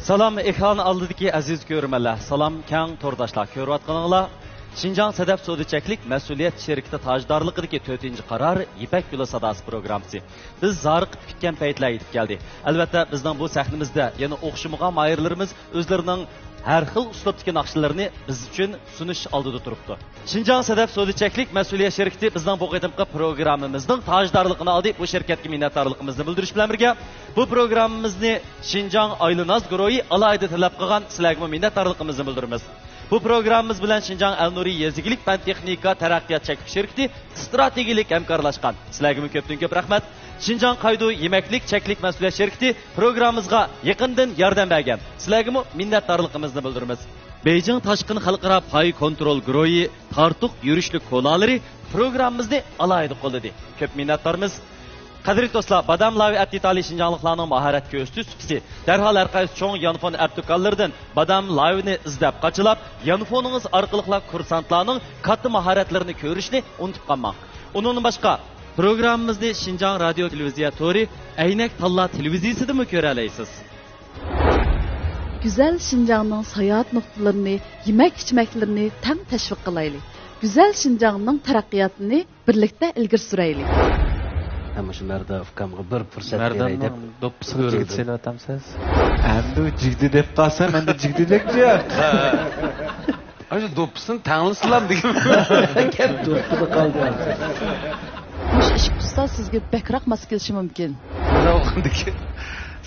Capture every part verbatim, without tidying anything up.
سالام، ئېكران ئالدىدىكى ئەزىز كۆرۈرمەنلەر، سالام، كەڭ تورداشلار، كۆرۈۋاتقىنىڭلار شىنجاڭ سەدەپ سودا چەكلىك مەسئۇلىيەت شىركىتى تاجدارلىقىدىكى تۆتىنچى قارار يىپەك يولى ساداسى پروگراممىسى. بىز زارىقىپ كۈتكەن پەيتلەر يېتىپ كەلدى. ئەلۋەتتە، بىزنىڭ بۇ سەھنىمىزدە يەنە ئوخشىمىغان ماھىرلىرىمىز ئۆزلىرىنىڭ ھەر خىل ئۇسلۇبتىكى ناخشىلىرىنى بىز ئۈچۈن سۇنۇش ئالدىدا تۇرۇپتۇ. شىنجاڭ سەدەپ سودا چەكلىك مەسئۇلىيەت شىركىتى بىزنىڭ بۇ قېتىمقى پروگراممىمىزنىڭ تاجدارلىقىنى ئالدى. بۇ شىركەتكە مىننەتدارلىقىمىزنى بىلدۈرۈش بىلەن بىرگە، بۇ پروگراممىمىزنى شىنجاڭ ئايلىناز گۇرۇھى ئالاھىدە تەلەپ قىلغان، سىلەرگىمۇ مىننەتدارلىقىمىزنى بىلدۈرىمىز. بۇ پروگراممىمىز بىلەن شىنجاڭ ئەلنۇرى يېزا ئىگىلىك پەن-تېخنىكا تەرەققىيات چەكلىك شىركىتى ئىستراتېگىيەلىك ھەمكارلاشقان. سىلەرگىمۇ كۆپتىن كۆپ رەھمەت. شىنجاڭ قايدۇ يېمەكلىك چەكلىك مەسئۇلىيەت شىركىتى پروگراممىمىزغا يېقىندىن ياردەم بەرگەن. سىلەرگىمۇ مىننەتدارلىقىمىزنى بىلدۈرىمىز. بېيجىڭ تاشقىن خەلقئارا پاي كونترول گۇرۇھى تارتۇق يۈرۈشلۈك كولالىرى پروگراممىمىزنى ئالاھىدە قوللىدى. كۆپ مىننەتدارمىز. قەدىرلىك دوستلار، بادام لاۋى ئەتىتالى شىنجاڭلىقلارنىڭ ماھارەت كۆرسىتىش سۇپىسى. دەرھال ھەر قايسى چوڭ يانفون ئەپ دۇكانلىرىدىن بادام لاۋىنى ئىزدەپ قاچىلاپ، يانفونىڭىز ئارقىلىقلا كۇرسانتلارنىڭ كاتتا ماھارەتلىرىنى كۆرۈشنى ئۇنتۇپ قالماڭ. ئۇنىڭدىن باشقا، پروگراممىمىزنى شىنجاڭ رادىيو تېلېۋىزىيە تورى، ئەينەك تاللا تېلېۋىزىيىسىدىمۇ كۆرەلەيسىز. گۈزەل شىنجاڭنىڭ ساياھەت نۇقتىلىرىنى، يېمەك-ئىچمەكلىرىنى تەڭ تەشۋىق قىلايلى. گۈزەل شىنجاڭنىڭ تەرەققىياتىنى بىرلىكتە ئىلگىرى سۈرەيلى. ھە، مۇشۇ مەردان ئۇكامغا بىر پۇرسەت بېرەي دەپ. مەرداننىڭ دوپپىسىغا جىگدە سېلىۋاتامسىز؟ ئەمدى ئۇ جىگدە دەپ قالسام، ئەمدى جىگدىدەك جىق. ئاشۇ دوپپىسىنى تەڭلىسىلام دېگەن. كەپ دوپپىدا قالدى. مۇشۇ ئىش پۇرسەت سىزگە بەكرەك ماس كېلىشى مۇمكىن. نېمە بولغاندىكىن؟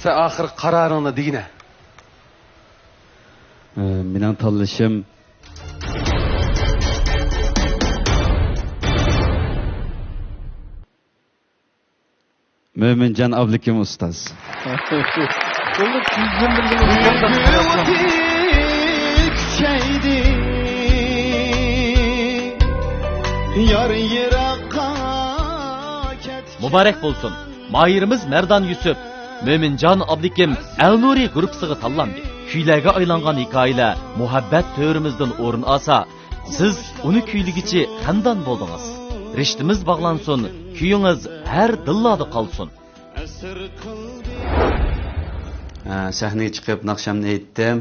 سەن ئاخىرقى قارارىڭنى دېگىنە. ئە، مېنىڭ تاللىشىم. مۆمىنجان ئابلىكىم ئۇستاز. مۇبارەك بولسۇن! ماھىرىمىز مەردان يۈسۈپ، مۆمىنجان ئابلىكىم ئەلنۇرى گۇرۇپپىسىغا تاللاندى. كۈيلەرگە ئايلانغان ھېكايىلەر مۇھەببەت تۆرىمىزدىن ئورۇن ئالسا، سىز ئۇنى كۈيلىگۈچى خەندان بولدىڭىز. رىشتىمىز باغلانسۇن، كۈيىڭىز ھەر دىللاردا قالسۇن. ھە، سەھنىگە چىقىپ ناخشامنى ئېيتتىم.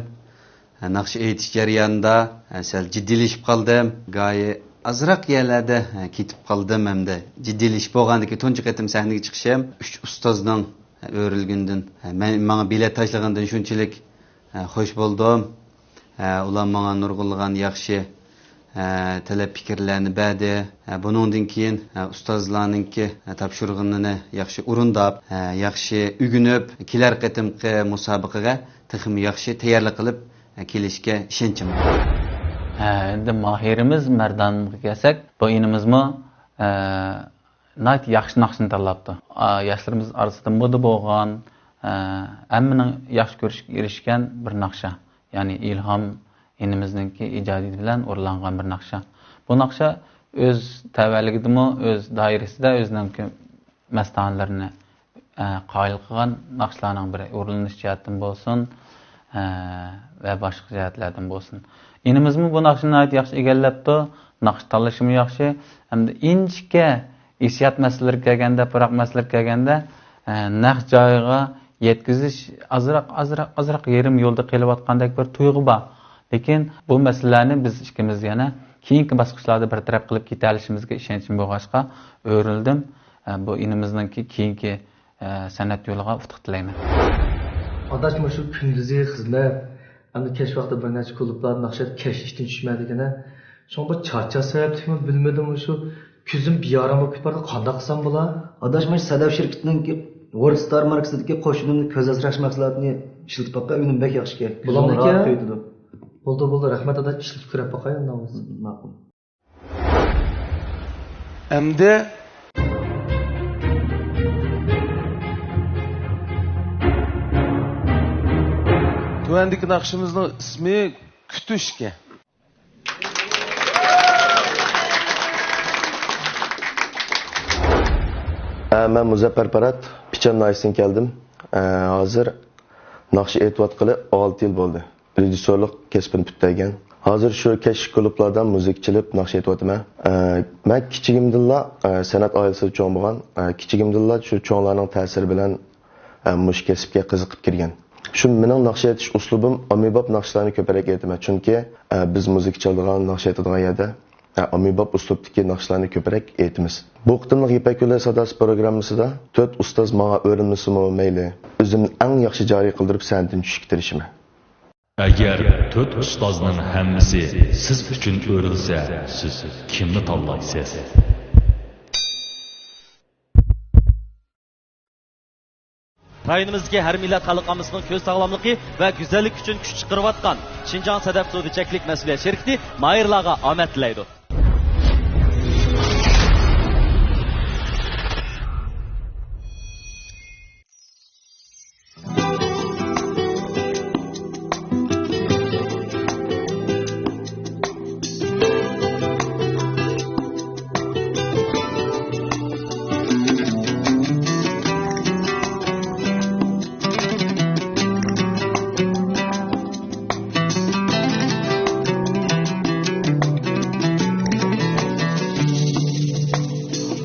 ھە، ناخشا ئېيتىش جەريانىدا، ھە، سەل جىددىيلىشىپ قالدىم. گاھى ئازراق يەرلەردە، ھە، كېتىپ قالدىم ھەمدە جىددىيلىشىپ بولغاندىكى تۇنجى قېتىم سەھنىگە چىقىشىم. ئۈچ ئۇستازنىڭ، ھە، ئۆرۈلگىنىدىن، ھە، مەن، ماڭا بېلەت تاشلىغىنىدىن شۇنچىلىك ھە، خوش بولدۇم. ھە، ئۇلار ماڭا نۇرغۇنلىغان ياخشى، ھە، تەلەپ پىكىرلەرنى بەردى. ھە، بۇنىڭدىن كېيىن، ھە، ئۇستازلارنىڭكى، ھە، تاپشۇرغىنىنى ياخشى ئورۇنداپ، ھە، ياخشى ئۆگىنىپ، كېلەر قېتىمقى مۇسابىقىگە تېخىمۇ ياخشى تەييارلىق قىلىپ، ھە، كېلىشكە ئىشەنچىم بار. ھە، ئەمدى ماھىرىمىز مەردانغا كەلسەك، بۇ ئىنىمىزمۇ، ھە، ناھايىتى ياخشى ناخشىنى تاللاپتۇ. ئا، ياشلىرىمىز ئارىسىدا مودا بولغان، ئا، ھەممىنىڭ ياخشى كۆرۈشكە ئېرىشكەن بىر ناخشا. يەنى ئىلھام ئىنىمىزنىڭكى ئىجادىيىتى بىلەن ئورۇنلانغان بىر ناخشا. بۇ ناخشا ئۆز تەۋەلىكىدىمۇ، ئۆز دائىرىسىدە ئۆزىنىڭكى مەستانىلىرىنى، ئە، قايىل قىلغان ناخشىلارنىڭ بىرى. ئورۇنلىنىش جەھەتتىن بولسۇن، ئە، ۋە باشقا جەھەتلەردىن بولسۇن. ئىنىمىزمۇ بۇ ناخشىنى ناھايىتى ياخشى ئىگىلەپتۇ. ناخشا تاللىشىمۇ ياخشى. ھەمدە ئىنچىكە ھېسسىيات مەسىلىلىرىگە كەلگەندە، پۇراق مەسىلىلىرىگە كەلگەندە، ئە، نەق جايىغا يەتكۈزۈش ئازراق، ئازراق، ئازراق يېرىم يولدا قېلىۋاتقاندەك بىر تۇيغۇ بار. لېكىن بۇ مەسىلىلەرنى بىز ئىككىمىز يەنە كېيىنكى باسقۇچلاردا بىر تەرەپ قىلىپ كېتەلىشىمىزگە ئىشەنچىم بولغاچقا ئۆرۈلدۈم. ئە، بۇ ئىنىمىزنىڭكى كېيىنكى، ئە، سەنئەت يولىغا ئۇتۇق تىلەيمەن. ئاداش، مۇشۇ كۈندۈزى خىزمەت، ئەمدى كەچ ۋاقتى بىر نەچچە كۇلۇبلاردا ناخشا ئېيتىپ كەچ ئىشتىن چۈشمەيدىكەن. شۇڭا بۇ چارچاش سەۋەبلىكمۇ بىلمىدىم، مۇشۇ كۆزۈم بىئارام بولۇپ كېتىپ بارىدۇ، قانداق قىلسام بولا؟ ئاداش، مانا سەدەپ شىركىتىنىڭكى ۋورلد ستار ماركىسىدىكى قوشۇنۇمنى كۆز ئاسراش مەھسۇلاتىنى ئىشلىتىپ باققان، ئۈنۈم بەك ياخشىكەن. بولامدىكەن؟ راھەت تۇيۇلىدۇ. بولدى، بولدى، رەھمەت ئاداش، ئىشلىتىپ كۆرۈپ باقاي ئۇنداق بولسا. ماقۇل. ئەمدى تۆۋەندىكى ناخشىمىزنىڭ ئىسمى كۈتۈش ئىكەن. ھە، مەن مۇزەپپەر پەرھات، پىچان ناھىيەسىدىن كەلدىم. ھە، ھازىر ناخشا ئېيتىۋاتقىلى ئالتە يىل بولدى. رېژىسسورلۇق كەسپىنى پۈتتۈرگەن. ھازىر شۇ كەچلىك كۇلۇبلاردا مۇزىكا چېلىپ ناخشا ئېيتىۋاتىمەن. ئە، مەن كىچىكىمدىنلا، ئە، سەنئەت ئائىلىسىدە چوڭ بولغان. ئە، كىچىكىمدىنلا شۇ چوڭلارنىڭ تەسىرى بىلەن، ئە، مۇشۇ كەسىپكە قىزىقىپ كىرگەن. شۇ مېنىڭ ناخشا ئېيتىش ئۇسلۇبۇم ئاممىباب ناخشىلارنى كۆپرەك ئېيتىمەن، چۈنكى، ئە، بىز مۇزىكا چالىدىغان، ناخشا ئېيتىدىغان يەردە، ئە، ئاممىباب ئۇسلۇبتىكى ناخشىلارنى كۆپرەك ئېيتىمىز. بۇ قېتىملىق يىپەك يولى ساداسى پروگراممىسىدا تۆت ئۇستاز ماڭا ئۆرۈلمىسىمۇ مەيلى، ئۆزۈمنى ئەڭ ياخشى جارى قىلدۇرۇپ سەھنىدىن چۈشۈشكە تىرىشىمەن. ئەگەر تۆت ئۇستازنىڭ ھەممىسى سىز ئۈچۈن ئۆرۈلسە، سىز كىمنى تاللايسىز؟ رايونىمىزدىكى ھەر مىللەت خەلق ئاممىسىنىڭ كۆز ساغلاملىقى ۋە گۈزەللىكى ئۈچۈن كۈچ چىقىرىۋاتقان شىنجاڭ سەدەپ سودى چەكلىك مەسئۇلىيەت شىركىتى ماھىرلارغا ئامەت تىلەيدۇ.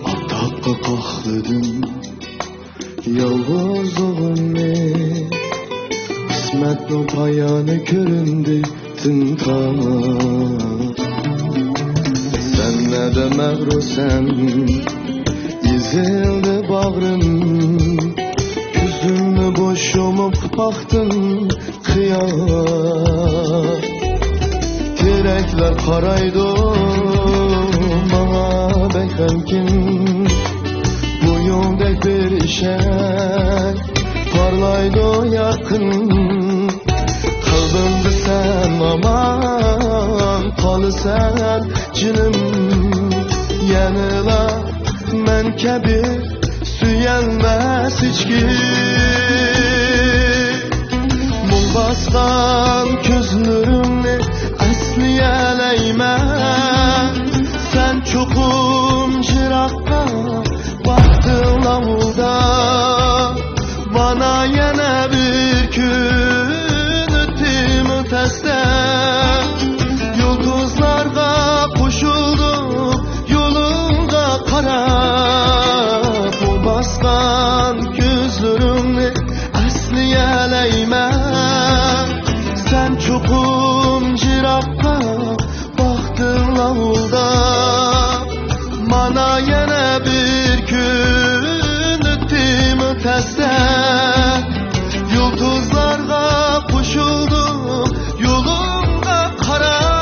ئاپتاپقا قاقلىدىم يالغۇزلۇغۇمنى، قىسمەتنىڭ پايانى كۆرۈندى تىنتاق. سەن نەدە مەغرۇرسەن، ئېزىلدى باغرىم، كۆزۈمنى بوش يۇمۇپ باقتىم، خىيال. تېرەكلەر قارايدۇ ماڭا بەك غەمكىن، بويۇڭدەك بىر ئېشەك پارلايدۇ يارقىن. قەلبىمدە سەن ئامان قالىسەن جېنىم، يەنىلا مەن كەبى سۆيەلمەس ھېچكىم. مۇڭ باسقان كۆزلىرىڭنى ئەسلىيەلەيمەن. سەن چوقۇم يىراققا باقتىڭ ئاۋۇلدا. مانا يەنە بىر كۈن ئۆتتىمۇ تەستە، يۇلتۇزلارغا قوشۇلدۇم يولۇڭغا قاراپ. مۇڭ باسقان كۆزلىرىڭنى ئەسلىيەلەيمەن. سەن چوقۇم يىراققا باقتىڭ ئاۋۇلدا. مانا يەنە بىر كۈن ئۆتتىمۇ تەستە، يۇلتۇزلارغا قوشۇلدۇم يولۇڭغا قاراپ.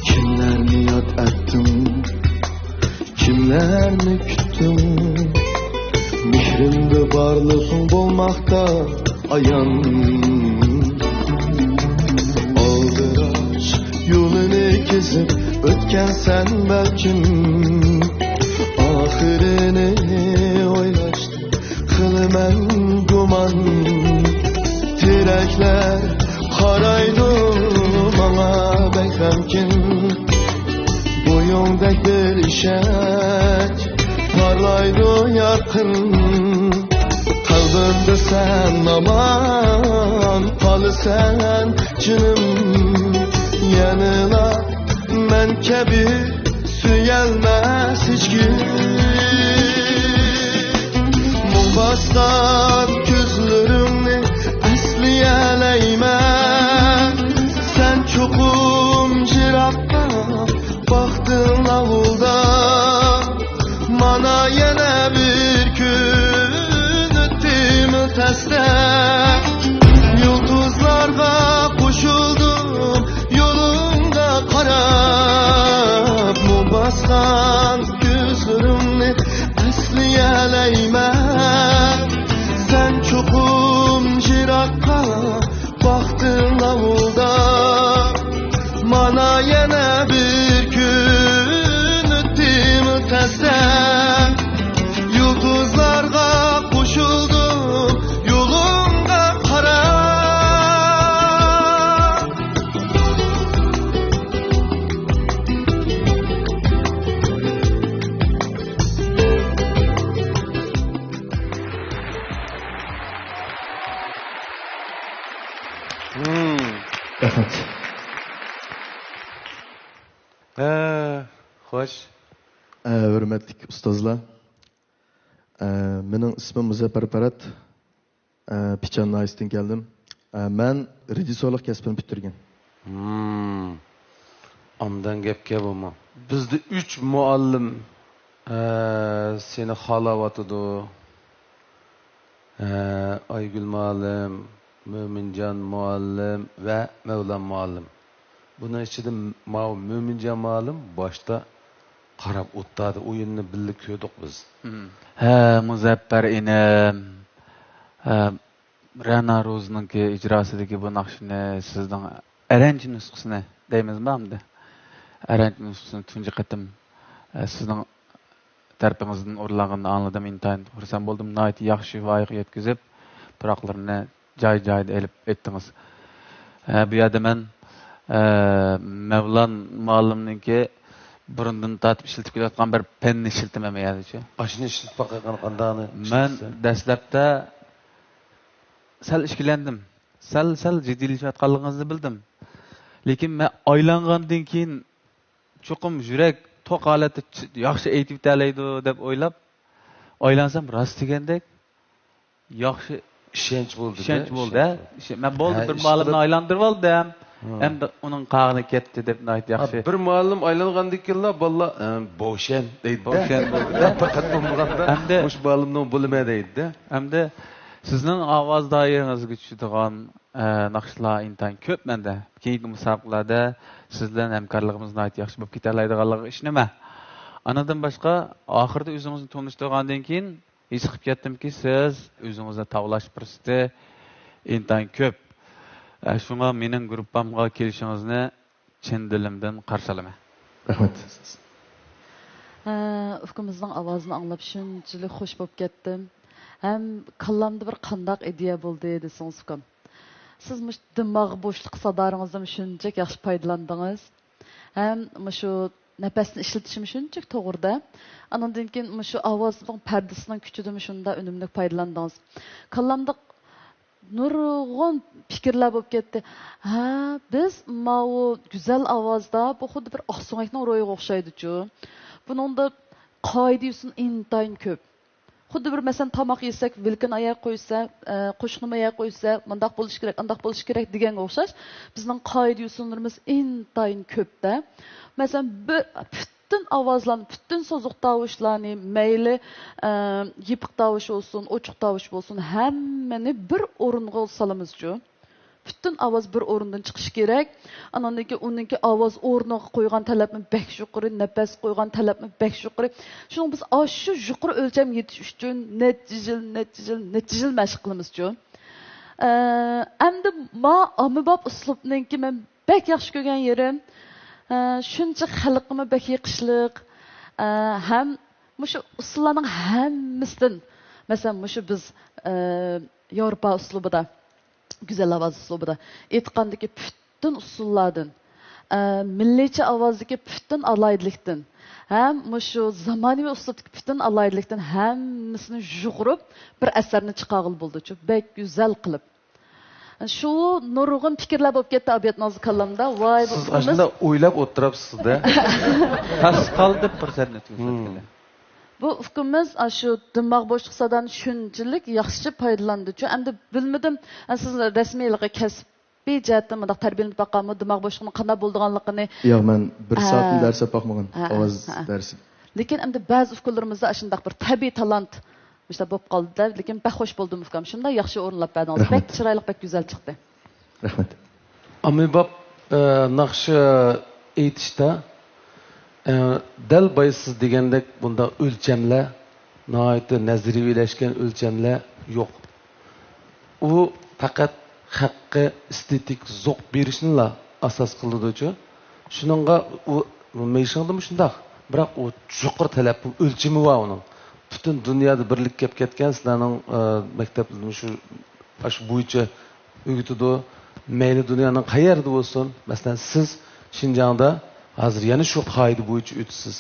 كىملەرنى ياد ئەتتىڭ، كىملەرنى كۈتتۈڭ؟ مېھرىمدە بارلىقىڭ بولماقتا ئايان. ئالدىراش يولىنى كېزىپ ئۆتكەنسەن بەلكىم، ئاخىرىنى ئويلاشتىم قىلىمەن گۇمان. تېرەكلەر قارايدۇ ماڭا بەك غەمكىن، بويۇڭدەك بىر ئېشەك پارلايدۇ يارقىن. قەلبىمدە سەن ئامان قالىسەن جېنىم، يەنىلا مەن كەبى سۆيەلمەس ھېچكىم. مۇڭ باسقان كۆزلىرىڭنى ئەسلىيەلەيمەن. سەن چوقۇم يىراققا باقتىڭ ئاۋۇلدا. مانا يەنە بىر كۈن ئۆتتىمۇ تەستە، يۇلتۇزلارغا قوشۇلدۇم يولۇڭغا قاراپ. مۇڭ باسقان كۆزلىرىڭنى ئەسلىيەلەيمەن. سەن چوقۇم يىراققا باقتىڭ ئاۋۇلدا. مانا يەنە بىر كۈن ئۆتتىمۇ تەستە، يۇلتۇزلارغا قوشۇلدۇم يولۇڭغا قاراپ. ھە، خوش. ئە، ھۆرمەتلىك ئۇستازلار. ئە، مېنىڭ ئىسمىم مۇزەپپەر پەرھات. ئە، پىچان ناھىيەسىدىن كەلدىم. ئە، مەن رېژىسسورلۇق كەسپىنى پۈتتۈرگەن. ھىم. ئاندىن گەپكە بۇمۇ. بىزدە ئۈچ مۇئەللىم، ئە، سېنى خالاۋاتىدۇ. ئە، ئايگۈل مۇئەللىم، مۆمىنجان مۇئەللىم ۋە مەۋلان مۇئەللىم. بۇنىڭ ئىچىدە ماۋۇ مۆمىنجان مۇئەللىم باشتا قاراپ ئولتۇردى. ئويۇننى بىللە كۆردۇق بىز. ھە، مۇزەپپەر ئىنىم. ھە، رەنا روزىنىڭكى ئىجراسىدىكى بۇ ناخشىنى سىزنىڭ ئەرەنچە نۇسخىسىنى دەيمىزمۇ ئەمدى؟ ئەرەنچە نۇسخىسىنى تۇنجى قېتىم، ئە، سىزنىڭ تەرىپىڭىزدىن ئورۇنلانغىنىنى ئاڭلىدىم، ئىنتايىن خۇرسەن بولدۇم. ناھايىتى ياخشى ۋايىغا يەتكۈزۈپ، پۇراقلىرىنى جاي-جايىدا ئېلىپ ئېيتتىڭىز. ئە، بۇ يەردە مەن، ئە، مەۋلان مۇئەللىمنىڭكى بۇرۇندىن تارتىپ ئىشلىتىپ كېلىۋاتقان بىر پەننى ئىشلىتىمەن بۇ يەردىچۇ. ئاشۇنى ئىشلىتىپ باقىدىغان قانداقنى؟ مەن ئىشلىتسە؟ دەسلەپتە سەل ئىككىلەندىم. سەل، سەل جىددىيلىشىۋاتقانلىقىڭىزنى بىلدىم. لېكىن مەن ئايلانغاندىن كېيىن چوقۇم يۈرەك توق ھالەتتە چ-، ياخشى ئېيتىۋېتەلەيدۇ دەپ ئويلاپ، ئايلانسام راست دېگەندەك ياخشى ئىشەنچ بولدى-دە، ئىشەنچ بولدى، ئىشەنچ ھە؟ بولدى. ئىشە-، مەن بولدى، ھە، بىر ئىش مۇئەللىمنى قىلىپ ئايلاندۇرۇۋالدىم. ھە. ئەمدى ئۇنىڭ قاغىنى كەتتى دەپ ناھايىتى ھە، ياخشى. بىر مۇئەللىم ئايلانغاندىن كېيىنلا بالىلار، ئە، بوشەن دەيدۇ-دە. بوشەن بولدى-دە. پەقەت بولمىغاندا ئەمدى مۇشۇ مۇئەللىمنىڭ بولىمەن دەيدۇ-دە. ئەمدى سىزنىڭ ئاۋاز دائىرىڭىزگە چۈشىدىغان، ئە، ناخشىلار ئىنتايىن كۆپ مەندە. كېيىنكى مۇسابىقىلەردە سىز بىلەن ھەمكارلىقىمىز ناھايىتى ياخشى بولۇپ كېتەلەيدىغانلىقىغا ئىشىنىمەن. ئانىڭدىن باشقا، ئاخىرىدا ئۆزىڭىزنى تونۇشتۇرغاندىن كېيىن، ھېس قىلىپ كەتتىمكى، سىز ئۆزىڭىزنى تاۋلاش پۇرسىتى ئىنتايىن كۆپ. ئە، شۇڭا مېنىڭ گۇرۇپپامغا كېلىشىڭىزنى چىن دىلىمدىن قارشى ئالىمەن. رەھمەت. ئە، ئۇكىمىزنىڭ ئاۋازىنى ئاڭلاپ شۇنچىلىك خوش بولۇپ كەتتىم. ھەم كاللامدا بىر قانداق ئىدىيە بولدى دېسىڭىز، ئۇكام. سىز مۇشۇ دىماغ بوشلۇق سادالىرىڭىزدىن شۇنچىلىك ياخشى پايدىلاندىڭىز. ھەم مۇشۇ نەپەسنى ئىشلىتىشىمۇ شۇنچىلىك توغرىدا. ئانىڭدىن كېيىن مۇشۇ ئاۋازنىڭ پەردىسىنىڭ كۈچىدىنمۇ شۇنداق ئۈنۈملۈك پايدىلاندىڭىز. كاللامدا نۇرغۇن پىكىرلەر بولۇپ كەتتى. ھە، بىز ماۋۇ گۈزەل ئاۋازدا بۇ خۇددى بىر ئاقسۆڭەكنىڭ روھىغا ئوخشايدۇچۇ. بۇنىڭدا قائىدە-يوسۇن ئىنتايىن كۆپ. خۇددى بىر، مەسىلەن، تاماق يېسەك، ۋىلكىنى ئاياغ قويسا، ئە، قوشۇقنىمۇ ئاياغ قويسا، مۇنداق بولۇشى كېرەك، ئانداق بولۇشى كېرەك دېگەنگە ئوخشاش، بىزنىڭ قائىدە-يوسۇنلىرىمىز ئىنتايىن كۆپتە. مەسىلەن، بىر پۈتۈن ئاۋازلارنى، پۈتۈن سوزۇق تاۋۇشلارنى، مەيلى، ئە، يېپىق تاۋۇش بولسۇن، ئوچۇق تاۋۇش بولسۇن، ھەممىنى بىر ئورۇنغا سالىمىزچۇ. پۈتۈن ئاۋاز بىر ئورۇندىن چىقىشى كېرەك. ئانىڭدىن كېيىن ئۇنىڭكى ئاۋاز ئورنىغا قويغان تەلەپمۇ بەك يۇقىرى، نەپەس قويغان تەلەپمۇ بەك يۇقىرى. شۇنىڭ بىز ئاشۇ يۇقىرى ئۆلچەمگە يېتىش ئۈچۈن نەچچە يىل، نەچچە يىل، نەچچە يىل مەشىق قىلىمىزچۇ. ئە، ئەمدى ما ئاممىباب ئۇسلۇبنىڭكى مەن بەك ياخشى كۆرگەن يېرىم، ئە، شۇنچە خەلققىمۇ بەك يېقىشلىق، ئە، ھەم مۇشۇ ئۇسسۇللارنىڭ ھەممىسىدىن، مەسىلەن، مۇشۇ بىز، ئە، ياۋروپا ئۇسلۇبىدا، گۈزەل ئاۋاز ئۇسلۇبىدا ئېيتقاندىكى پۈتۈن ئۇسسۇللاردىن، ئە، مىللىيچە ئاۋازدىكى پۈتۈن ئالاھىدىلىكتىن ھەم مۇشۇ زامانىۋى ئۇسلۇبتىكى پۈتۈن ئالاھىدىلىكتىن ھەممىسىنى يۇغۇرۇپ بىر ئەسەرنى چىقارغىلى بولىدۇچۇ، بەك گۈزەل قىلىپ. شۇ نۇرغۇن پىكىرلەر بولۇپ كەتتى ئابىيەت نازۇ كاللامدا. ۋاي، بۇ سىز ئۇكىمىز ئاشۇنداق ئويلاپ ئولتۇرۇپسىز-دە. تاس قالدى پۇرسەتنى ئۆتكۈزۈۋەتكىلى. بۇ ئۇكىمىز ئاشۇ دىماغ بوشلۇق سادانى شۇنچىلىك ياخشى پايدىلاندىچۇ. ئەمدى بىلمىدىم، ئە، سىز رەسمىي ھېلىقى كەسپىي جەھەتتىن مۇنداق تەربىيەلىنىپ باققانمۇ، دىماغ بوشلۇقنىڭ قانداق بولىدىغانلىقىنى؟ ياق، مەن بىر ھە. سائەتنى دەرس ئېلىپ باقمىغان، ھە، ئاۋاز ھە. دەرسى. لېكىن ئەمدى بەزى ئۇكىلىرىمىزدا ئاشۇنداق بىر تەبىئىي تالانت مۇشۇنداق بولۇپ قالدى-دە، لېكىن بەك خوش بولدۇم ئۇكام. شۇنداق ياخشى ئورۇنلاپ بەردىڭىز. رەھمەت. بەك چىرايلىق، بەك گۈزەل چىقتى. رەھمەت. ئاممىباب، ئە، ناخشا ئېيتىشتا، ئە، دەل بايا سىز دېگەندەك بۇنداق ئۆلچەملەر، ناھايىتى نەزەرىيلەشكەن ئۆلچەملەر يوق. ئۇ پەقەت خەققە ئېستېتىك زوق بېرىشنىلا ئاساس قىلىدۇچۇ. شۇنىڭغا ئۇ مېيشىڭدىمۇ شۇنداق، بىراق ئۇ يۇقىرى تەلەپ ئۆلچىمى بار ئۇنىڭ. پۈتۈن دۇنيادا بىرلىككە كەپ كەتكەن سىلەرنىڭ، ئە، مەكتەپلىرىمۇ شۇ، ئاشۇ بويىچە ئۆگىتىدۇ. مەيلى دۇنيانىڭ قەيەردە بولسۇن، مەسىلەن، سىز شىنجاڭدا ھازىر يەنە شۇ قائىدە بويىچە ئۆتىسىز.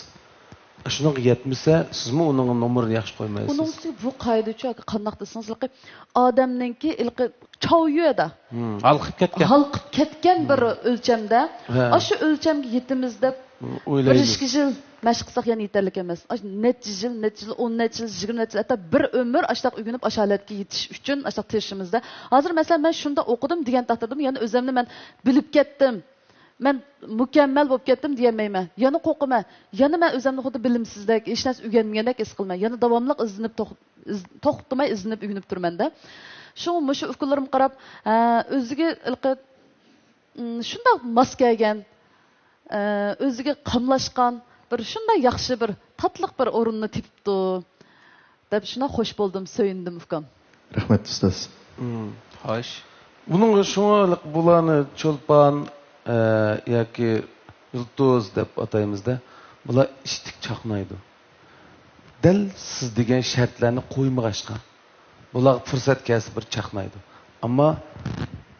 شۇنىڭغا يەتمىسە، سىزمۇ ئۇنىڭ نومۇرىنى ياخشى قويمايسىز. ئۇنىڭ ئۈستىگە بۇ قائىدىچۇ، قانداق دېسىڭىز، ھېلىقى ئادەمنىڭكى ھېلىقى چاۋيۈەدا ھالقىپ كەتكەن. ھالقىپ كەتكەن بىر ئۆلچەمدە، ھە. ئاشۇ ئۆلچەمگە يېتىمىز دەپ بىر ئويلايمىز. ئىككى يىل مەشىق قىلساق يەنە يېتەرلىك ئەمەس. ئاش-، نەچچە يىل، نەچچە يىل، ئون نەچچە يىل، يىگىرمە نەچچە يىل، ھەتتا بىر ئۆمۈر ئاشتاق ئۆگىنىپ، ئاشۇ ھالەتكە يېتىش ئۈچۈن ئاشتاق تىرىشىمىزدە. ھازىر مەسىلەن، مەن شۇنداق ئوقۇدۇم دېگەن تەقدىردىمۇ يەنە ئۆزۈمنى مەن بىلىپ كەتتىم، مەن مۇكەممەل بولۇپ كەتتىم دېيەلمەيمەن. يەنە قورقىمەن. يەنە مەن ئۆزۈمنى خۇددى بىلىمسىزدەك، ھېچ نەرسە ئۆگەنمىگەندەك ھېس قىلىمەن. يەنە داۋاملىق ئىزدىنىپ توخ-، ئىز-، توختىماي ئىزدىنىپ ئۆگىنىپ تۇرىمەن-دە. شۇڭا مۇشۇ ئۇكىلىرىمغا قاراپ، ھە، ئۆزىگە ھېلىقى، م، شۇنداق ماس كەلگەن، ئە، ئۆزىگە قاملاشقان بىر شۇنداق ياخشى بىر تاتلىق بىر ئورۇننى تېپىپتۇ دەپ شۇنداق خوش بولدۇم، سۆيۈندۈم ئۇكام. رەھمەت، ئۇستاز. مم، خوش. بۇنىڭغا شۇڭا بۇلارنى چولپان، ئە، ياكى يۇلتۇز دەپ ئاتايمىز-دە. بۇلار ئىتتىك چاقنايدۇ. دەل سىز دېگەن شەرتلەرنى قويمىغاچقا، بۇلارغا پۇرسەت كەلسە بىر چاقنايدۇ. ئەمما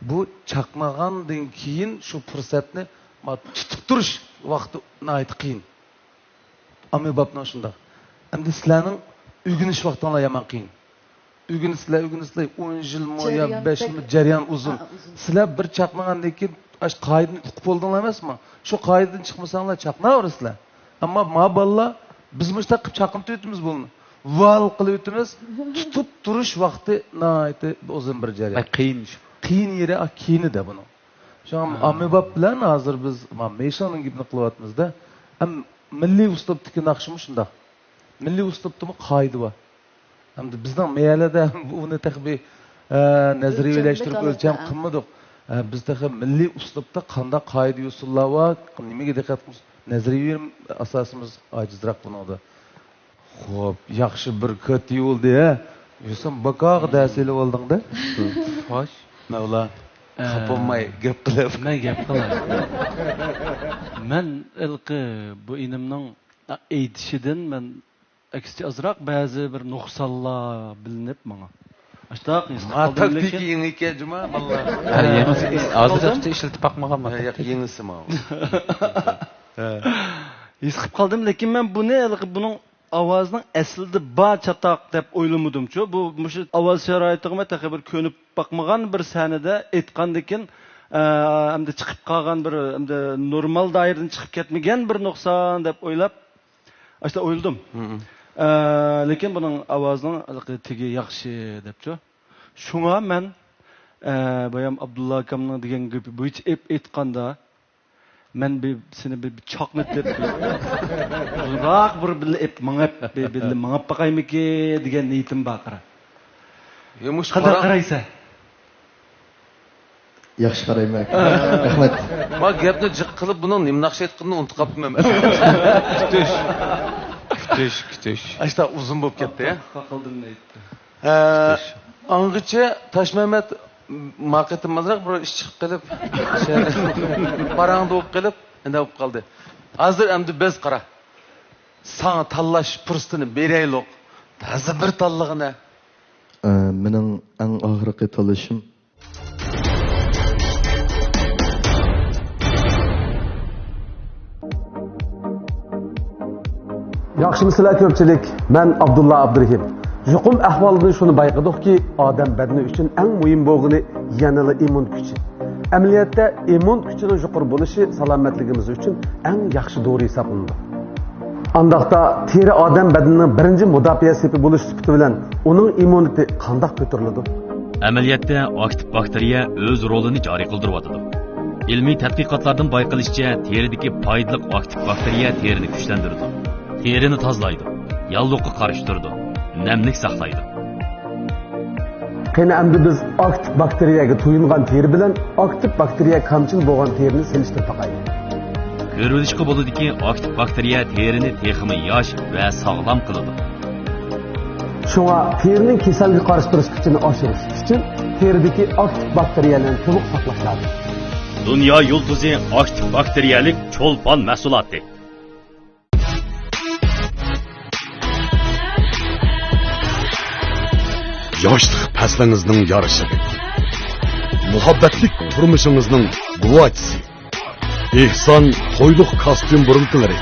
بۇ چاقنىغاندىن كېيىن شۇ پۇرسەتنى ما-، تۇتۇپ تۇرۇش ۋاقتى ناھايىتى قىيىن. ئامىبابنىڭ شۇنداق. ئەمدى سىلەرنىڭ ئۆگىنىش ۋاقتىڭلار يامان قىيىن. ئۆگىنىسىلەر، ئۆگىنىسىلەر، ئون يىلمۇ يا جەريان بەش بەك يىلمۇ جەريان ئۇزۇن. ھە، ئۇزۇن. سىلەر بىر چاقنىغاندىن كېيىن، ئاشۇ قائىدىنى ئۇقۇپ بولدۇڭلار ئەمەسمۇ؟ شۇ قائىدىدىن چىقمىساڭلار، چاقناۋېرىسىلەر. ئەمما ما بالىلار، بىز مۇشۇنداق قىلىپ چاقنىتىۋېتىمىز بۇنى. ۋال قىلىۋېتىمىز، تۇتۇپ تۇرۇش ۋاقتى ناھايىتى ئۇزۇن بىر جەريان. ئەي، قىيىن. قىيىن يېرى، ئا، كېيىنىدە بۇنىڭ. شۇڭا ھا. ئامىباب بىلەن ھازىر بىز، ما، مېيشىڭنىڭ گېپىنى قىلىۋاتىمىز-دە. ھەم مىللىي ئۇسلۇبتىكى ناخشىمۇ شۇنداق. مىللىي ئۇسلۇبتىمۇ قائىدە بار. ئەمدى بىزنىڭ مەھەللىدە ئۇنى تېخى بىر، ئە، نەزەرىيەلەشتۈرۈپ، ئۆلچەملىك ئۆلچەم ھالەتتە قىلمىدۇق. ئە، بىز تېخى مىللىي ئۇسلۇبتا قانداق قائىدە-يوسۇنلار بار، نېمىگە دىققەت قىلىمىز، نەزەرىيە ئاساسىمىز ئاجىزراق بۇنىڭدا. خوپ، ياخشى بىر كاتى بولدى، ھە؟ يۈسۈم باكاغا دەرس ئېلىپ ئالدىڭ-دە. خوش. مەۋلا، ئە، خاپا بولماي گەپ قىلىپ. مەن گەپ قىلاي. مەن ھېلىقى بۇ ئىنىمنىڭ ئېيتىشىدىن مەن ئەكسىچە ئازراق بەزى بىر نۇقسانلار بىلىنىپ ماڭا. ئاشتاق ھېس قىلىپ قالدىم، لېكىن يېڭى ئىكەن جۇما، باللا. ھە، يېڭىسى، ھازىرغىچە ئىشلىتىپ باقمىغانمەن. ياق، يېڭىسى ماۋۇ. ھە. ھېس قىلىپ قالدىم، لېكىن مەن بۇنى ھېلىقى بۇنىڭ ئاۋازىنىڭ ئەسلىدە بار چاتاق دەپ ئويلىمىدىمچۇ. بۇ مۇشۇ ئاۋاز شارائىتىغىمۇ تېخى بىر كۆنۈپ باقمىغان بىر سەھنىدە ئېيتقاندىكىن، ئە، ئەمدى چىقىپ قالغان بىر، ئەمدى نورمال دائىرىدىن چىقىپ كەتمىگەن بىر نۇقسان دەپ ئويلاپ، ئاشۇنداق ئويلىدىم. مم. ئە، لېكىن بۇنىڭ ئاۋازىنىڭ ھېلىقى تېگى ياخشى دەپچۇ. شۇڭا مەن، ئە، بايام ئابدۇللا ئاكامنىڭ دېگەن گېپى بويىچە ئېپ-، ئېيتقاندا، مەن بىر، سېنى بىر، بىر چاقنىتىپ، بىر ئۇزۇنراق بىر بىللە ئېپ ماڭىپ، بىر بىللە ماڭىپ باقايمىكى دېگەن نىيىتىم بار، قارا. يا، مۇشۇ قانداق قارا-، قارايسەن؟ ياخشى قارايمەن. رەھمەت. ما گەپنى جىق قىلىپ، بۇنىڭ نېمە ناخشا ئېيتقىنىنى ئۇنتۇپ قاپتىمەن. كۈتۈش. كۈتۈش، كۈتۈش. ئاشتا ئۇزۇن بولۇپ كەتتى، يا. قاقىلدىم دەيتتى. ھە، ئاڭغىچە تاشمەمەت ما قېتىم ئازراق بىر ئىش چىقىپ قېلىپ، شەي، پاراڭدا بولۇپ قېلىپ، ئەندە بولۇپ قالدى. ھازىر ئەمدى بىز قارا. ساڭا تاللاش پۇرسىتىنى بېرەيلۇق. تازا بىر تاللىغىنە. ئە، مېنىڭ ئەڭ ئاخىرقى تاللىشىم. ياخشىمۇسىلەر كۆپچىلىك؟ مەن ئابدۇللا ئابدۇرېھىم. يۇقۇم ئەھۋالىدىن شۇنى بايقىدۇقكى، ئادەم بەدىنى ئۈچۈن ئەڭ مۇھىم بولغىنى يەنىلا ئىممۇن كۈچى. ئەمەلىيەتتە، ئىممۇن كۈچىنىڭ يۇقىرى بولۇشى سالامەتلىكىمىز ئۈچۈن ئەڭ ياخشى دورا ھېسابلىنىدۇ. ئانداقتا، تېرە ئادەم بەدىنىنىڭ بىرىنچى مۇداپىئە سېپى بولۇش سۈپىتى بىلەن ئۇنىڭ ئىممۇنىتېتى قانداق كۆتۈرۈلىدۇ؟ ئەمەلىيەتتە، ئاكتىپ باكتېرىيە ئۆز رولىنى جارى قىلدۇرۇۋاتىدۇ. ئىلمىي تەتقىقاتلاردىن بايقىلىشىچە، تېرىدىكى پايدىلىق ئاكتىپ باكتېرىيە تېرىنى كۈچلەندۈرىدۇ، تېرىنى تازىلايدۇ، ياللۇغقا قارشى تۇرىدۇ، نەملىك ساقلايدۇ. قېنى ئەمدى بىز ئاكتىپ باكتېرىيەگە تويۇنغان تېرە بىلەن ئاكتىپ باكتېرىيە كامچىل بولغان تېرىنى سېلىشتۇرۇپ باقايلى. كۆرۈۋېلىشقا بولىدۇكى، ئاكتىپ باكتېرىيە تېرىنى تېخىمۇ ياش ۋە ساغلام قىلىدۇ. شۇڭا تېرىنىڭ كېسەلگە قارشى تۇرۇش كۈچىنى ئاشۇرۇش ئۈچۈن تېرىدىكى ئاكتىپ باكتېرىيەلەرنى تولۇق ساقلاش لازىم. دۇنيا يۇلتۇزى ئاكتىپ باكتېرىيەلىك چولپان مەھسۇلاتى. ياشلىق پەسلىڭىزنىڭ يارىشىغى، مۇھەببەتلىك تۇرمۇشىڭىزنىڭ گۇۋاچىسى. ئېھسان تويلۇق كاستيۇم بۇرۇلكىلىرى.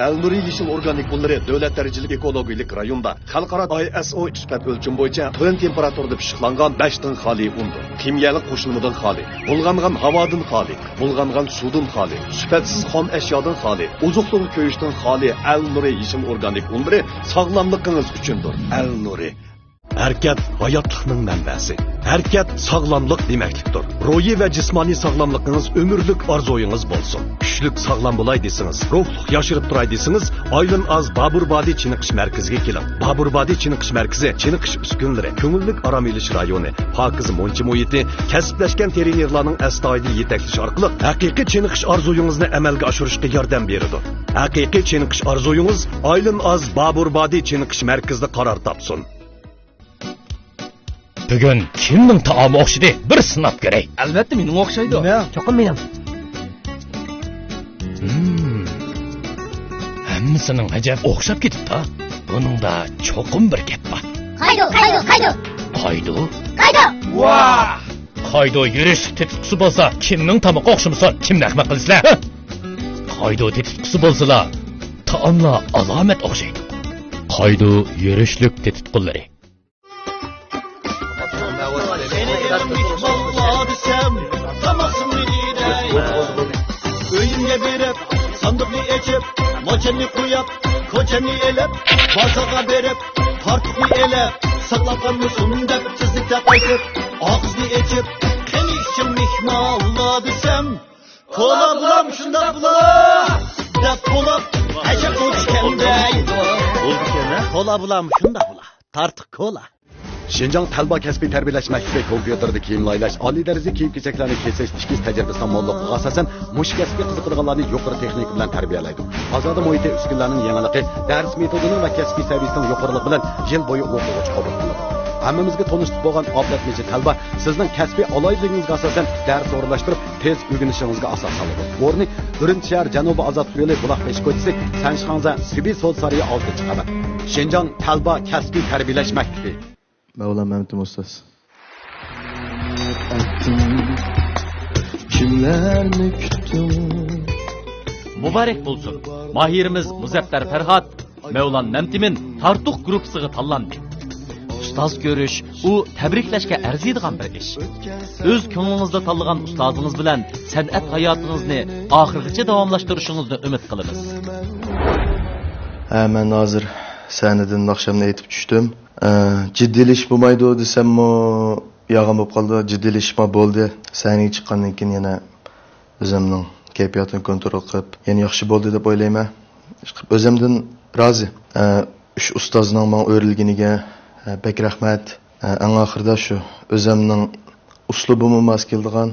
ئەلنۇرى يېشىل ئورگانىك ئۇنلىرى دۆلەت دەرىجىلىك ئېكولوگىيەلىك رايوندا، خەلقئارا ئاي ئېس ئو سۈپەت ئۆلچىمى بويىچە تۆۋەن تېمپېراتۇرىدا پىششىقلانغان بەشتىن خالىي ئۇندۇر. كىميەلىك قوشۇلمىدىن خالىي، بۇلغانغان ھاۋادىن خالىي، بۇلغانغان سۇدىن خالىي، سۈپەتسىز خام ئەشيادىن خالىي، ئوزۇقلۇق كۆيۈشتىن خالىي ئەلنۇرى يېشىل ئورگانىك ئۇنلىرى ساغلاملىقىڭىز ئۈچۈندۇر. ئەلنۇرى. ھەرىكەت ھاياتلىقنىڭ مەنبەسى. ھەرىكەت ساغلاملىق دېمەكلىكتۇر. روھىي ۋە جىسمانىي ساغلاملىقىڭىز ئۆمۈرلۈك ئارزۇيىڭىز بولسۇن. كۈچلۈك ساغلام بولاي دېسىڭىز، روھلۇق ياشىرىپ تۇراي دېسىڭىز، ئايلىن ئاز بابۇر بادى چېنىقىش مەركىزىگە كېلىڭ. بابۇر بادى چېنىقىش مەركىزى چېنىقىش ئۈسكۈنىلىرى، كۆڭۈللۈك ئارام ئېلىش رايونى، پاكىز مۇنچا مۇھىتى، كەسىپلەشكەن ترېنېرلارنىڭ ئەستايىدىل يېتەكلىشى ئارقىلىق ھەقىقىي چېنىقىش ئارزۇيىڭىزنى ئەمەلگە ئاشۇرۇشقا ياردەم بېرىدۇ. ھەقىقىي چېنىقىش ئارزۇيىڭىز ئايلىن ئاز بابۇر بادى چېنىقىش مەركىزىدە قارار تاپسۇن. بۈگۈن كىمنىڭ تائامى ئوخشىدى؟ بىر سىناپ كۆرەي. ئەلۋەتتە، مېنىڭ ئوخشايدۇ. نېمە؟ چوقۇم مېنىڭ. ھىم. ھەممىسىنىڭ ئەجەب ئوخشاپ كېتىپتۇ. بۇنىڭدا چوقۇم بىر گەپ بار. قايدۇ، قايدۇ، قايدۇ. قايدۇ؟ قايدۇ. ۋاھ! قايدۇ يۈرۈشلۈك تېتىتقۇسى بولسا، كىمنىڭ تامىقى ئوخشىمىسۇن؟ كىمنى ئەخمەق قىلىسىلەر؟ ھە؟ قايدۇ تېتىتقۇسى بولسىلا، تائاملار ئالامەت ئوخشايدۇ. قايدۇ يۈرۈشلۈك تېتىتقۇلىرى. ئۆيۈمگە بېرىپ، ساندۇقنى ئېچىپ، موچەننى قويۇپ، كوچەننى ئېلىپ، بازارغا بېرىپ، تارتۇقنى ئېلىپ، ساقلاپ قالمىسۇن دەپ تېزلىكتە قايتىپ، ئاغزىنى ئېچىپ، قېنى ئىچىڭ مېھمانلار دېسەم، كولا بۇلام شۇنداق بۇلا دەپ بولۇپ، ئەجەب بولىدىكەن دەيدۇ. بولىدىكەن، ھە؟ كولا بۇلام شۇنداق بۇلا، تارتۇق كولا. شىنجاڭ تەلۋا كەسپىي تەربىيەلەش مەكتىپى كومپيۇتېردا كىيىم لايىھەلەش، ئالىي دەرىجىلىك كىيىم-كېچەكلەرنى كېسىش، تىكىش تەجرىبىسىنىڭ موللۇقلۇقىغا ئاساسەن، مۇشۇ كەسىپكە قىزىقىدىغانلارنى يۇقىرى تېخنىكا بىلەن تەربىيەلەيدۇ. بازاردا مۇھىتى، ئۈسكۈنىلەرنىڭ يېڭىلىقى، دەرس مېتودىنىڭ ۋە كەسپىي سەۋىيەسىنىڭ يۇقىرىلىقى بىلەن يىل بويى ئوقۇغۇچى قوبۇل قىلىدۇ. ھەممىمىزگە تونۇشلۇق بولغان ئابلەت مېچى تەلۋا سىزنىڭ كەسپىي ئالاھىدىلىكىڭىزگە ئاساسەن دەرس ئورۇنلاشتۇرۇپ، تېز ئۆگىنىشىڭىزگە ئاساس سالىدۇ. ئورنى ئۈرۈمچى شەھەر جەنۇبىي ئازادلىق يولى، بۇلاق بېشى كوچىسى، سەنشىخاڭزا سۈبى سودا سارىيى، ئالتىنچى قەۋەت. شىنجاڭ تەلۋا كەسپىي تەربىيەلەش مەكتىپى. مەۋلان مەمتىم ئۇستاز. كىملەرنى كۈتتۈڭ؟ مۇبارەك بولسۇن! ماھىرىمىز مۇزەپپەر پەرھات مەۋلان مەمتىمىن تارتۇق گۇرۇپپىسىغا تاللاندى. ئۇستاز كۆرۈش، ئۇ تەبرىكلەشكە ئەرزىيدىغان بىر ئىش. ئۆز كۆڭلىڭىزدە تاللىغان ئۇستازىڭىز بىلەن سەنئەت ھاياتىڭىزنى ئاخىرغىچە داۋاملاشتۇرۇشىڭىزنى ئۈمىد قىلىمىز. ھە، مەن ھازىر سەھنىدىن ناخشامنى ئېيتىپ چۈشتۈم. ئە، جىددىيلىشىپ بولمايدۇ دېسەممۇ يالغان بولۇپ قالىدۇ. جىددىيلىشىپمۇ بولدى. سەھنىگە چىققاندىن كېيىن يەنە ئۆزۈمنىڭ كەيپىياتىنى كونترول قىلىپ، يەنە ياخشى بولدى دەپ ئويلايمەن. ئىشقىلىپ ئۆزۈمدىن رازى. ئە، ئۈچ ئۇستازنىڭ ماڭا ئۆرۈلگىنىگە، ئە، بەك رەھمەت. ئە، ئەڭ ئاخىرىدا شۇ ئۆزۈمنىڭ ئۇسلۇبىمۇ ماس كېلىدىغان،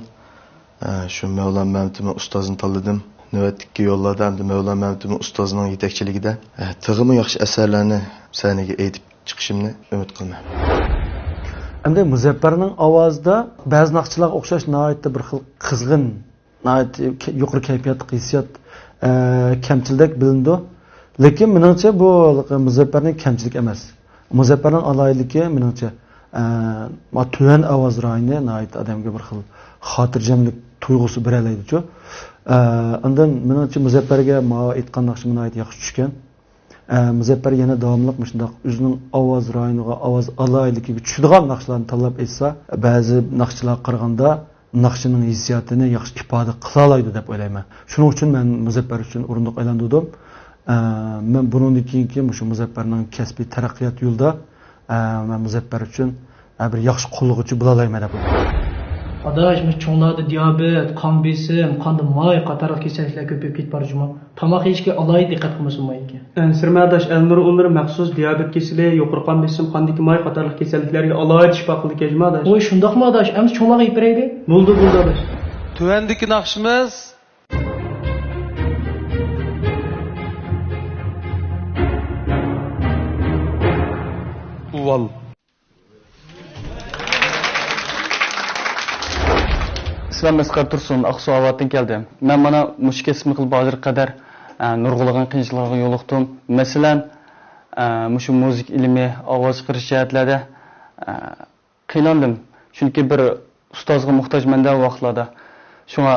ئە، شۇ مەۋلان مەمتىمىن ئۇستازنى تاللىدىم. نۆۋەتتىكى يوللاردا ئەمدى مەۋلان مەمتىمىن ئۇستازنىڭ يېتەكچىلىكىدە، ئە، تېخىمۇ ياخشى ئەسەرلەرنى سەھنىگە ئېيتىپ چىقىشىمنى ئۈمىد قىلىمەن. ئەمدى مۇزەپپەرنىڭ ئاۋازىدا بەزى ناخشىلارغا ئوخشاش ناھايىتى بىر خىل قىزغىن، ناھايىتى كە-، يۇقىرى كەيپىياتلىق ھېسسىيات، ئە، كەمچىلدەك بىلىنىدۇ. لېكىن مېنىڭچە بۇ مۇزەپپەرنىڭ كەمچىلىكى ئەمەس. مۇزەپپەرنىڭ ئالاھىدىلىكى مېنىڭچە، ئە، ما تۆۋەن ئاۋاز رايونى ناھايىتى ئادەمگە بىر خىل خاتىرجەملىك تۇيغۇسى بېرەلەيدىچۇ. ئە، ئاندىن مېنىڭچە مۇزەپپەرگە ماۋۇ ئېيتقان ناخشىمۇ ناھايىتى ياخشى چۈشكەن. ئە، مۇزەپپەر يەنە داۋاملىق مۇشۇنداق ئۆزىنىڭ ئاۋاز رايونىغا، ئاۋاز ئالاھىدىلىكىگە چۈشىدىغان ناخشىلارنى تاللاپ ئېيتسا، بەزى ناخشىلارغا قارىغاندا ناخشىنىڭ ھېسسىياتىنى ياخشى ئىپادە قىلالايدۇ دەپ ئويلايمەن. شۇنىڭ ئۈچۈن مەن مۇزەپپەر ئۈچۈن ئورۇندۇق ئايلاندۇردۇم. ئە، مەن بۇنىڭدىن كېيىنكى مۇشۇ مۇزەپپەرنىڭ كەسپىي تەرەققىيات يولىدا، ئە، مەن مۇزەپپەر ئۈچۈن، ئە، بىر ياخشى قوللىغۇچى بولالايمەن دەپ ئويلايمەن. ئاداش، مۇشۇ چوڭلاردا دىيابېت، قان بېسىم، قاندا ماي قاتارلىق كېسەللىكلەر كۆپىيىپ كېتىپ بارىدۇ جۇمۇ. تاماق يېيىشكە ئالاھىدە دىققەت قىلمىسا بولمايدىكەن. ئەنسىرىمە ئاداش، ئەلنۇر ئۇنلىرى مەخسۇس دىيابېت كېسىلى، يۇقىرى قان بېسىم، قاندىكى ماي قاتارلىق كېسەللىكلەرگە ئالاھىدە شىپا قىلىدىكەن جۇمۇ ئاداش. ۋوي، شۇنداقمۇ ئاداش؟ ئەمىسە چوڭلارغا يېپىپ بېرەيلى. بولدى، بولدى ئاداش. تۆۋەندىكى ناخشىمىز. ئۇۋال. ئىسمىم ئەسقەر تۇرسۇن، ئاقسۇ ئاۋاتتىن كەلدىم. مەن مانا مۇشۇ كەسىپنى قىلىپ ھازىرغا قەدەر، ئە، نۇرغۇنلىغان قىيىنچىلىقلارغا يولۇقتۇم. مەسىلەن، ئە، مۇشۇ مۇزىكا ئىلمى، ئاۋاز چىقىرىش جەھەتلەردە، ئە، قىينالدىم. چۈنكى بىر ئۇستازغا موھتاجمەن-دە ۋاقىتلاردا. شۇڭا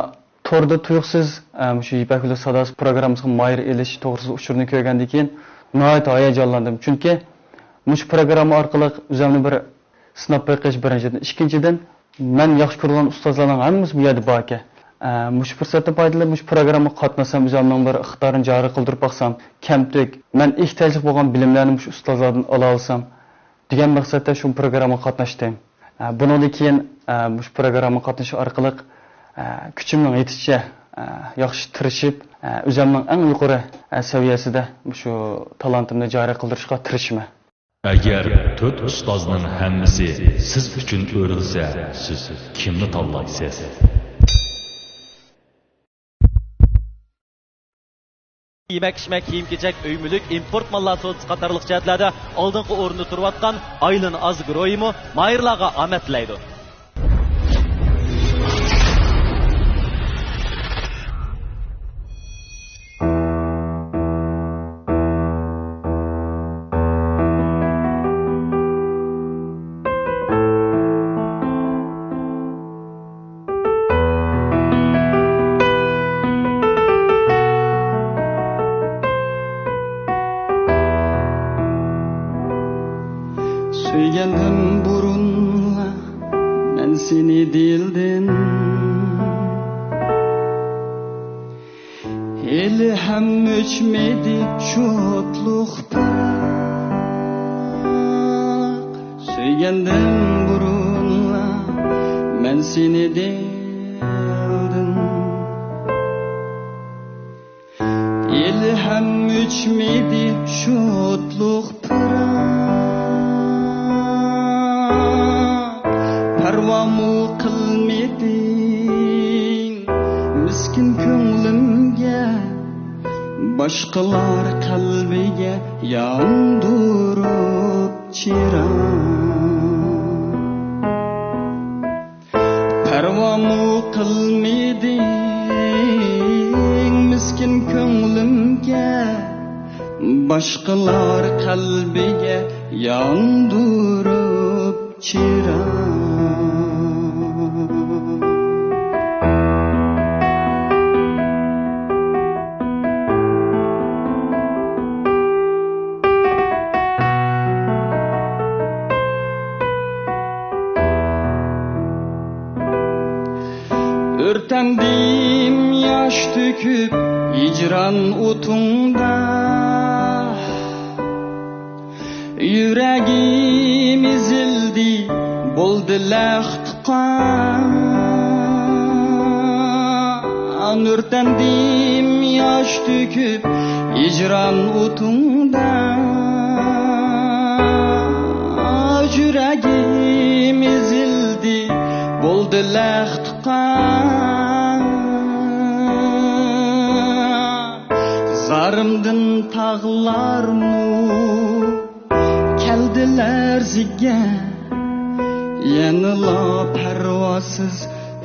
توردا تۇيۇقسىز، ئە، مۇشۇ يىپەك يولى ساداسى پروگراممىسىغا ماھىر ئېلىش توغرىسىدا ئۇچۇرنى كۆرگەندىن كېيىن ناھايىتى ھاياجانلاندىم. چۈنكى مۇشۇ پروگرامما ئارقىلىق ئۆزۈمنى بىر سىناپ بېقىش بىرىنچىدىن. ئىككىنچىدىن، مەن ياخشى كۆرىدىغان ئۇستازلارنىڭ ھەممىسى بۇ يەردە باركەن. ئە، مۇشۇ پۇرسەتتىن پايدىلىنىپ، مۇشۇ پروگراممىغا قاتناشسام، ئۆزۈمنىڭ بىر ئىقتىدارىنى جارى قىلدۇرۇپ باقسام، كەمتۈك مەن ئېھتىياجلىق بولغان بىلىملەرنى مۇشۇ ئۇستازلاردىن ئالالىسام، دېگەن مەقسەتتە شۇ پروگراممىغا قاتناشتىم. ئە، بۇنىڭدىن كېيىن، ئە، مۇشۇ پروگراممىغا قاتنىشىش ئارقىلىق، ئە، كۈچۈمنىڭ يېتىشىچە، ئە، ياخشى تىرىشىپ، ئە، ئۆزۈمنىڭ ئەڭ يۇقىرى، ئە، سەۋىيەسىدە مۇشۇ تالانتىمنى جارى قىلدۇرۇشقا تىرىشىمەن. ئەگەر تۆت ئۇستازنىڭ ھەممىسى سىز ئۈچۈن ئۆرۈلسە، سىز كىمنى تاللايسىز؟ يېمەك-ئىچمەك، كىيىم-كېچەك، ئۆي-مۈلۈك، ئىمپورت ماللار سودىسى قاتارلىق جەھەتلەردە ئالدىنقى ئورۇندا تۇرۇۋاتقان ئايلىن ئاز گۇرۇھىمۇ ماھىرلارغا ئامەت تىلەيدۇ. سۆيگەندىم بۇرۇنلا مەن سېنى دىلدىن. ھېلىھەم ئۆچمىدى شۇ ئوتلۇق پىراق. سۆيگەندىم بۇرۇنلا مەن سېنى دىلدىن. ھېلىھەم ئۆچمىدى شۇ ئوتلۇق پىراق. پەرۋامۇ قىلمىدىڭ مىسكىن كۆڭلۈمگە، باشقىلار قەلبىگە ياندۇرۇپ چىراغ. پەرۋامۇ قىلمىدىڭ مىسكىن كۆڭلۈمگە، باشقىلار قەلبىگە ياندۇرۇپ چىراغ. ئۆرتەندىم ياش تۆكۈپ ھىجران ئوتۇڭدا، يۈرەگىم ئېزىلدى، بولدى لەختە قان. ئۆرتەندىم ياش تۆكۈپ ھىجران ئوتۇڭدا، يۈرەگىم ئېزىلدى، بولدى لەختە قان. زارىمدىن تاغلارمۇ كەلدى لەرزىگە، يەنىلا پەرۋاسىز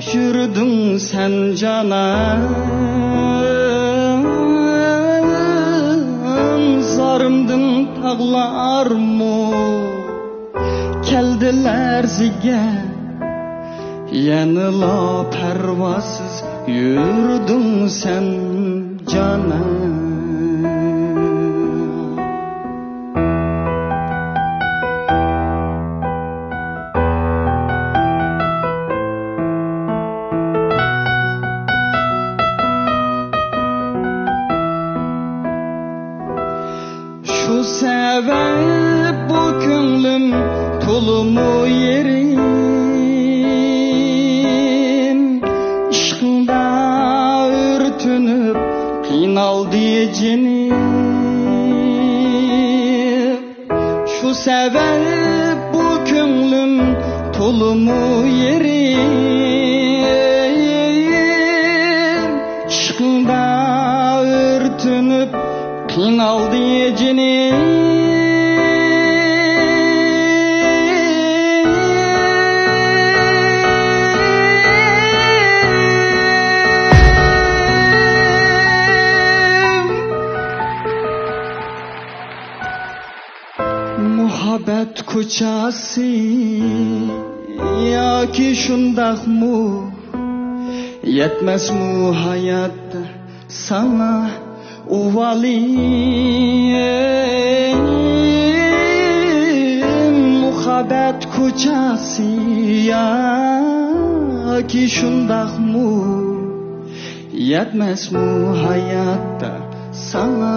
يۈردۈڭ سەن جانان. زارىمدىن تاغلارمۇ كەلدى لەرزىگە، يەنىلا پەرۋاسىز يۈردۈڭ سەن جانان. شۇ سەۋەب بۇ كۆڭلۈم تولىمۇ يېرىم، ئىشقىڭدا ئۆرتىنىپ قىينالدى جېنىم. شۇ سەۋەب بۇ كۆڭلۈم تولىمۇ يېرىم، ئىشقىڭدا ئۆرتىنىپ قىينالدى جېنىم. مۇھەببەت كوچاسى ياكى شۇنداقمۇ يەتمەسمۇ ھاياتتا ساڭا ئۇۋالىم، مۇھەببەت كوچاسى ياكى شۇنداقمۇ؟ يەتمەسمۇ ھاياتتا ساڭا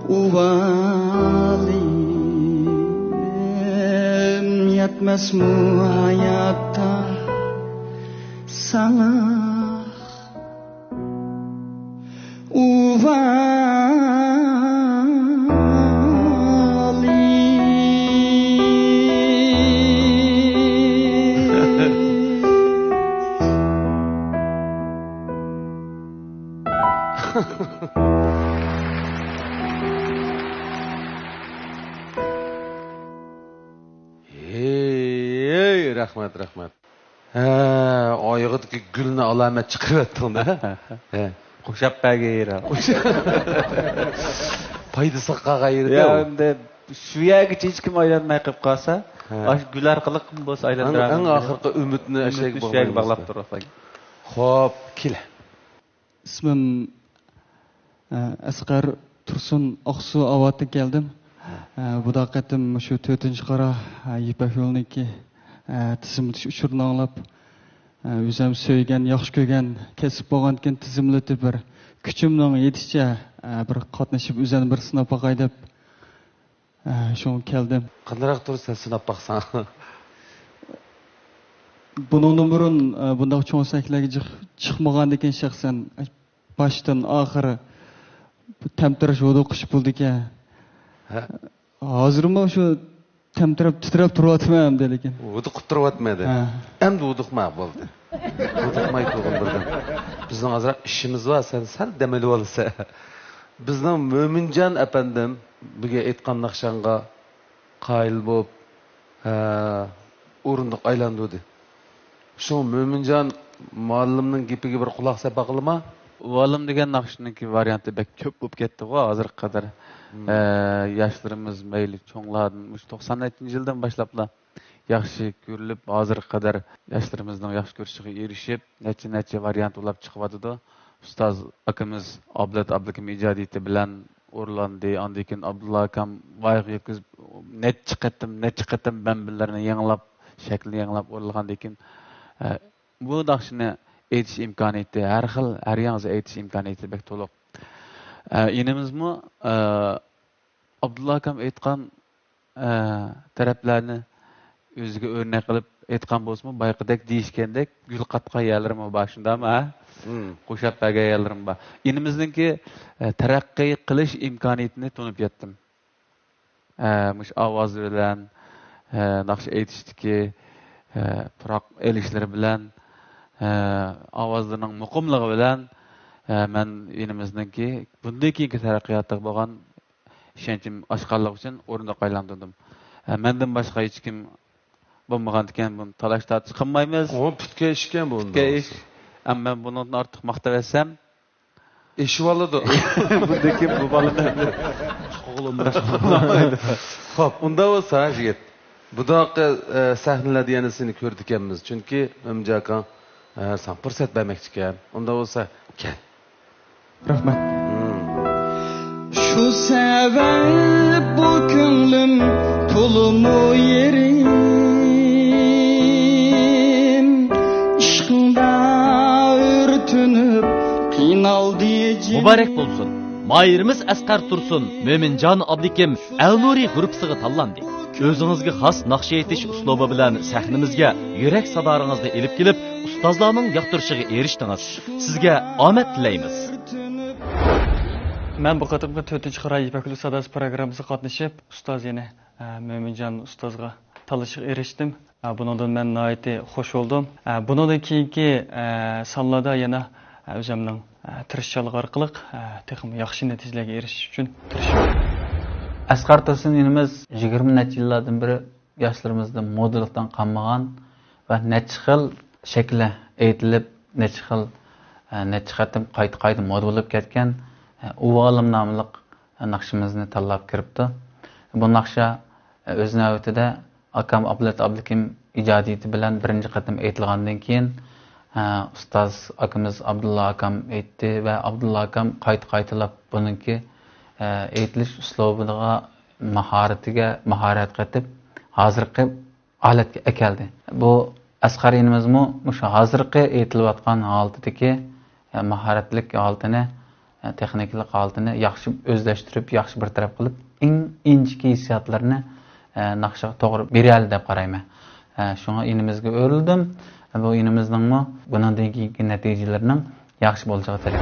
ئۇۋالىم، يەتمەسمۇ ھاياتتا ساڭا ئۇۋالىم. ھېي، رەھمەت، رەھمەت. ھە، ئايىغىدىكى گۈلنى ئالامەت چىقىرىۋەتتىڭ-دە. ھە. قوشاپ بەرگەن يېرى. پايدىسىغا قالغان يېرى-دە يا ئۇ. ئەمدى شۇ يەرگىچە ھېچكىم ئايلانماي قېلىپ قالسا، ھە. ئاشۇ گۈل ئارقىلىق بولسا ئەڭ، ئايلاندۇرامىز ئەڭ دېدى. ئاخىرقى ئۈمىدنى ئۈمىدنى ئەشەگە شۇ يەرگە باغلايمىز. باغلاپ تۇرۇپ. خوپ، كېلە. ئىسمىم، ئە، ئەسقەر تۇرسۇن، ئاقسۇ ئاۋاتتىن كەلدىم. ئە، بۇدا قېتىم مۇشۇ تۆتىنچى قارا، ئە، يىپەك يولىنىڭكى، ئە، تىزىملىتىش ئۇچۇرىنى ئاڭلاپ، ئە، ئۆزۈم سۆيگەن، ياخشى كۆرگەن كەسىپ بولغاندىكىن تىزىملىتىپ بىر كۈچۈمنىڭ يېتىشىچە، ئە، بىر قاتنىشىپ ئۆزۈمنى بىر سىناپ باقاي دەپ، ئە، شۇڭا كەلدىم. قانداقراق تۇرسا سىناپ باقساڭ. بۇنىڭدىن بۇرۇن، ئە، بۇنداق چوڭ سەھنىلەرگە جىق-، چىقمىغاندىكىن شەخسەن، باشتىن ئاخىر تەمتىرەش ھودۇقۇش بولىدىكەن. ھە. ھازىرمۇ شۇ تەمتىرەپ، تىترەپ تۇرۇۋاتىمەن ئەمدى لېكىن. ھودۇقۇپ تۇرۇۋاتىمەن دە. ھە. ئەمدى ھودۇقما، بولدى. ھودۇقماي تۇرغىن بىردەم. بىزنىڭ ئازراق ئىشىمىز بار، سەن سەل دەم ئېلىۋالىسەن. بىزنىڭ مۆمىنجان ئەپەندىم بۈگۈن ئېيتقان ناخشاڭغا قايىل بولۇپ، ھە، ئورۇندۇق ئايلاندۇردى. شۇ مۆمىنجان مۇئەللىمنىڭ گېپىگە بىر قۇلاق سەپ باقىلىما؟ مۇئەللىم دېگەن ناخشىنىڭكى ۋارىيانتى بەك كۆپ بولۇپ كەتتىغۇ ھازىرغا قەدەر. مم. ئە، ياشلىرىمىز مەيلى چوڭلاردىن، مۇشۇ توقسان نەچچىنچى يىلدىن باشلاپلا ياخشى كۆرۈلۈپ، ھازىرغا قەدەر ياشلىرىمىزنىڭ ياخشى كۆرۈشىگە ئېرىشىپ، نەچچە، نەچچە ۋارىيانت بولۇپ چىقىۋاتىدۇ. ئۇستاز ئاكىمىز ئابلەت ئابلىكىم ئىجادىيىتى بىلەن ئورۇنلاندى. ئاندىن كېيىن ئابدۇللا ئاكام ۋايىغا يەتكۈزۈپ، نەچچە قېتىم، نەچچە قېتىم بەمبىلىرىنى يېڭىلاپ، شەكلىنى يېڭىلاپ ئورۇنلىغاندىن كېيىن، ئە، بۇ ناخشىنى ئېيتىش ئىمكانىيىتى، ھەر خىل، ھەر ياڭزا ئېيتىش ئىمكانىيىتى بەك تولۇق. ئە، ئىنىمىزمۇ، ئە، ئابدۇللا ئاكام ئېيتقان، ئە، تەرەپلەرنى ئۆزىگە ئۆرنەك قىلىپ ئېيتقان بولسىمۇ، بايىقىدەك دېيىشكەندەك گۈل قاتقان يەرلىرىمۇ بار، شۇنداقمۇ، ھە؟ مم. قوشاپ بەرگەن يەرلىرىمۇ بار. ئىنىمىزنىڭكى، ئە، تەرەققىي قىلىش ئىمكانىيىتىنى تونۇپ يەتتىم. ئە، مۇشۇ ئاۋازى بىلەن، ئە، ناخشا ئېيتىشتىكى، ئە، پۇراق ئېلىشلىرى بىلەن، ئە، ئاۋازلىرىنىڭ مۇقىملىقى بىلەن، ئە، مەن ئىنىمىزنىڭكى بۇندىن كېيىنكى تەرەققىياتىغا بولغان ئىشەنچىم ئاشقانلىقى ئۈچۈن ئورۇندۇق ئايلاندۇردۇم. ئە، مەندىن باشقا ھېچكىم بولمىغاندىكىن بۇنى تالاش تارتىش قىلمايمىز. ئۇ پۈتكەن ئىشكەن بۇ، پۈتكەن ئىش. ئەمما مەن بۇنىڭدىن ئارتۇق ماختىۋەتسەم، ئېشىۋالىدۇ. بۇندىن كېيىن بۇ بالىنى ئەمدى چىقىغىلى بولمايدۇ. خوپ، ئۇنداق بولسا، يىگىت، بۇنداقى، ئە، سەھنىلەردە يەنە سېنى كۆرىدىكەنمىز. چۈنكى مۆمىنجان ئاكاڭ، ئە، ساڭا پۇرسەت بەرمەكچىكەن. ئۇنداق بولسا، كەل. رەھمەت. مم. شۇ سەۋەب بۇ كۆڭلۈم تولىمۇ يېرىم، ئىشقىڭدا ئۆرتىنىپ قىينالدى جېنىم. مۇبارەك بولسۇن! ماھىرىمىز ئەسقەر تۇرسۇن، مۆمىنجان ئابلىكىم ئەلنۇرى گۇرۇپپىسىغا تاللاندى. ئۆزىڭىزگە خاس ناخشا ئېيتىش ئۇسلۇبى بىلەن سەھنىمىزگە يۈرەك سادالىرىڭىزنى ئېلىپ كېلىپ، ئۇستازلارنىڭ ياقتۇرۇشىغا ئېرىشتىڭىز. سىزگە ئامەت تىلەيمىز. مەن بۇ قېتىمقى تۆتىنچى قارا يىپەك يولى ساداسى پروگراممىسىغا قاتنىشىپ، ئۇستاز يەنە، ئە، مۆمىنجان ئۇستازغا تاللىشىغا ئېرىشتىم. ئە، بۇنىڭدىن مەن ناھايىتى خوش بولدۇم. ئە، بۇنىڭدىن كېيىنكى، ئە، سانلاردا يەنە، ئە، ئۆزۈمنىڭ، ئە، تىرىشچانلىقى ئارقىلىق، ئە، تېخىمۇ ياخشى نەتىجىلەرگە ئېرىشىش ئۈچۈن تىرىشىمەن. ئەسقەر تۇرسۇن ئىنىمىز يىگىرمە نەچچە يىللاردىن بېرى ياشلىرىمىزدا مودىلىقتىن قالمىغان ۋە نەچچە خىل شەكلى ئېيتىلىپ، نەچچە خىل، ئە، نەچچە قېتىم قايتا-قايتا مودا بولۇپ كەتكەن، ئە، ئۇۋالىم ناملىق ناخشىمىزنى تاللاپ كىرىپتۇ. بۇ ناخشا، ئە، ئۆز نۆۋىتىدە ئاكام ئابلەت ئابلىكىم ئىجادىيىتى بىلەن بىرىنچى قېتىم ئېيتىلغاندىن كېيىن، ئە، ئۇستاز ئاكىمىز ئابدۇللا ئاكام ئېيتتى ۋە ئابدۇللا ئاكام قايتا-قايتىلاپ بۇنىڭكى، ئە، ئېيتىلىش ئۇسلۇبىغا، ماھارىتىگە ماھارەت قېتىپ، ھازىرقى ھالەتكە ئەكەلدى. بۇ ئەسقەر ئىنىمىزمۇ مۇشۇ ھازىرقى ئېيتىلىۋاتقان ھالىتىدىكى، ئە، ماھارەتلىك ھالىتىنى، ئە، تېخنىكىلىق ھالىتىنى ياخشى ئۆزلەشتۈرۈپ، ياخشى بىر تەرەپ قىلىپ، ئىڭ ئىنچىكە ھېسسىياتلىرىنى، ئە، ناخشىغا توغرا بېرەلىدى دەپ قارايمەن. ئە، شۇڭا ئىنىمىزگە ئۆرۈلدۈم. بۇ ئىنىمىزنىڭمۇ بۇنىڭدىن كېيىنكى نەتىجىلىرىنىڭ ياخشى بولۇشىغا تىلەك.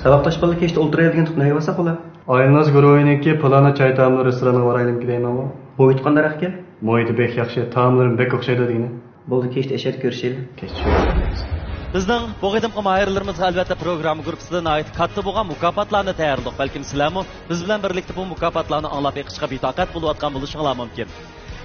ساۋاقداش بالىلار كەچتە ئولتۇرايلى دېگەن تۇپنى ئەيۋەسسە قولا. ئايلىناز گۇرۇھىنىڭكى پىلانى چاي تائاملىرى رېستورانىغا بارايلىمىكىن دەيمەنغۇ. مۇھىتى قانداق ئىكەن؟ مۇھىتى بەك ياخشى، تائاملىرىمۇ بەك ئوخشايدۇ دېگىنى. بولدى، كېچتە ئەشەدە كۆرۈشەيلى. كېچتە كۆرۈشەيلى. بىزنىڭ بۇ قېتىمقى ماھىرلىرىمىزغا ئەلۋەتتە پروگرامما گۇرۇپپىسىدا ناھايىتى كاتتا بولغان مۇكاپاتلارنى تەييارلىدۇق. بەلكىم سىلەرمۇ بىز بىلەن بىرلىكتە بۇ مۇكاپاتلارنى ئاڭلاپ بېقىشقا بىتاقەت بولۇۋاتقان بولۇشۇڭلار مۇمكىن.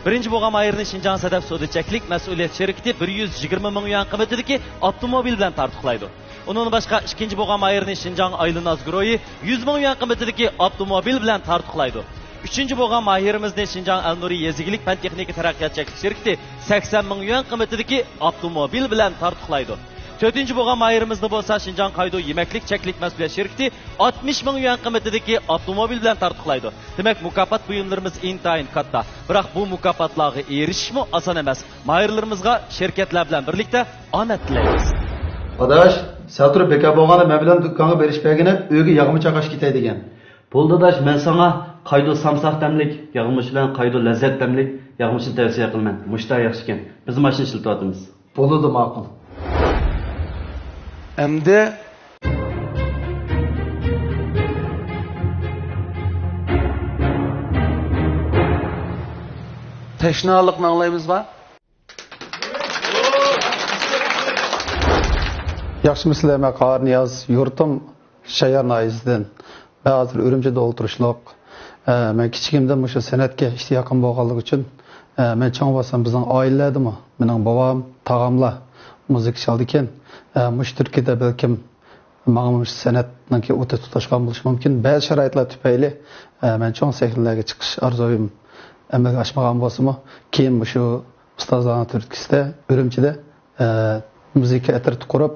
بىرىنچى بولغان ماھىرنى شىنجاڭ سەدەف سودا چەكلىك مەسئۇلىيەت شىركىتى بىر يۈز يىگىرمە مىڭ يۈەن قىممىتىدىكى ئاپتوموبىل بىلەن تارتۇقلايدۇ. ئۇنىڭدىن باشقا، ئىككىنچى بولغان ماھىرنى شىنجاڭ ئايلىناز گۇرۇھى يۈز مىڭ يۈەن قىممىتىدىكى ئاپتوموبىل بىلەن تارتۇقلايدۇ. ئۈچىنچى بولغان ماھىرىمىزنى شىنجاڭ ئەلنۇرى يېزا ئىگىلىك پەن تېخنىكا تەرەققىيات چەكلىك شىركىتى سەكسەن مىڭ يۈەن قىممىتىدىكى ئاپتوموبىل بىلەن تارتۇقلايدۇ. تۆتىنچى بولغان ماھىرىمىزنى بولسا شىنجاڭ قايدو يېمەكلىك چەكلىك مەسئۇلىيەت شىركىتى ئاتمىش مىڭ يۈەن قىممىتىدىكى ئاپتوموبىل بىلەن تارتۇقلايدۇ. دېمەك، مۇكاپات بۇيۇملىرىمىز ئىنتايىن كاتتا. بىراق بۇ مۇكاپاتلارغا ئېرىشىشمۇ ئاسان ئەمەس. ماھىرلىرىمىزغا شىركەتلەر بىلەن بىرلىكتە ئامەت تىلەيمىز. ئاداش، سەل تۇرۇپ بىكار بولغاندا مەن بىلەن دۇكانغا بېرىش بەرگىنە، ئۆيگە ياغمۇ چاقاش كېتەي دېگەن. بولدى ئاداش، مەن ساڭا قايدو سامساق تەملىك ياغمۇچ بىلەن قايدو لەززەت تەملىك ياغمۇچنى تەۋسىيە قىلىمەن. مۇشۇ تەر ياخشىكەن. بىز ماشىنا ئىشلىتىۋاتىمىز. بولىدۇ، ماقۇل. ئەمدى تەشنالىقنى ئاڭلايمىزغا؟ ياخشىمۇسىلەر؟ مەن قارىنىياز، يۇرتۇم شايار ناھىيەسىدىن. مەن ھازىر ئۈرۈمچىدە ئولتۇرۇشلۇق. ئە، مەن كىچىكىمدىن مۇشۇ سەنئەتكە ئىشتىياقىم بولغانلىقى ئۈچۈن، ئە، مەن چوڭ بولسام بىزنىڭ ئائىلىلەردىمۇ مېنىڭ بوۋام، تاغاملار مۇزىكا چالىدىكەن. ئە، مۇشۇ تۈركىيەدە بەلكىم ماڭا مۇشۇ سەنئەتنىڭكى ئوتى تۇتاشقان بولۇشى مۇمكىن. بەزى شارائىتلار تۈپەيلى، ئە، مەن چوڭ سەھنىلەرگە چىقىش ئارزۇيۇم ئەمەلگە ئاشمىغان بولسىمۇ، كېيىن مۇشۇ ئۇستازلارنىڭ تۈرتكىسىدە ئۈرۈمچىدە، ئە، مۇزىكا ئەترىتى قۇرۇپ،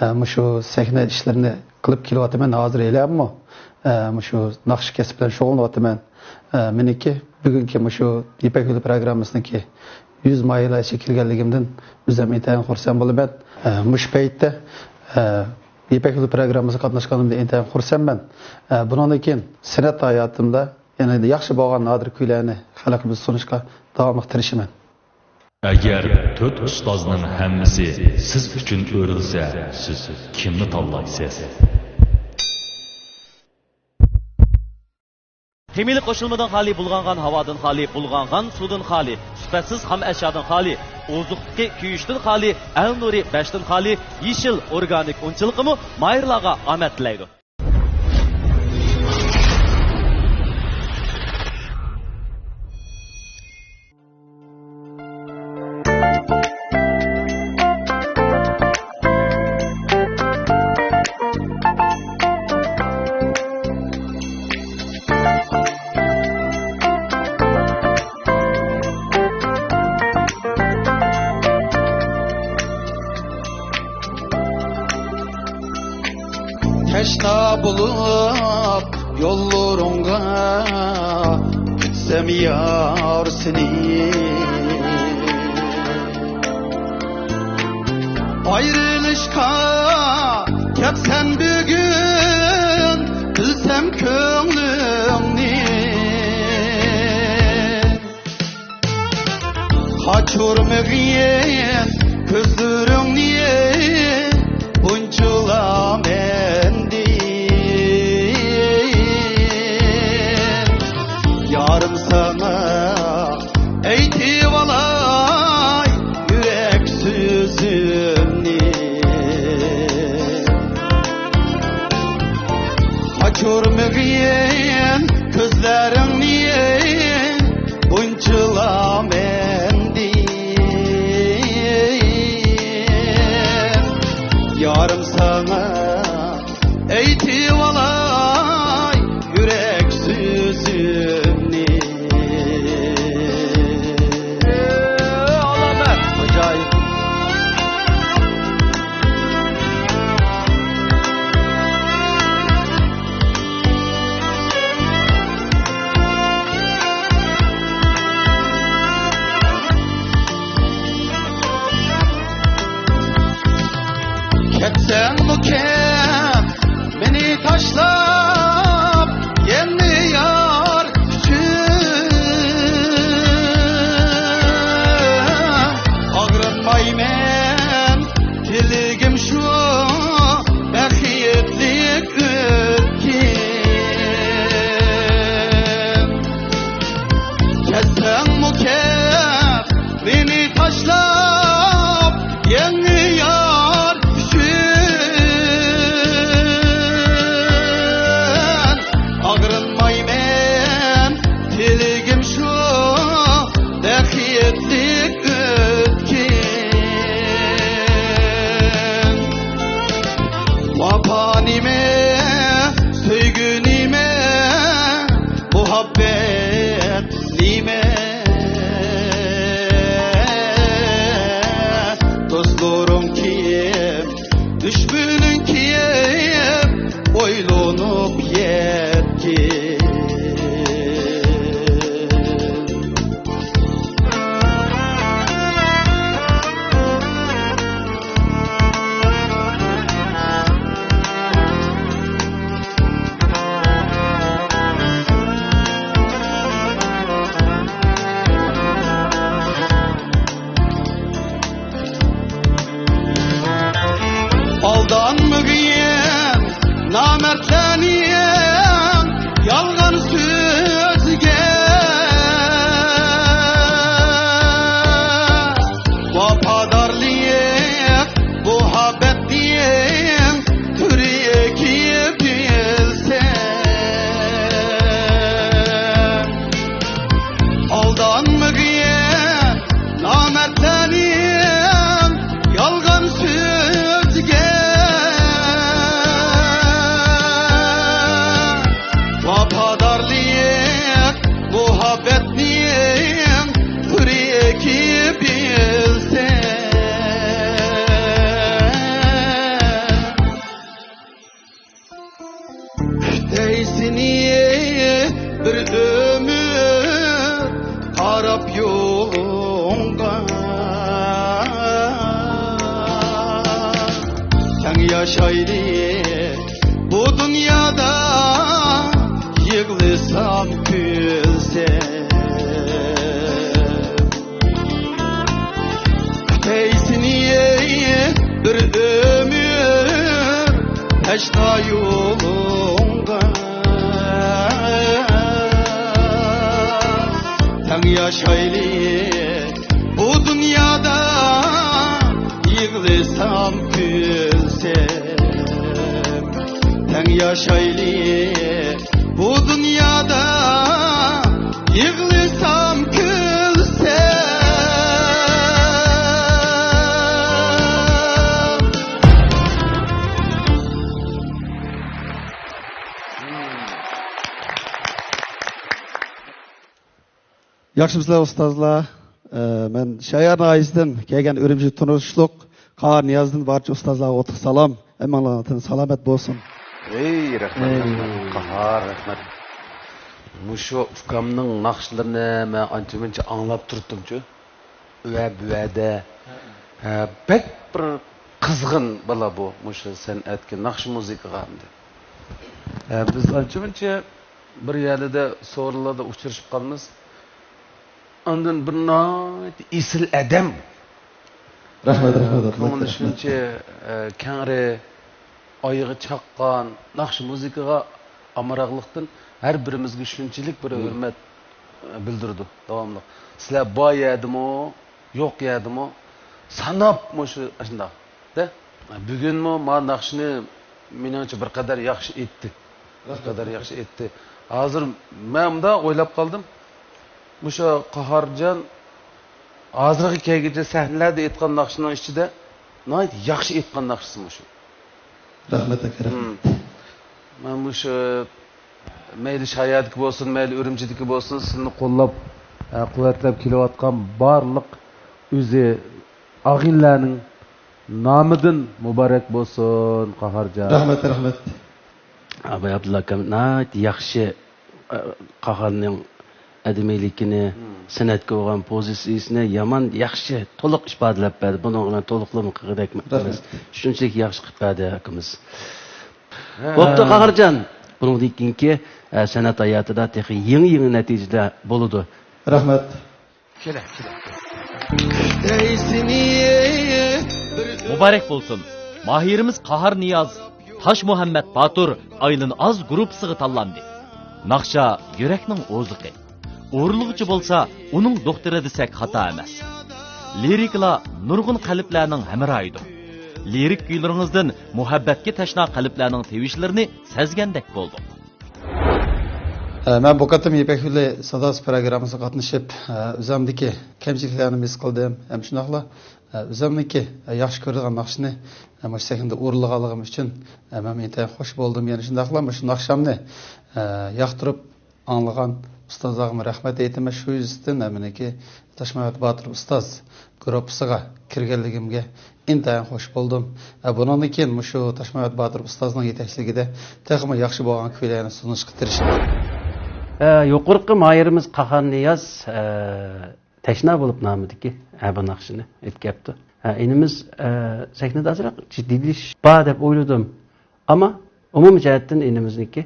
ئە، مۇشۇ سەھنە ئىشلىرىنى قىلىپ كېلىۋاتىمەن. ھازىر ھېلىمۇ، ئە، مۇشۇ ناخشا كەسپى بىلەن شۇغۇللىنىۋاتىمەن. ئە، مېنىڭكى بۈگۈنكى مۇشۇ يىپەك يولى پروگراممىسىنىڭكى يۈز ماھىرلار ئىچىگە كىرگەنلىكىمدىن ئۆزۈم ئىنتايىن خۇرسەن بولىمەن. ئە، مۇشۇ پەيتتە، ئە، يىپەك يولى پروگراممىسىغا قاتناشقىنىمدىن ئىنتايىن خۇرسەنمەن. ئە، بۇنىڭدىن كېيىن سەنئەت ھاياتىمدا يەنە ياخشى بولغان نادىر كۈيلەرنى خەلقىمىزگە سۇنۇشقا داۋاملىق تىرىشىمەن. ئەگەر تۆت ئۇستازنىڭ ھەممىسى سىز ئۈچۈن ئۆرۈلسە، سىز كىمنى تاللايسىز؟ خىمىيەلىك قوشۇلمىدىن خالىي، بۇلغانغان ھاۋادىن خالىي، بۇلغانغان سۇدىن خالىي، سۈپەتسىز خام ئەشيادىن خالىي، ئوزۇقلۇقى كۆيۈشتىن خالىي، ئەلنۇرى بەشتىن خالىي، يېشىل ئورگانىك ئۇنچىلىقىمۇ ماھىرلارغا ئامەت تىلەيدۇ. تەشنا بولۇپ يوللىرىڭغا كۈتسەم يار سېنى. ئايرىلىشقا كەپسەن بۈگۈن، بىلسەم كۆڭلۈڭنى. قاچۇرمىغىن كۆزلىرىڭنى بۇنچىلا مەندىن. يارىم ساڭا ئېيتىۋالاي يۈرەك سۆزۈمنى. قاچۇرمىغىن كۆزلىرىڭنى بۇنچىلا مەندىن. يارىم ساڭا مۇھەببەت نېمە؟ دوستلىرىڭ كىم؟ دۈشمىنىڭ كىم؟ ئويلىنىپ يەتكىن. ئالدانمىغىن نامەردلەرنىڭ يالغان سۆزىگە. ۋاپادارلىق مۇھەببەتنىڭ تۈرىكى بىلسە. ئالدانمىغىن نامەردلەرنىڭ يالغان سۆزىگە. ۋاپادارلىق مۇھەببەتنىڭ تۈرىكى بىلسە. كۈتەي سېنى بىر ئۆمۈر قاراپ يولۇڭغا. تەڭ ياشايلى بۇ دۇنيادا، يىغلىسام كۈلسەم. كۈتەي سېنى بىر ئۆمۈر تەشنا يولۇڭغا. تەڭ ياشايلى بۇ دۇنيادا، يىغلىسام كۈلسەم. تەڭ ياشايلى بۇ دۇنيادا، يىغلىسام كۈلسەم. ياخشىمۇسىلەر ئۇستازلار؟ ئە، مەن شايار ناھىيەسىدىن كەلگەن ئۈرۈمچى تونۇشلۇق قاھار نىيازدىن بارچە ئۇستازلارغا ئوتلۇق سالام. ھەممىڭلارنىڭ تېنى سالامەت بولسۇن. ھەي، رەھمەت، ئەي. رەھمەت. قاھار، رەھمەت. مۇشۇ ئۇكامنىڭ ناخشىلىرىنى مەن ئانچە-مۇنچە ئاڭلاپ تۇرۇپتۇمچۇ. ئۇ بۇ يەردە، ھە، بەك بىر قىزغىن بالا بۇ، مۇشۇ سەنئەتكە، ناخشا مۇزىكىغا ئەمدى. ھە، بىز ئانچە-مۇنچە بىر يەرلەردە سورۇنلاردا ئۇچرىشىپ قالىمىز. ئاندىن بىر ناھايىتى ئېسىل ئادەم. رەھمەت، رەھمەت، رەھمەت، كۆڭلى رەھمەت. شۇنچە، ئە، كەڭرى، ئايىغى چاققان، ناخشا مۇزىكىغا ئامراقلىقتىن ھەر بىرىمىزگە شۇنچىلىك بىر مم. ھۆرمەت، ئە، بىلدۈرىدۇ داۋاملىق. سىلەر بار يەردىمۇ، يوق يەردىمۇ، ساناپ مۇشۇ ئاشۇنداق. دە، بۈگۈنمۇ ما ناخشىنى مېنىڭچە بىر قەدەر ياخشى ئېيتتى. بىر قەدەر ياخشى ئېيتتى. ھازىر مەن مۇنداق ئويلاپ قالدىم. مۇشۇ قاھارجان ھازىرغا كەلگۈچە سەھنىلەردە ئېيتقان ناخشىنىڭ ئىچىدە ناھايىتى ياخشى ئېيتقان ناخشىسى مۇشۇ. رەھمەت ئاكا، رەھمەت. مم. مەن مۇشۇ مەيلى شايادىكى بولسۇن، مەيلى ئۈرۈمچىدىكى بولسۇن، سىلىنى قوللاپ، ئە، قۇۋۋەتلەپ كېلىۋاتقان بارلىق ئۆزى ئاغىنىلەرنىڭ نامىدىن مۇبارەك بولسۇن، قاھارجان. رەھمەت، رەھمەت. ئاباي ئابدۇللا ئاكام ناھايىتى ياخشى، ئە، قاھارنىڭ ئادىمىيلىكىنى، مم. سەنئەتكە بولغان پوزىتسىيىسىنى يامان ياخشى، تولۇق ئىپادىلەپ بەردى. بۇنىڭغا مەن تولۇقلىما قىلغۇدەك ئەمەس. رەھمەت. شۇنچىلىك ياخشى قىلىپ بەردى ئاكىمىز. ھە. بوپتۇ، قاھارجان. بۇنىڭدىن كېيىنكى، ئە، سەنئەت ھاياتىدا تېخى يېڭى-يېڭى نەتىجىلەر بولىدۇ. رەھمەت. كېلە، كېلە. مۇبارەك بولسۇن. ماھىرىمىز قاھار نىياز، تاش مۇھەممەت باتۇر، ئايلىن ئاز گۇرۇپپىسىغا تاللاندى. ناخشا يۈرەكنىڭ ئوزۇقى. ئورۇنلىغۇچى بولسا ئۇنىڭ دوختۇرى دېسەك خاتا ئەمەس. لىرىكىلار نۇرغۇن قەلبلەرنىڭ ھەمراھىدۇر. لىرىك كۈيلىرىڭىزدىن مۇھەببەتكە تەشنا قەلبلەرنىڭ تىۋىشلىرىنى سەزگەندەك بولدۇق. ئە، مەن بۇ قېتىم يىپەك يولى ساداسى پروگراممىسىغا قاتنىشىپ، ئە، ئۆزۈمدىكى كەمچىلىكلەرنى ھېس قىلدىم ھەم شۇنداقلا، ئە، ئۆزۈمنىڭكى، ئە، ياخشى كۆرىدىغان ناخشىنى، ئە، مۇشۇ سەھنىدە ئورۇنلىغانلىقىم ئۈچۈن، ئە، مەن ئىنتايىن خوش بولدۇم. يەنە شۇنداقلا مۇشۇ ناخشامنى، ئە، ياقتۇرۇپ، ئاڭلىغان ئۇستازلارغىمۇ رەھمەت ئېيتىمەن. شۇ يۈزىسىدىن مېنىڭكى تاشمۇھەممەت باتۇر ئۇستاز گۇرۇپپىسىغا كىرگەنلىكىمگە ئىنتايىن خوش بولدۇم. ھە، بۇنىڭدىن كېيىن مۇشۇ تاشمۇھەممەت باتۇر ئۇستازنىڭ يېتەكچىلىكىدە تېخىمۇ ياخشى بولغان كۈيلەرنى سۇنۇشقا تىرىشىمەن. ھە، يۇقىرىقى ماھىرىمىز قاھار نىياز، ھە، تەشنا بولۇپ نامىدىكى، ھە، بۇ ناخشىنى ئېيتىپ كەپتۇ. ھە، ئىنىمىز، ھە، سەھنىدە ئازراق جىددىيلىشىش بار دەپ ئويلىدىم. ئەمما ئومۇمىي جەھەتتىن ئىنىمىزنىڭكى،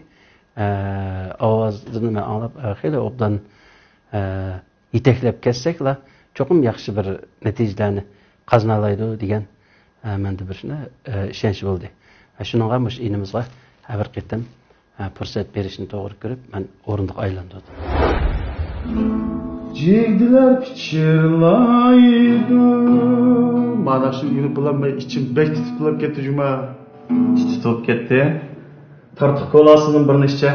ھە، ئاۋازىنى مەن ئاڭلاپ، ھە، خېلى ئوبدان، ھە، يېتەكلەپ كەتسەكلا، چوقۇم ياخشى بىر نەتىجىلەرنى قازىنالايدۇ دېگەن، ئە، مەندە بىر، ئە، ئىشەنچ بولدى. ئە، شۇنىڭغا مۇشۇ ئىنىمىزغا، ئە، بىر قېتىم، ئە، پۇرسەت بېرىشنى توغرا كۆرۈپ، مەن ئورۇندۇق ئايلاندۇردۇم. جىگدىلەر پىچىرلايدۇ. مانا شۇ ئىنى بىلەن مەن ئىچىم بەك تىتىپ كەتتى جۇما. تىتىپ كەتتى. تارتۇق كولاسىدىن بىرنى ئىچە.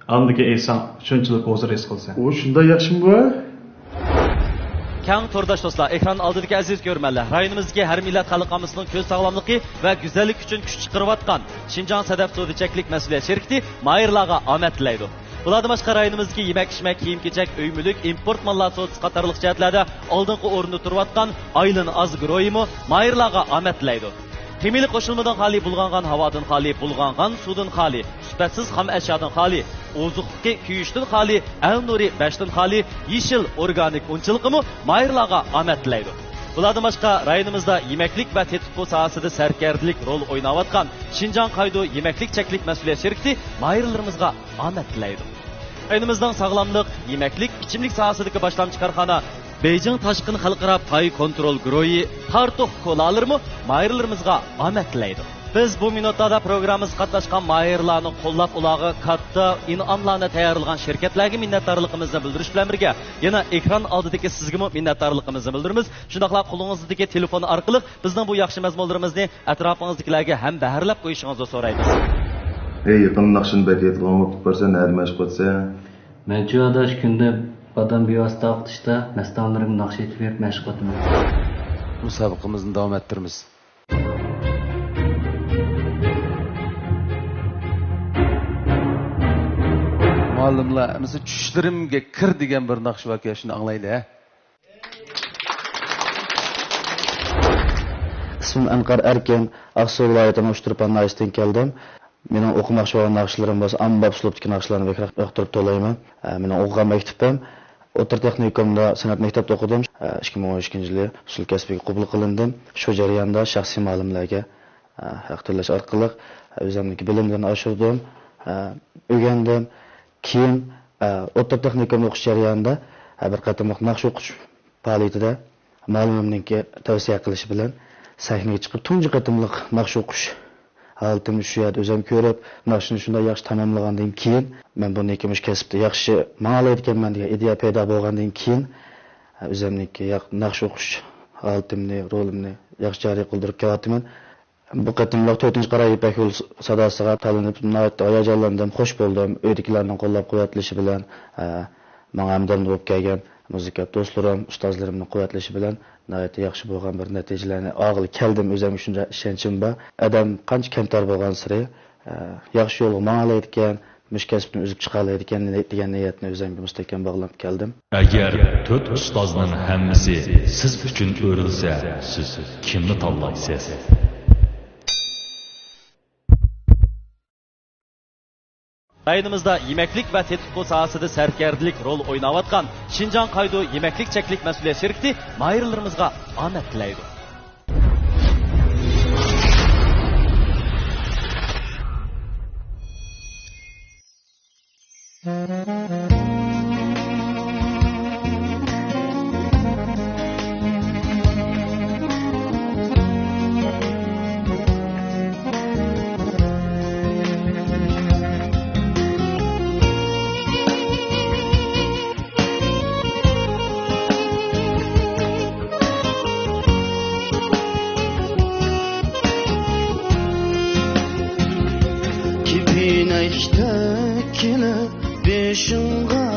ئاندىكى ئېيتساڭ، شۇنچىلىك ھۇزۇر ھېس قىلىسەن. ئۇ شۇنداق ياخشىمۇ بۇ؟ كەڭ تورداش دوستلار، ئېكران ئالدىدىكى ئەزىز كۆرۈرمەنلەر، رايونىمىزدىكى ھەر مىللەت خەلق ئاممىسىنىڭ كۆز ساغلاملىقى ۋە گۈزەللىكى ئۈچۈن كۈچ چىقىرىۋاتقان شىنجاڭ سەدەپ سودا چەكلىك مەسئۇلىيەت شىركىتى ماھىرلارغا ئامەت تىلەيدۇ. بۇلاردىن باشقا، رايونىمىزدىكى يېمەك-ئىچمەك، كىيىم-كېچەك، ئۆي-مۈلۈك، ئىمپورت ماللار سودىسى قاتارلىق جەھەتلەردە ئالدىنقى ئورۇندا تۇرۇۋاتقان ئايلىن ئاز گۇرۇھىمۇ ماھىرلارغا ئامەت تىلەيدۇ. خىمىيەلىك قوشۇلمىدىن خالىي، بۇلغانغان ھاۋادىن خالىي، بۇلغانغان سۇدىن خالىي، سۈپەتسىز خام ئەشيادىن خالىي، ئوزۇقلۇقى كۆيۈشتىن خالىي، ئەل نۇرى بەشتىن خالىي، يېشىل ئورگانىك ئۇنچىلىقىمۇ ماھىرلارغا ئامەت تىلەيدۇ. بۇلاردىن باشقا، رايونىمىزدا يېمەكلىك ۋە تېتىتقۇ ساھەسىدە سەركەردىلىك رول ئويناۋاتقان شىنجاڭ قايدۇ يېمەكلىك چەكلىك مەسئۇلىيەت شىركىتى ماھىرلىرىمىزغا ئامەت تىلەيدۇ. رايونىمىزنىڭ ساغلاملىق، يېمەكلىك، ئىچىملىك ساھەسىدىكى باشلامچى كارخانا بېيجىڭ تاشقىن خەلقئارا پاي كونترول گۇرۇھى تارتۇق كولالىرىمۇ ماھىرلىرىمىزغا ئامەت تىلەيدۇ. بىز بۇ مىنۇتلاردا پروگراممىمىزغا قاتناشقان ماھىرلارنى قوللاپ، ئۇلارغا كاتتا ئىنئاملارنى تەييارلىغان شىركەتلەرگە مىننەتدارلىقىمىزنى بىلدۈرۈش بىلەن بىرگە، يەنە ئېكران ئالدىدىكى سىزگىمۇ مىننەتدارلىقىمىزنى بىلدۈرىمىز. شۇنداقلا قولىڭىزدىكى تېلېفون ئارقىلىق بىزنىڭ بۇ ياخشى مەزمۇنلىرىمىزنى ئەتراپىڭىزدىكىلەرگە ھەم بەھرىلەپ قويۇشىڭىزنى سورايمىز. ئەي، يېقىندا ناخشىنى بەك ئېيتىدىغان بولۇپ قالسا، نەدە مەشىق قىلىسەن؟ مەنچۇ ئاداش كۈندە بادام بىۋاسىتە ئاقىتىشتا مەستانىلىرىمنى ناخشا ئېيتىپ بېرىپ مەشىق قىلىمەن. مۇسابىقىمىزنى داۋام ئەتتۈرىمىز. مۇئەللىملەر، ئەمىسە چۈشلىرىمگە كىر دېگەن بىر ناخشا باركەن، شۇنى ئاڭلايلى، ھە؟ ئىسمىم ئەنقەر ئەركىن، ئاقسۇ ۋىلايىتىنىڭ ئۇچتۇرپان ناھىيەسىدىن كەلدىم. مېنىڭ ئوقۇماقچى بولغان ناخشىلىرىم بولسا ئاممىباب ئۇسلۇبتىكى ناخشىلارنى بەكرەك ياقتۇرۇپ توۋلايمەن. ئە، مېنىڭ ئوقۇغان مەكتىپىم ئوتتۇرا تېخنىكومدا سەنئەت مەكتەپتە ئوقۇدۇم. ئە، ئىككى مىڭ ئون ئىككىنچى يىلى ئۇسسۇل كەسپىگە قوبۇل قىلىندىم. شۇ جەرياندا شەخسىي مۇئەللىملەرگە، ئە، ھەق تۆلەش ئارقىلىق، ئە، ئۆزۈمنىڭكى بىلىملىرىنى ئاشۇردۇم، ئە، ئۆگەندىم. كېيىن، ئە، ئوتتۇرا تېخنىكومدا ئوقۇش جەريانىدا، ئە، بىر قېتىملىق ناخشا ئوقۇش پائالىيىتىدە مۇئەللىمىمنىڭكى تەۋسىيە قىلىشى بىلەن سەھنىگە چىقىپ، تۇنجى قېتىملىق ناخشا ئوقۇش ھالىتىمنى شۇ يەردە ئۆزۈم كۆرۈپ، ناخشىنى شۇنداق ياخشى تاماملىغاندىن كېيىن، مەن بۇندىن كېيىن مۇشۇ كەسىپتە ياخشى ماڭالايدىكەنمەن دېگەن ئىدىيە پەيدا بولغاندىن كېيىن، ئۆزۈمنىڭكى ياق-، ناخشا ئوقۇش ھالىتىمنى، رولۇمنى ياخشى جارى قىلدۇرۇپ كېلىۋاتىمەن. بۇ قېتىملىق تۆتىنچى قارا يىپەك يولى ساداسىغا تالىنىپ، ناھايىتى ھاياجانلاندىم، خوش بولدۇم. ئۆيدىكىلەرنىڭ قوللاپ-قۇۋۋەتلىشى بىلەن، ئە، ماڭا ھەمدەم بولۇپ كەلگەن مۇزىكانت دوستلىرىم، ئۇستازلىرىمنىڭ قۇۋۋەتلىشى بىلەن ناھايىتى ياخشى بولغان بىر نەتىجىلەرنى ئالغىلى كەلدىم. ئۆزۈمگە شۇنداق ئىشەنچىم بار. ئادەم قانچە كەمتەر بولغانسېرى، ئە، ياخشى يولغا ماڭالايدىكەن، مۇشۇ كەسىپتىن ئۈزۈپ چىقالايدىكەن دېگەن نىيەتنى ئۆزۈمگە مۇستەھكەم باغلاپ كەلدىم. ئەگەر تۆت ئۇستازنىڭ ھەممىسى سىز ئۈچۈن ئۆرۈلسە، سىز كىمنى تاللايسىز؟ رايونىمىزدا يېمەكلىك ۋە تېتىتقۇ ساھەسىدە سەركەردىلىك رول ئويناۋاتقان شىنجاڭ قايدۇ يېمەكلىك چەكلىك مەسئۇلىيەت شىركىتى ماھىرلىرىمىزغا ئامەت تىلەيدۇ. كېپىنەكتە كېلىپ بېشىڭغا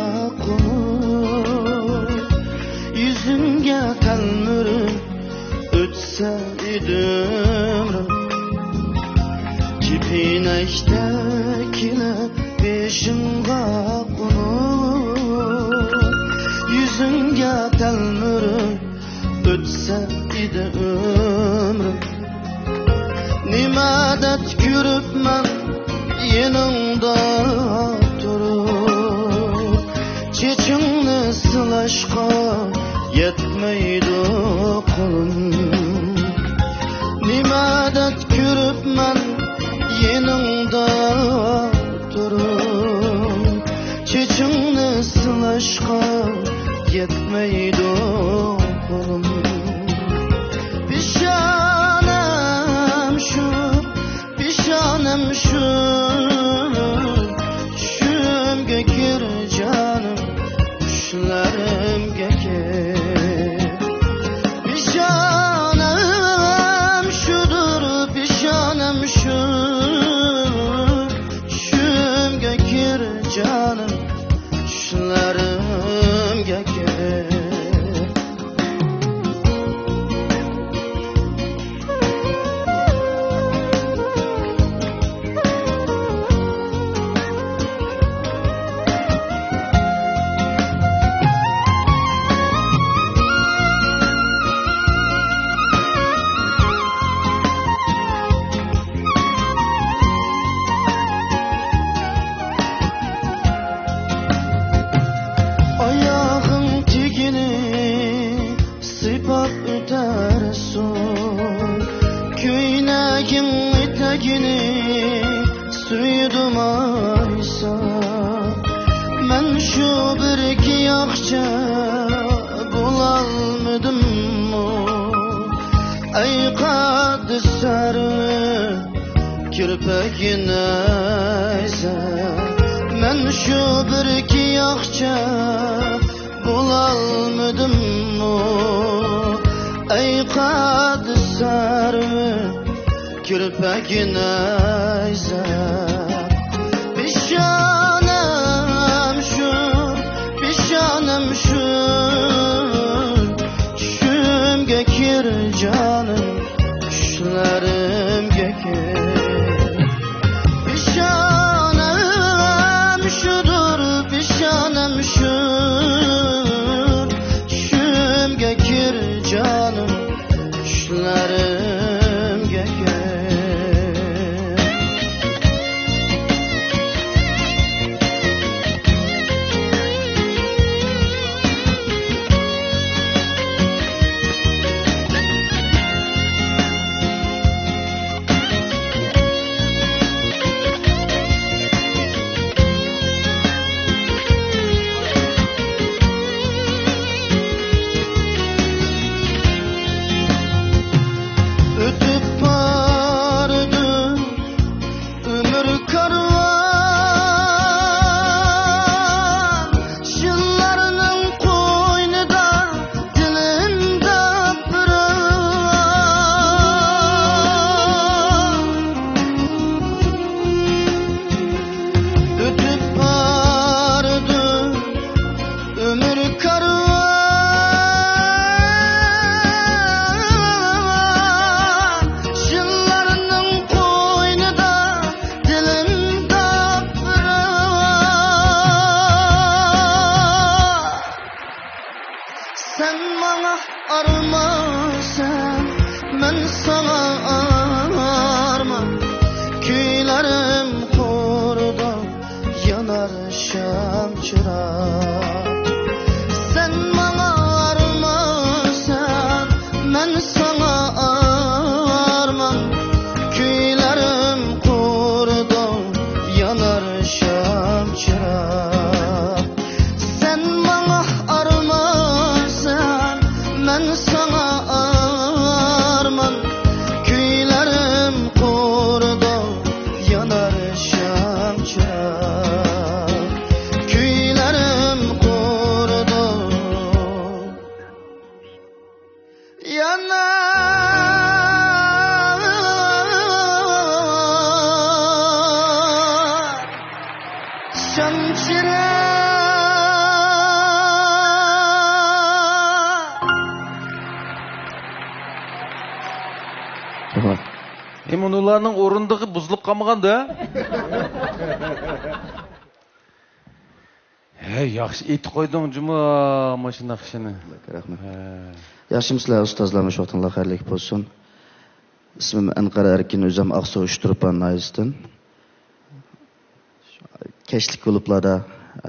قونۇپ، يۈزۈڭگە تەلمۈرۈپ ئۆتسە ئىدىم. كېپىنەكتە كېلىپ بېشىڭغا قونۇپ، ئۆمرۈم. نېمە دەرد كۆرۈپمەن يېنىڭدا تۇرۇپ، چېچىڭنى سىلاشقا يەتمەيدۇ قولۇم. نېمە دەرد كۆرۈپمەن يېنىڭدا تۇرۇپ، چېچىڭنى سىلاشقا يەتمەيدۇ قولۇم. پېشانەم شۇ، پېشانەم شۇ، چۈشۈمگە كىر جانىم، چۈشلىرىمگە كىر. پېشانەم شۇدۇر، پېشانەم شۇ، چۈشۈمگە كىر جانىم، چۈشلىرىمگە كىر. ئاياغىڭ تېگىنى سىيپاپ ئۆتەرسۇن، كۆينەكىڭ ئېتەكىنى سۆيدۈم ئايسا. مەن شۇ بىر گىياھچە بولالمىدىممۇ؟ ئەي قەددى سەرۋى، كىرپىكى نەيزە، مەن شۇ بىر گىياھچە بولالمىدىممۇ؟ ئەي قەددى سەرۋى، كىرپىكى نەيزە. پېشانەم شۇ، پېشانەم شۇ، چۈشۈمگە كىر جانىم، چۈشلىرىمگە كىر. پېشانەم شۇدۇر، پېشانەم شۇ، چۈشۈمگە كىر جانىم، چۈشلىرىمگە كىر. ئۆتۈپ بارىدۇ ئۆمۈر كارۋان، يىللارنىڭ قوينىدا دىلىمدا بىر ئارمان. ئۆتۈپ بارىدۇ ئۆمۈر كارۋان، يىللارنىڭ قوينىدا دىلىمدا بىر ئارمان. سەن ماڭا ئارمانسەن، مەن ساڭا ئارمان. كۈيلىرىم قۇرىدۇ، يانار شام چىراغ. سەن ماڭا ئارمانسەن، مەن ساڭا ئارمان. كۈيلىرىم قۇرىدۇ، يانار شام چىراغ. سەن ماڭا ئارمانسەن، مەن ساڭا ئارمان. كۈيلىرىم قۇرىدۇ، يانار شام چىراغ. كۈيلىرىم قۇرىدۇ، يانار شام چىراغ. ئەمما ئۇلارنىڭ ئورۇندىقى بۇزۇلۇپ قالمىغاندا. ھەي، ياخشى ئېيتىپ قويدۇڭ جۇمۇ ماشۇنداق ئىشنى. رەھمەت. ھە. ياخشىمۇسىلەر ئۇستازلار، مۇشۇ ۋاقتىڭلار خەيرلىك بولسۇن. ئىسمىم ئەنقەر ئەركىن، ئۆزۈم ئاقسۇ ئۇچتۇرپان ناھىيەسىدىن. كەچلىك كۇلۇبلاردا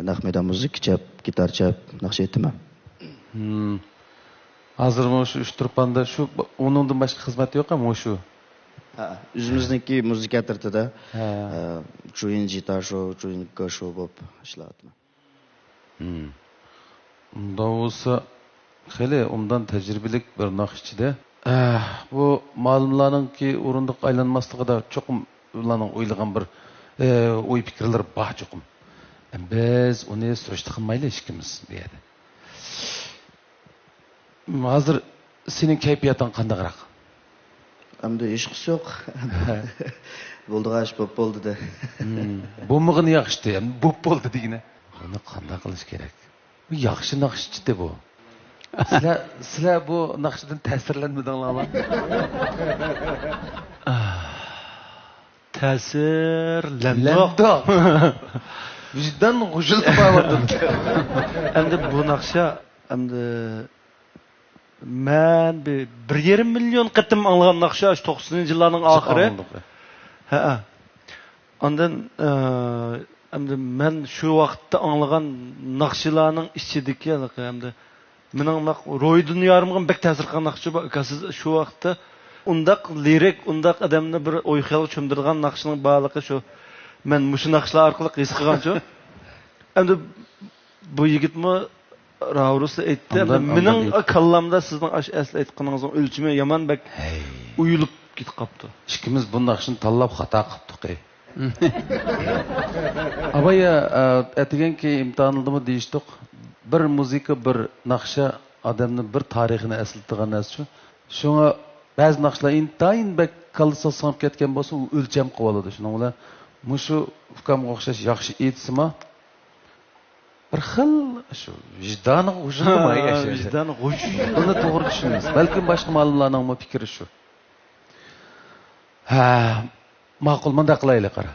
نەق مەيدان مۇزىكا چاپ، گىتار چاپ، ناخشا ئېيتىمەن. ھازىرمۇ شۇ ئۇچتۇرپاندا شۇ، ئۇنىڭدىن باشقا خىزمەت يوق، مۇشۇ؟ ھە، ئۆزىمىزنىڭكى مۇزىكا ئەترىتىدە، ھە. ئە، جۇيىن جىتار شو، جۇيىن گا شو بولۇپ ئىشلەۋاتىمەن. ھىم. ئۇنداق بولسا، خېلى ئوبدان تەجرىبىلىك بىر ناخشىچى-دە. ئە، بۇ مالىملارنىڭكى ئورۇندۇققا ئايلانماسلىقىدا چوقۇم ئۇلارنىڭ ئويلىغان بىر، ئە، ئوي پىكىرلىرى بار چوقۇم. بىز ئۇنى سۈرۈشتە قىلمايلى ئىككىمىز بۇ يەردە. ھازىر سېنىڭ كەيپىياتىڭ قانداقراق؟ ئەمدى ھېچقىسى يوق. بولىدىغان ئىش بولۇپ بولدى-دە. ھىم، بولمىغىنى ياخشىتى، ئەمدى بولۇپ بولدى دېگىنە. بۇنى قانداق قىلىش كېرەك؟ بۇ ياخشى ناخشىچىتى بۇ. سىلەر، سىلەر بۇ ناخشىدىن تەسىرلەنمىدىڭلارمۇ؟ تەسىرلەندۇق. لەندۇق. ۋىجدان غۇژۇلتۇپ باراۋاتىدۇ. ئەمدى بۇ ناخشا، ئەمدى مەن بىر، بىر يېرىم مىليون قېتىم ئاڭلىغان ناخشا، شۇ توقسىنىنچى يىللارنىڭ ئاخىرى. ئاڭلىدۇق. ھەئە. ئاندىن، ئە، ئەمدى مەن شۇ ۋاقىتتا ئاڭلىغان ناخشىلارنىڭ ئىچىدىكى ھېلىقى، ئەمدى مېنىڭ ناق-، روھىي دۇنيامغا بەك تەسىر قىلغان ناخشا بار ئاكا. سىز شۇ ۋاقىتتا ئۇنداق لىرىك، ئۇنداق ئادەمنى بىر ئوي خىيالغا چۆمدۈرىدىغان ناخشىنىڭ بارلىقى شۇ. مەن مۇشۇ ناخشىلار ئارقىلىق ھېس قىلغانچۇ. ئەمدى بۇ يىگىتمۇ راۋۇرۇسلا ئېيتتى. ئەمدى مېنىڭ كاللامدا سىزنىڭ ئاشۇ ئەسلى ئېيتقىنىڭىزنىڭ ئۆلچىمى يامان بەك ئۇيۇلۇپ كېتىپ قاپتۇ. ئىككىمىز بۇ ناخشىنى تاللاپ خاتا قىپتۇق. ئابايا، ئە، ئەتىگەنكى ئىمتىھانلىدىمۇ دېيىشتۇق. بىر مۇزىكا، بىر ناخشا ئادەمنىڭ بىر تارىخىنى ئەسلىتىدىغان نەرسە شۇ. شۇڭا بەزى ناخشىلار ئىنتايىن بەك كاللىسىغا سىڭىپ كەتكەن بولسا، ئۇ ئۆلچەم قىلىۋالىدۇ. شۇنىڭ بىلەن مۇشۇ ئۇكامغا ئوخشاش ياخشى ئېيتسىمۇ، بىر خىل شۇ ۋىجدانىغا غۇژۇلدىمۇ؟ ھە، ۋىجدانىغا غۇژ. بۇنى توغرا چۈشىنىمىز. بەلكىم باشقا مالىملارنىڭمۇ پىكرى شۇ. ھە، ماقۇل، مۇنداق قىلايلى، قارا.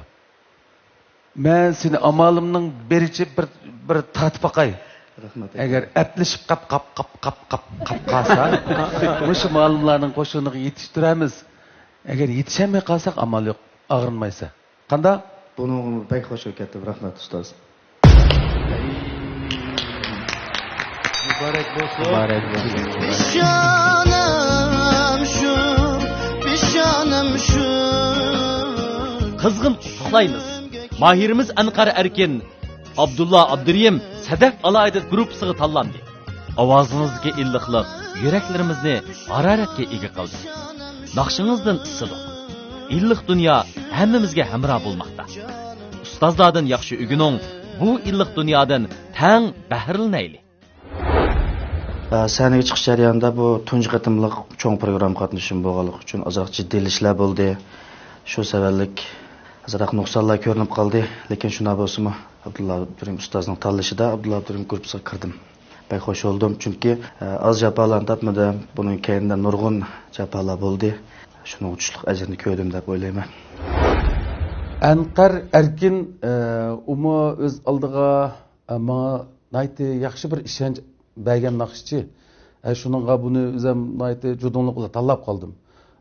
مەن سېنى ئامالىمنىڭ بېرىچە بىر، بىر تارتىپ باقاي. رەھمەت. ئەگەر ئەپلىشىپ قاپ، قاپ، قاپ، قاپ، قاپ، قاپ قالسا، مۇشۇ مالىملارنىڭ قوشۇنىغا يېتىشتۈرەرمىز. ئەگەر يېتىشەلمەي قالساق، ئامال يوق، ئاغرىنمايسەن. قانداق؟ بۇنىڭغا بەك خوش بولۇپ كەتتىم. رەھمەت، ئۇستاز. مۇبارەك بولسۇن. مۇبارەك بولسۇن. پېشانەم شۇم، پېشانەم شۇم. قىزغىن قۇتلۇقلايمىز. ماھىرىمىز ئەنقەر ئەركىن، ئابدۇللا ئابدۇرېھىم سەدەف ئالاھىدە گۇرۇپپىسىغا تاللاندى. ئاۋازىڭىزدىكى ئىللىقلىق يۈرەكلىرىمىزنى ھارارەتكە ئىگە قىلدى. ناخشىڭىزدىن ئىسسىدۇق. ئىللىق دۇنيا ھەممىمىزگە ھەمراھ بولماقتا. ئۇستازلاردىن ياخشى ئۆگىنىڭ، بۇ ئىللىق دۇنيادىن تەڭ بەھرىلىنەيلى. ئە، سەھنىگە چىقىش جەريانىدا بۇ تۇنجى قېتىملىق چوڭ پروگرامما قاتنىشىشىم بولغانلىقى ئۈچۈن ئازراق جىددىيلىشىشلەر بولدى. شۇ سەۋەبلىك ئازراق نۇقسانلار كۆرۈنۈپ قالدى. لېكىن شۇنداق بولسىمۇ، ئابدۇللا ئابدۇرېھىم ئۇستازنىڭ تاللىشىدا ئابدۇللا ئابدۇرېھىم گۇرۇپپىسىغا كىردىم. بەك خوش بولدۇم، چۈنكى، ئە، ئاز جاپالارنى تارتمىدىم. بۇنىڭ كەينىدە نۇرغۇن جاپالار بولدى. شۇنىڭ ئۈچۈنلۈك ئەجرىنى كۆردۈم دەپ ئويلايمەن. ئەنقەر ئەركىن، ئە، ئۇمۇ ئۆز ئالدىغا، ئە، ماڭا ناھايىتى ياخشى بىر ئىشەنچ بەرگەن ناخشىچى. ئە، شۇنىڭغا بۇنى ئۆزۈم ناھايىتى جۇدۇنلۇق بىلەن تاللاپ قالدىم.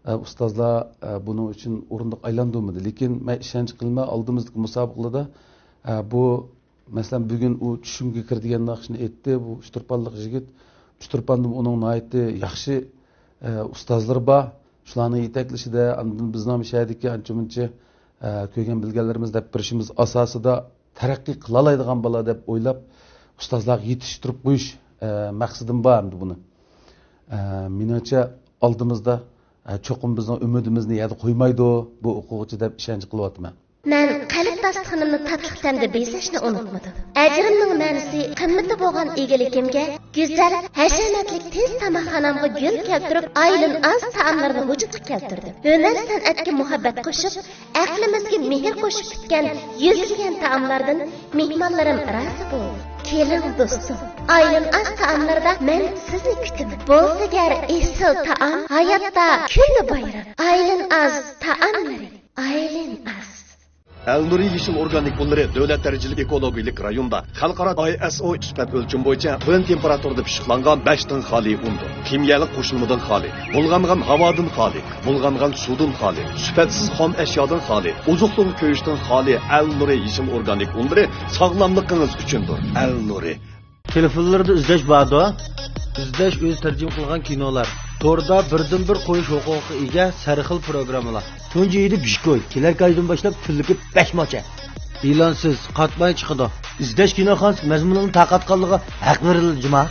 ئە، ئۇستازلار، ئە، بۇنىڭ ئۈچۈن ئورۇندۇق ئايلاندۇرمىدى. لېكىن مەن ئىشەنچ قىلىمەن، ئالدىمىزدىكى مۇسابىقىلەردە، ئە، بۇ مەسىلەن، بۈگۈن ئۇ چۈشۈمگە كىر دېگەن ناخشىنى ئېيتتى. بۇ ئۇچتۇرپانلىق يىگىت. ئۇچتۇرپاندىمۇ ئۇنىڭ ناھايىتى ياخشى، ئە، ئۇستازلىرى بار. شۇلارنىڭ يېتەكلىشىدە، ئاندىن بىزنىڭ شەھەردىكى ئانچە-مۇنچە، ئە، كۆرگەن بىلگەنلىرىمىز دەپ بېرىشىمىز ئاساسىدا تەرەققىي قىلالايدىغان بالا دەپ ئويلاپ، ئۇستازلارغا يېتىشتۈرۈپ قويۇش، ئە، مەقسىتىم بار ئەمدى بۇنى. ئە، مېنىڭچە، ئالدىمىزدا، ئە، چوقۇم بىزنىڭ ئۈمىدىمىزنى يەردە قويمايدۇ بۇ ئوقۇغۇچى دەپ ئىشەنچ قىلىۋاتىمەن. مەن قەلب داستىخىنىمنى تاتلىق تەمدە بېزەشنى ئۇنتۇمىدىم. ئەجرىمنىڭ مەنىسى قىممىتى بولغان ئىگىلىكىمگە، گۈزەل، ھەشەمەتلىك تېز تاماقخانامغا گۈل كەلتۈرۈپ، ئايلىن ئاز تائاملارنى ۋۇجۇدقا كەلتۈردۈم. ھۈنەر سەنئەتكە مۇھەببەت قوشۇپ، ئەقلىمىزگە مېھىر قوشۇپ پۈتكەن يۈزلىگەن تائاملاردىن مېھمانلىرىم رازى بولدى. كېلىڭ دوستۇم، ئايلىن ئاز تائاملىرىدا مەن سىزنى كۈتىمەن. بولسا گەر ئېسىل تائام، ھاياتتا كۈندە بايرام. ئايلىن ئاز تائاملىرى. ئايلىن ئاز. ئەلنۇرى يېشىل ئورگانىك ئۇنلىرى دۆلەت دەرىجىلىك ئېكولوگىيەلىك رايوندا، خەلقئارا ئاي ئېس ئو سۈپەت ئۆلچىمى بويىچە تۆۋەن تېمپېراتۇرىدا پىششىقلانغان بەشتىن خالىي ئۇندۇر. كىميەلىك قوشۇلمىدىن خالىي، بۇلغانغان ھاۋادىن خالىي، بۇلغانغان سۇدىن خالىي، سۈپەتسىز خام ئەشيادىن خالىي، ئوزۇقلۇق كۆيۈشتىن خالىي ئەلنۇرى يېشىل ئورگانىك ئۇنلىرى ساغلاملىقىڭىز ئۈچۈندۇر. ئەلنۇرى. تېلېفونلىرىدا ئىزدەش باردۇ. ئىزدەش ئۆزى تەرجىمە قىلغان كىنولار. توردا بىردىنبىر قويۇش ھوقۇقىغا ئىگە سەرخىل پروگراممىلار. تۇنجى يىلى بىتكوين. كېلەر ئايدىن باشلاپ كۈنلۈكى بەش موچە. ئېلانسىز، قاتماي چىقىدۇ. ئىزدەش كىنوخانىسى مەزمۇنىنى تارقاتقانلىقىغا ھەق بېرىلدى جۇما.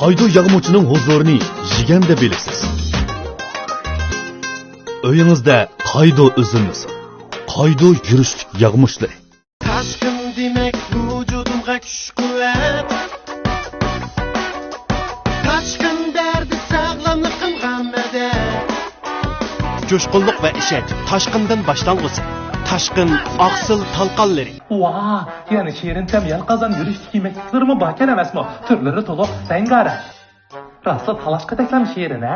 قايدۇ ياغمۇچنىڭ ھۇزۇرىنى يېگەندە بىلىسىز. ئۆيىڭىزدە قايدۇ ئۈزۈلمىسۇن. قايدۇ يۈرۈشلۈك ياغمۇچلىرى. تاشقىن دېمەك ۋۇجۇدۇمغا كۈچ-قۇۋۋەت. تاشقىن بەردى ساغلاملىقىمغا مەدەت. جۇشقۇنلۇق ۋە ئىشەنچ تاشقىندىن باشلانغۇسى. تاشقىن ئاقسىل تالقانلىرى. ۋاھ، يەنە شېرىن تەم يەل قازان يۈرۈشلۈك يېمەكلىكلىرىمۇ باركەن ئەمەسمۇ؟ تۈرلىرى تولۇق، رەڭگارەڭ. راستلا تالاشقا تەكلەم شېرىن، ھە؟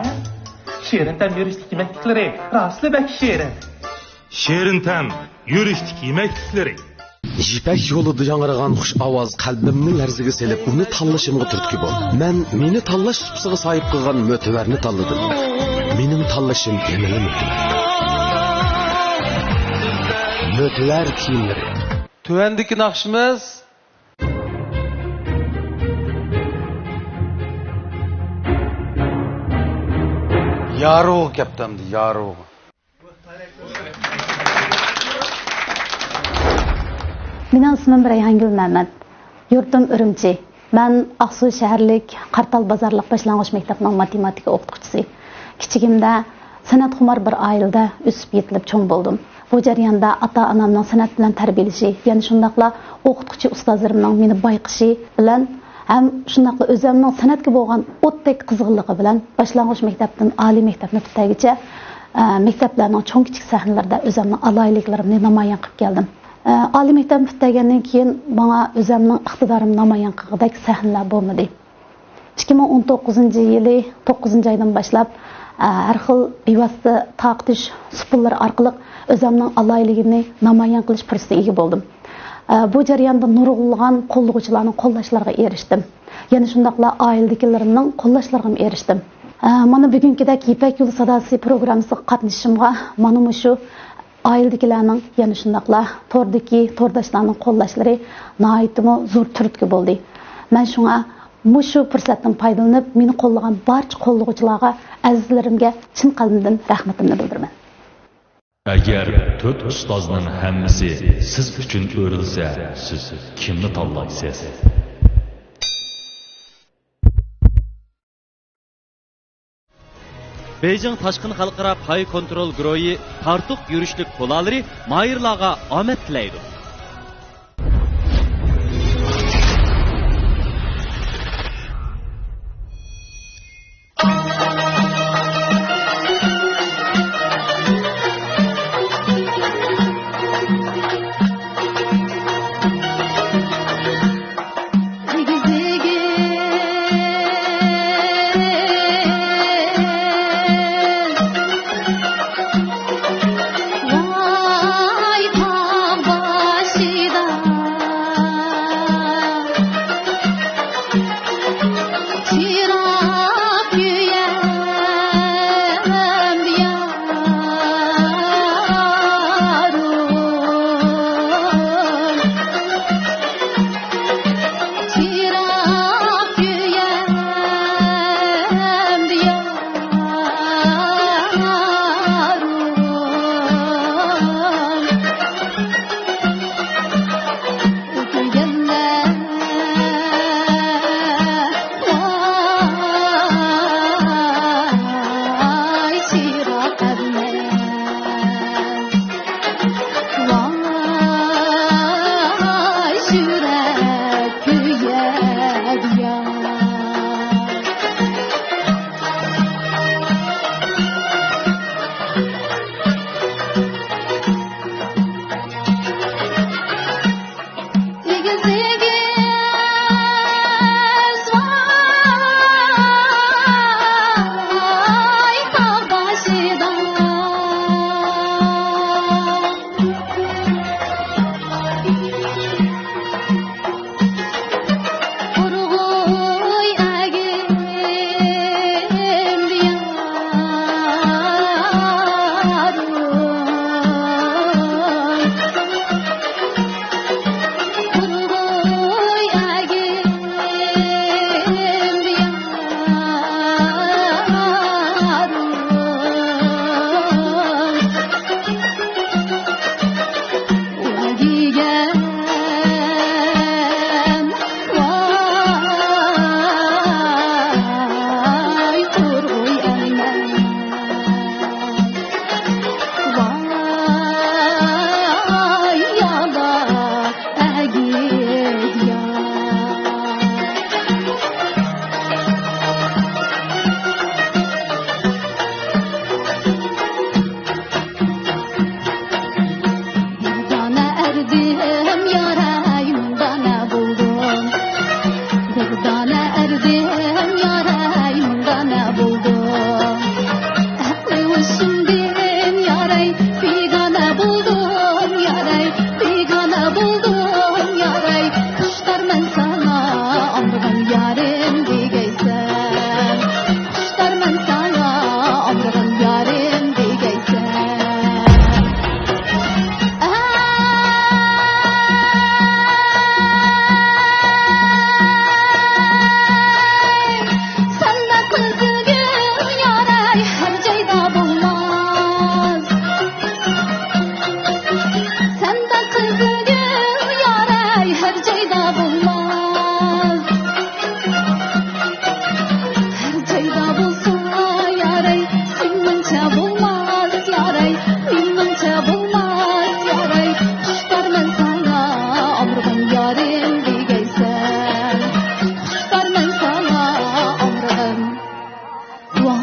شېرىن تەم يۈرۈشلۈك يېمەكلىكلىرى راستلا بەك شېرىن. شېرىن تەم يۈرۈشلۈك يېمەكلىكلىرى. يىپەك يولىدا ياڭرىغان خۇش ئاۋاز قەلبىمنى لەرزىگە سېلىپ، ئۇنى تاللىشىمغا تۈرتكە بولدى. مەن مېنى تاللاش سۇپىسىغا ساھىب قىلغان مۆتىۋەرنى تاللىدىم. مېنىڭ تاللىشىم يەنىلا مۆتىۋەر. مۆتىۋەر كىيىملىرى. تۆۋەندىكى ناخشىمىز يارۇغا كەپتۇ ئەمدى، يارۇغا. مېنىڭ ئىسمىم رەيھانگۈل مەمەت. يۇرتۇم ئۈرۈمچى. مەن ئاقسۇ شەھەرلىك قارتال بازارلىق باشلانغۇچ مەكتەپنىڭ ماتېماتىكا ئوقۇتقۇچىسى. كىچىكىمدە سەنئەتخۇمار بىر ئائىلىدە ئۆسۈپ يېتىلىپ چوڭ بولدۇم. بۇ جەرياندا ئاتا-ئانامنىڭ سەنئەت بىلەن تەربىيەلىشى، يەنە شۇنداقلا ئوقۇتقۇچى ئۇستازلىرىمنىڭ مېنى بايقىشى بىلەن ھەم شۇنداقلا ئۆزۈمنىڭ سەنئەتكە بولغان ئوتتەك قىزغىنلىقى بىلەن باشلانغۇچ مەكتەپتىن ئالىي مەكتەپنى پۈتتۈرگىچە، ئە، مەكتەپلەرنىڭ چوڭ-كىچىك سەھنىلىرىدە ئۆزۈمنىڭ ئالاھىدىلىكلىرىمنى نامايان قىلىپ كەلدىم. ئە، ئالىي مەكتەپنى پۈتتۈرگەندىن كېيىن ماڭا ئۆزۈمنىڭ ئىقتىدارىمنى نامايان قىلغۇدەك سەھنىلەر بولمىدى. ئىككى مىڭ ئون توققۇزىنچى يىلى توققۇزىنچى ئايدىن باشلاپ، ئە، ھەر خىل بىۋاسىتە تارقىتىش سۇپىلىرى ئارقىلىق ئۆزۈمنىڭ ئالاھىدىلىكىمنى نامايان قىلىش پۇرسىتىگە ئىگە بولدۇم. ئە، بۇ جەرياندا نۇرغۇنلىغان قوللىغۇچىلارنىڭ قوللاشلىرىغا ئېرىشتىم. يەنە شۇنداقلا ئائىلىدىكىلىرىمنىڭ قوللاشلىرىغىمۇ ئېرىشتىم. ئە، مانا بۈگۈنكىدەك يىپەك يولى ساداسى پروگراممىسىغا قاتنىشىشىمغا مانا مۇشۇ ئائىلىدىكىلەرنىڭ، يەنە شۇنداقلا توردىكى تورداشلارنىڭ قوللاشلىرى ناھايىتىمۇ زور تۈرتكە بولدى. مەن شۇڭا مۇشۇ پۇرسەتتىن پايدىلىنىپ، مېنى قوللىغان بارچە قوللىغۇچىلارغا، ئەزىزلىرىمگە چىن قەلبىمدىن رەھمىتىمنى بىلدۈرىمەن. ئەگەر تۆت ئۇستازنىڭ ھەممىسى سىز ئۈچۈن ئۆرۈلسە، سىز كىمنى تاللايسىز؟ بېيجىڭ تاشقىن خەلقئارا پاي كونترول گۇرۇھى تارتۇق يۈرۈشلۈك كولالىرى ماھىرلارغا ئامەت تىلەيدۇ. بىگانە بولدۇم ياراي، بىگانە بولدۇم ياراي، خۇشتارمەن ساڭا ئامرىغىن يارىم دېگەيسەن، خۇشتارمەن ساڭا ئامرىغىن يارىم دېگەيسەن. سەندەك قىزىل گۈل ياراي ھەر جايدا بولماس. سەندەك قىزىل گۈل ياراي ھەر جايدا بولماس. ھەر جايدا بولسا ياراي، سېنىڭچە بولماس ياراي، مېنىڭچە بولماس ياراي. خۇشتارمەن ساڭا ئامرىغىن يارىم دېگەيسەن، خۇشتارمەن ساڭا ئامرىغىن. ۋاي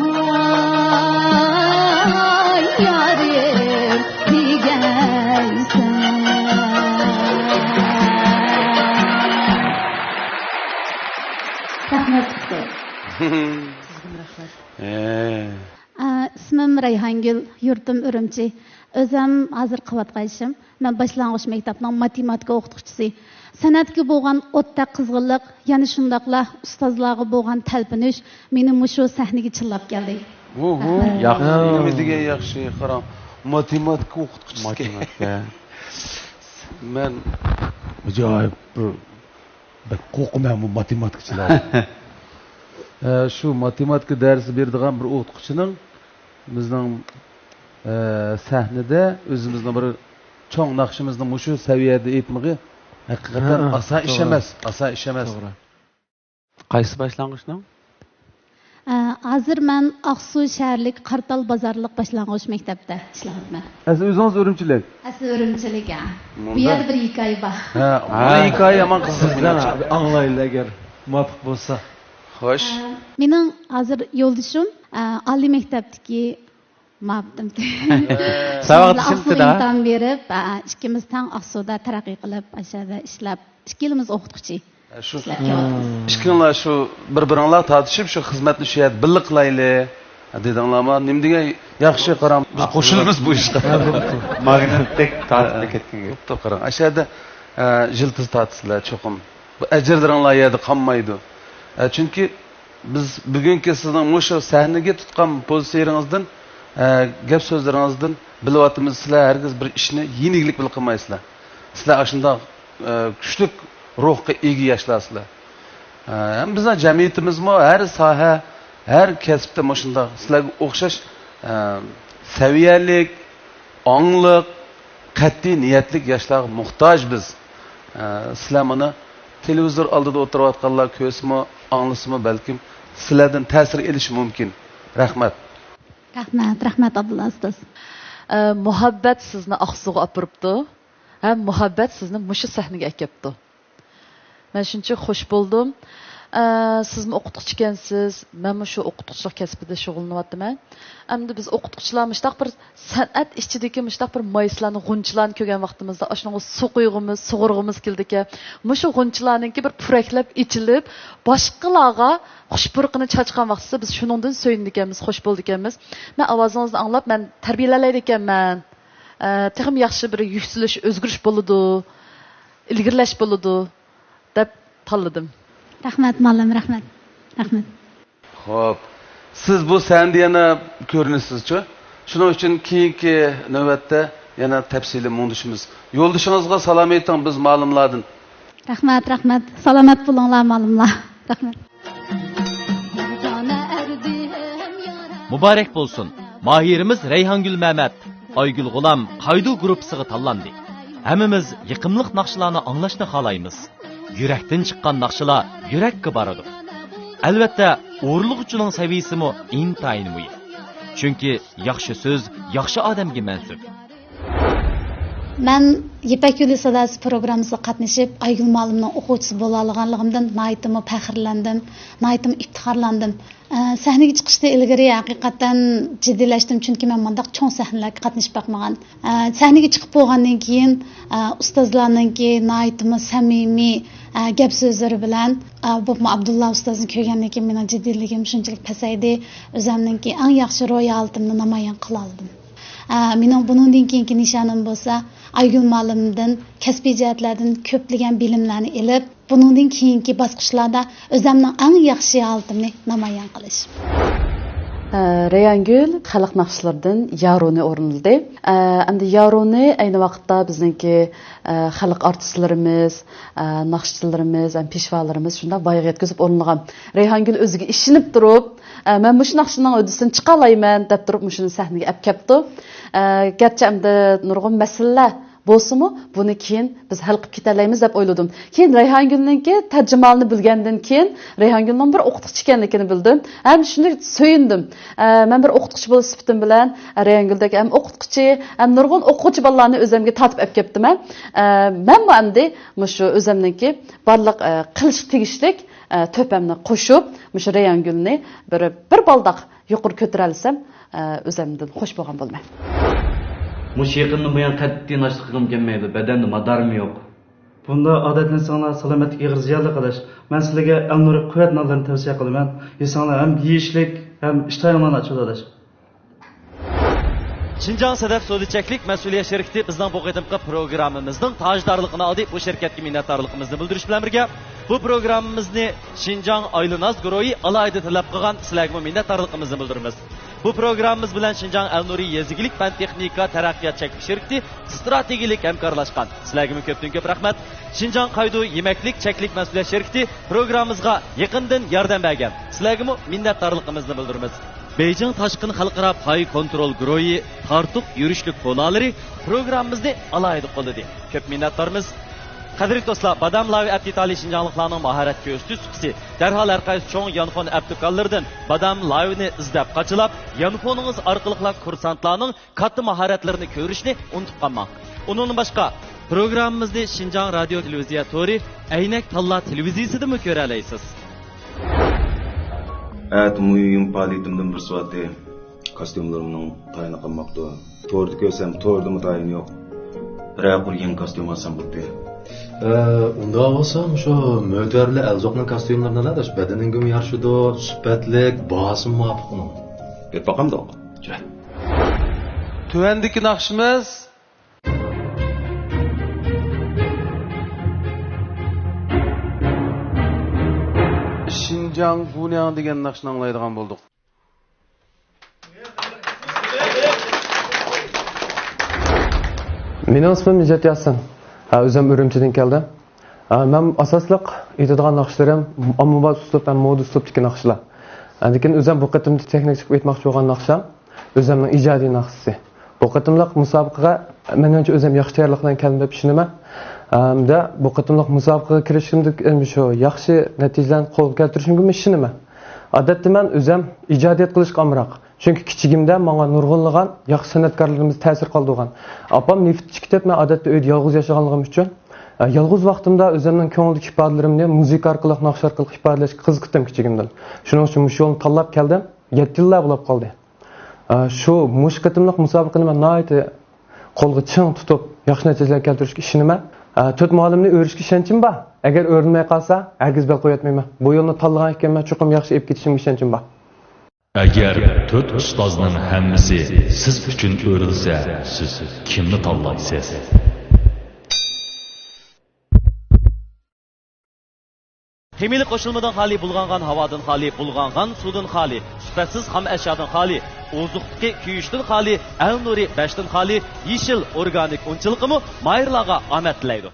يارىم دېگەيسەن. رەھمەت ئۇستاز. سىزگىمۇ رەھمەت. ئە. ئە، ئىسمىم رەيھانگۈل، يۇرتۇم ئۈرۈمچى. ئۆزۈم ھازىر قىلىۋاتقان ئىشىم، مەن باشلانغۇچ مەكتەپنىڭ ماتېماتىكا ئوقۇتقۇچىسى. سەنئەتكە بولغان ئوتتەك قىزغىنلىق، يەنە شۇنداقلا ئۇستازلارغا بولغان تەلپۈنۈش مېنى مۇشۇ سەھنىگە چىللاپ كەلدى. ئوھو، رەھمەت. ياخشى، نېمە دېگەن ياخشى، قاراڭ، ماتېماتىكا ئوقۇتقۇچىسىكەن. ماتېماتىكا. مەن ئاجايىپ بىر بەك قورقىمەن بۇ ماتېماتىكىچىلار. ئە، شۇ ماتېماتىكا دەرسى بېرىدىغان بىر ئوقۇتقۇچىنىڭ بىزنىڭ، ئە، سەھنىدە ئۆزىمىزنىڭ بىر چوڭ ناخشىمىزنى مۇشۇ سەۋىيەدە ئېيتمىقى ھەقىقەتەن ھە، ئاسان ئىش توغرا. ئەمەس، ئاسان ئىش ئەمەس. توغرا. قايسى باشلانغۇچنىڭ؟ ئە، ھازىر مەن ئاقسۇ شەھەرلىك قارتال بازارلىق باشلانغۇچ مەكتەپتە ئىشلەۋاتىمەن. ئەسلى ئۆزىڭىز ئۈرۈمچىلىك؟ ئەسلى ئۈرۈمچىلىك، ھە. بۇ مۇنداق. يەردە بىر ھېكايە بار. ھە، ھە. بۇ ھېكايە يامان قىزىق. سىزدىن ئاڭلايلى، ئەگەر مۇۋاپىق بولسا. خوش. ئە، مېنىڭ ھازىر يولدىشىم، ئە، ئالىي مەكتەپتىكى مۇئەللىم. ساۋاقدىشىم ئاقسۇغا تېخى. ئىمتىھان بېرىپ، ئە، ئىككىمىز تەڭ ئاقسۇدا تەرەققىي قىلىپ، ئاشۇ يەردە ئىشلەپ، ئىككىلىمىز ئوقۇتقۇچى. شۇ ئىشلەپ كېلىۋاتىمىز. ئىككىڭلار شۇ بىر-بىرىڭلار تارتىشىپ، شۇ خىزمەتنى شۇ يەردە بىللە قىلايلى دېدىڭلارمۇ؟ نېمە دېگەن ياخشى، قاراڭ، بىز قوشۇلىمىز بۇ ئىشقا. ماگنىتتەك تارتىپ كەتكەن گەپ. بوپتۇ، قاراڭ. ئاشۇ يەردە، ئە، يىلتىز تارتىسىلەر چوقۇم. بۇ ئەجىرلىرىڭلار يەردە قالمايدۇ. ئە، چۈنكى بىز بۈگۈنكى سىزنىڭ مۇشۇ سەھنىگە تۇتقان پوزىتسىيىڭىزدىن، ئە، گەپ سۆزلىرىڭىزدىن بىلىۋاتىمىز، سىلەر ھەرگىز بىر ئىشنى يېنىكلىك بىلەن قىلمايسىلەر. سىلەر ئاشۇنداق، ئە، كۈچلۈك روھقا ئىگە ياشلارسىلەر. ئە، ھەم بىزنىڭ جەمئىيىتىمىزمۇ ھەر ساھە، ھەر كەسىپتە مۇشۇنداق سىلەرگە ئوخشاش، ئە، سەۋىيەلىك، ئاڭلىق، قەتئىي نىيەتلىك ياشلارغا موھتاج بىز. ئە، سىلەر مانا تېلېۋىزور ئالدىدا ئولتۇرۇۋاتقانلار كۆرسىمۇ، ئاڭلىسىمۇ بەلكىم سىلەردىن تەسىر ئېلىشى مۇمكىن. رەھمەت. رەھمەت، رەھمەت ئابدۇللا ئۇستاز. ئە، مۇھەببەت سىزنى ئاقسۇغا ئاپىرىپتۇ ھەم مۇھەببەت سىزنى مۇشۇ سەھنىگە ئەكەپتۇ. مەن شۇنچە خوش بولدۇم. ئە، سىزمۇ ئوقۇتقۇچى ئىكەنسىز، مەنمۇ شۇ ئوقۇتقۇچىلىق كەسپىدە شۇغۇللىنىۋاتىمەن. ئەمدى بىز ئوقۇتقۇچىلار مۇشۇنداق بىر سەنئەت ئىچىدىكى مۇشۇنداق بىر مايسىلارنى، غۇنچىلارنى كۆرگەن ۋاقتىمىزدا ئاشۇنىڭغا سۇ قۇيغۇمىز، سۇغۇرغۇمىز كېلىدىكەن. مۇشۇ غۇنچىلارنىڭكى بىر پۇرەكلەپ ئېچىلىپ، باشقىلارغا خۇش پۇرىقىنى چاچقان ۋاقتىسىدا بىز شۇنىڭدىن سۆيۈنىدىكەنمىز، خوش بولىدىكەنمىز. مەن ئاۋازىڭىزنى ئاڭلاپ، مەن تەربىيەلەيدىكەنمەن. ئە، تېخىمۇ ياخشى بىر يۈكسىلىش، ئۆزگىرىش بولىدۇ، ئىلگىرىلەش بولىدۇ دەپ تاللىدىم. رەھمەت، مۇئەللىم، رەھمەت. رەھمەت. خوپ، سىز بۇ سەھنىدە يەنە كۆرۈنىسىزچۇ؟ شۇنىڭ ئۈچۈن كېيىنكى نۆۋەتتە يەنە تەپسىلىي مۇڭدىشىمىز. يولدىشىڭىزغا سالام ئېيتىڭ بىز مۇئەللىملاردىن. رەھمەت، رەھمەت. سالامەت بولۇڭلار، مۇئەللىملار. رەھمەت. مۇبارەك بولسۇن! ماھىرىمىز رەيھانگۈل مەمەت، ئايگۈل غۇلام قايدۇ گۇرۇپپىسىغا تاللاندى. ھەممىمىز يېقىملىق ناخشىلارنى ئاڭلاشنى خالايمىز. يۈرەكتىن چىققان ناخشىلار يۈرەككە بارىدۇ. ئەلۋەتتە، ئورۇنلىغۇچىنىڭ سەۋىيىسىمۇ ئىنتايىن مۇھىم. چۈنكى ياخشى سۆز ياخشى ئادەمگە مەنسۇپ. مەن يىپەك يولى ساداسى پروگراممىسىغا قاتنىشىپ، ئايگۈل مۇئەللىمنىڭ ئوقۇغۇچىسى بولالىغانلىقىمدىن ناھايىتىمۇ پەخىرلەندىم، ناھايىتىمۇ ئىپتىخارلاندىم. ئە، سەھنىگە چىقىشتىن ئىلگىرى ھەقىقەتەن جىددىيلەشتىم، چۈنكى مەن مۇنداق چوڭ سەھنىلەرگە قاتنىشىپ باقمىغان. ئە، سەھنىگە چىقىپ بولغاندىن كېيىن، ئە، ئۇستازلارنىڭكى ناھايىتىمۇ سەمىمىي، ئە، گەپ سۆزلىرى بىلەن، ئە، بولۇپمۇ ئابدۇللا ئۇستازنى كۆرگەندىن كېيىن مېنىڭ جىددىيلىكىم شۇنچىلىك پەسەيدى، ئۆزۈمنىڭكى ئەڭ ياخشى روھىي ھالىتىمنى نامايان قىلالىدىم. ئە، مېنىڭ بۇنىڭدىن كېيىنكى نىشانىم بولسا، ئايگۈل مۇئەللىمدىن كەسپىي جەھەتلەردىن كۆپلىگەن بىلىملەرنى ئېلىپ، بۇنىڭدىن كېيىنكى باسقۇچلاردا ئۆزەمنىڭ ئەڭ ياخشى ھالىتىمنى نامايان قىلىش. ئە، رەيھانگۈل خەلق ناخشىلىرىدىن يارۇنى ئورۇنلىدى. ئە، ئەمدى يارۇنى ئەينى ۋاقىتتا بىزنىڭكى، ئە، خەلق ئارتىسلىرىمىز، ئە، ناخشىچىلىرىمىز ھەم پېشۋالىرىمىز شۇنداق ۋايىغا يەتكۈزۈپ ئورۇنلىغان. رەيھانگۈل ئۆزىگە ئىشىنىپ تۇرۇپ، ئە، مەن مۇشۇ ناخشىنىڭ ھۆددىسىدىن چىقالايمەن دەپ تۇرۇپ، مۇشۇنى سەھنىگە ئەپ كەپتۇ. ئە، گەرچە ئەمدى نۇرغۇن مەسىلىلەر بولسىمۇ، بۇنى كېيىن بىز ھەل قىلىپ كېتەلەيمىز دەپ ئويلىدىم. كېيىن رەيھانگۈلنىڭكى تەرجىمىھالىنى بىلگەندىن كېيىن، رەيھانگۈلنىڭ بىر ئوقۇتقۇچى ئىكەنلىكىنى بىلدىم. ھەم شۇنى سۆيۈندۈم. ئە، مەن بىر ئوقۇتقۇچى بولۇش سۈپىتىم بىلەن، ئە، رەيھانگۈلدەك ھەم ئوقۇتقۇچى، ھەم نۇرغۇن ئوقۇغۇچى بالىلارنى ئۆزۈمگە تارتىپ ئەپ كەپتىمەن. ئە، مەنمۇ ئەمدى مۇشۇ ئۆزۈمنىڭكى بارلىق، ئە، قىلىشقا تېگىشلىك، ئە، تۆھپەمنى قوشۇپ، مۇشۇ رەيھانگۈلنى بىر، بىر بالداق يۇقىرى كۆتۈرەلىسەم، ئە، ئۆزۈمدىن خوش بولغان بولىمەن. مۇشۇ يېقىندىن بۇيان قەتئىي ناشتا قىلغۇم كەلمەيدۇ، بەدەندە مادارىمۇ يوق. بۇنداق ئادەتلەنسەڭلار سالامەتلىككە ئېغىر زىيانلىق، ئاداش. مەن سىلەرگە ئەلنۇرى قۇۋۋەت نانلىرىنى تەۋسىيە قىلىمەن. يېسەڭلار ھەم يېيىشلىك، ھەم ئىشتىھاڭلارنى ئاچىدۇ، ئاداش. شىنجاڭ سەدەف سودا چەكلىك مەسئۇلىيەت شىركىتى بىزنىڭ بۇ قېتىمقى پروگراممىمىزنىڭ تاجدارلىقىنى ئالدى. بۇ شىركەتكە مىننەتدارلىقىمىزنى بىلدۈرۈش بىلەن بىرگە، بۇ پروگراممىمىزنى شىنجاڭ ئائىلىناز گۇرۇھى ئالاھىدە تەلەپ قىلغان، سىلەرگىمۇ مىننەتدارلىقىمىزنى بىلدۈرىمىز. بۇ پروگراممىمىز بىلەن شىنجاڭ ئەلنۇرى يېزا ئىگىلىك پەن تېخنىكا تەرەققىيات چەكلىك شىركىتى ئىستراتېگىيەلىك ھەمكارلاشقان. سىلەرگىمۇ كۆپتىن كۆپ رەھمەت. شىنجاڭ قايدۇ يېمەكلىك چەكلىك مەسئۇلىيەت شىركىتى پروگراممىمىزغا يېقىندىن ياردەم بەرگەن. سىلەرگىمۇ مىننەتدارلىقىمىزنى بىلدۈرىمىز. بېيجىڭ تاشقىن خەلقئارا پاي كونترول گۇرۇھى تارتۇق يۈرۈشلۈك پونالىرى پروگراممىمىزنى ئالاھىدە قوللىدى. كۆپ مىننەتدارمىز. قەدىرلىك دوستلار، بادام لاۋى ئەپ دېتالى شىنجاڭلىقلارنىڭ ماھارەت كۆرسىتىش سۇپىسى. دەرھال ھەر قايسى چوڭ يانفون ئەپ دۇكانلىرىدىن بادام لاۋىنى ئىزدەپ قاچىلاپ، يانفونىڭىز ئارقىلىقلا كۇرسانتلارنىڭ كاتتا ماھارەتلىرىنى كۆرۈشنى ئۇنتۇپ قالماڭ. ئۇنىڭدىن باشقا، پروگراممىمىزنى شىنجاڭ رادىيو تېلېۋىزىيە تورى، ئەينەك تاللا تېلېۋىزىيىسىدىمۇ كۆرەلەيسىز. ئەتە مۇھىم پائالىيىتىمدىن بىرسى بارتى. كاستيۇملىرىمنىڭ تايىنى قالماپتۇ. توردا كۆرسەم، توردىمۇ تايىنى يوق. بىرەر قۇر يېڭى كاستيۇم ئالسام بولدى. ئە، ئۇنداق بولسا، مۇشۇ مۆتىۋەر بىلەن ئەلزوقنىڭ كاستيۇملىرىنى ئال، ئاداش. بەدىنىڭگىمۇ يارىشىدۇ، سۈپەتلىك، باھاسىمۇ مۇۋاپىق ئۇنىڭ. ئېلىپ باقامدۇق؟ تۆۋەندىكى ناخشىمىز شىنجاڭ گۇنياڭ دېگەن ناخشىنى ئاڭلايدىغان بولدۇق. مېنىڭ ئىسمىم ئىجاد ياسىن. ھە، ئۆزۈم ئۈرۈمچىدىن كەلدىم. ھە، مەن ئاساسلىق ئېيتىدىغان ناخشىلىرىم ئاممىباب ئۇسلۇب ھەم مودا ئۇسلۇبتىكى ناخشىلار. ھە، لېكىن ئۆزۈم بۇ قېتىمدا تېخنىكا چىقىپ ئېيتماقچى بولغان ناخشام ئۆزۈمنىڭ ئىجادىي ناخشىسى. بۇ قېتىملىق مۇسابىقىگە مېنىڭچە ئۆزۈم ياخشى تەييارلىق بىلەن كەلدىم دەپ ئىشىنىمەن. ھەمدە بۇ قېتىملىق مۇسابىقىگە كىرىشكىمدە شۇ ياخشى نەتىجىلەرنى قولغا كەلتۈرۈشۈمگىمۇ ئىشىنىمەن. ئادەتتە مەن ئۆزۈم ئىجادىيەت قىلىشقا ئامراق. چۈنكى كىچىكىمدە ماڭا نۇرغۇنلىغان ياخشى سەنئەتكارلىرىمىز تەسىر قالدۇرغان. ئاپام نېفىتچى كېتىپ، مەن ئادەتتە ئۆيدە يالغۇز ياشىغانلىقىم ئۈچۈن، ئە، يالغۇز ۋاقتىمدا ئۆزۈمنىڭ كۆڭلىدىكى ئىپادىلىرىمنى مۇزىكا ئارقىلىق، ناخشا ئارقىلىق ئىپادىلەشكە قىزىقىتتىم كىچىكىمدىن. شۇنىڭ ئۈچۈن مۇشۇ يولنى تاللاپ كەلدىم. يەتتە يىللار بولاپ قالدى. ئە، شۇ، مۇشۇ قېتىملىق مۇسابىقىنى مەن ناھايىتى قولغا چىڭ تۇتۇپ، ياخشى نەتىجىلەرگە كەلتۈرۈشكە ئىشىنىمەن. ئە، تۆت مۇئەللىمنى ئۆرۈشكە ئىشەنچىم بار. ئەگەر ئۆرۈلمەي قالسا، ھەرگىز بەل قويۇۋەتمەيمەن. بۇ يولنى تاللىغان ئىكەنمەن، چوقۇم ياخشى ئېلىپ كېتىشىمگە ئىشەنچىم بار. ئەگەر تۆت ئۇستازنىڭ ھەممىسى سىز ئۈچۈن ئۆرۈلسە، سىز كىمنى تاللايسىز؟ خىمىيەلىك قوشۇلمىدىن خالىي، بۇلغانغان ھاۋادىن خالىي، بۇلغانغان سۇدىن خالىي، سۈپەتسىز خام ئەشيادىن خالىي، ئوزۇقلۇقى كۆيۈشتىن خالىي، ئەلنۇرى بەشتىن خالىي، يېشىل ئورگانىك ئۇنچىلىقىمۇ ماھىرلارغا ئامەت تىلەيدۇ.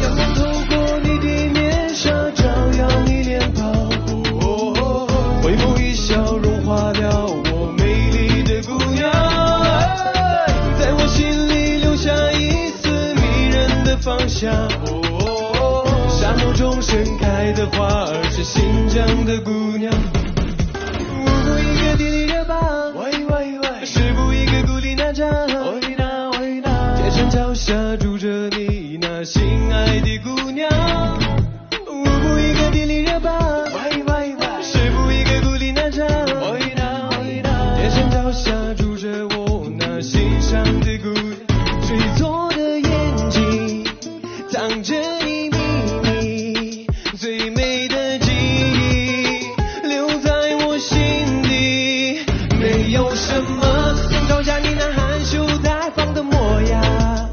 阳光透过你的面纱，照耀你脸庞。回眸一笑，融化了我美丽的姑娘。在我心里留下一丝迷人的芳香。沙漠中盛开的花儿，是新疆的姑娘。舞步一个迪丽热巴，是步一个古力娜扎。街上脚下住着你那心爱的姑娘。舞步一个迪丽热巴，是步一个古力娜扎。 街上脚下住着我那欣赏的姑娘，水做的眼睛，藏着你秘密，最美的记忆，留在我心底。没有什么能招架你那含羞大方的模样，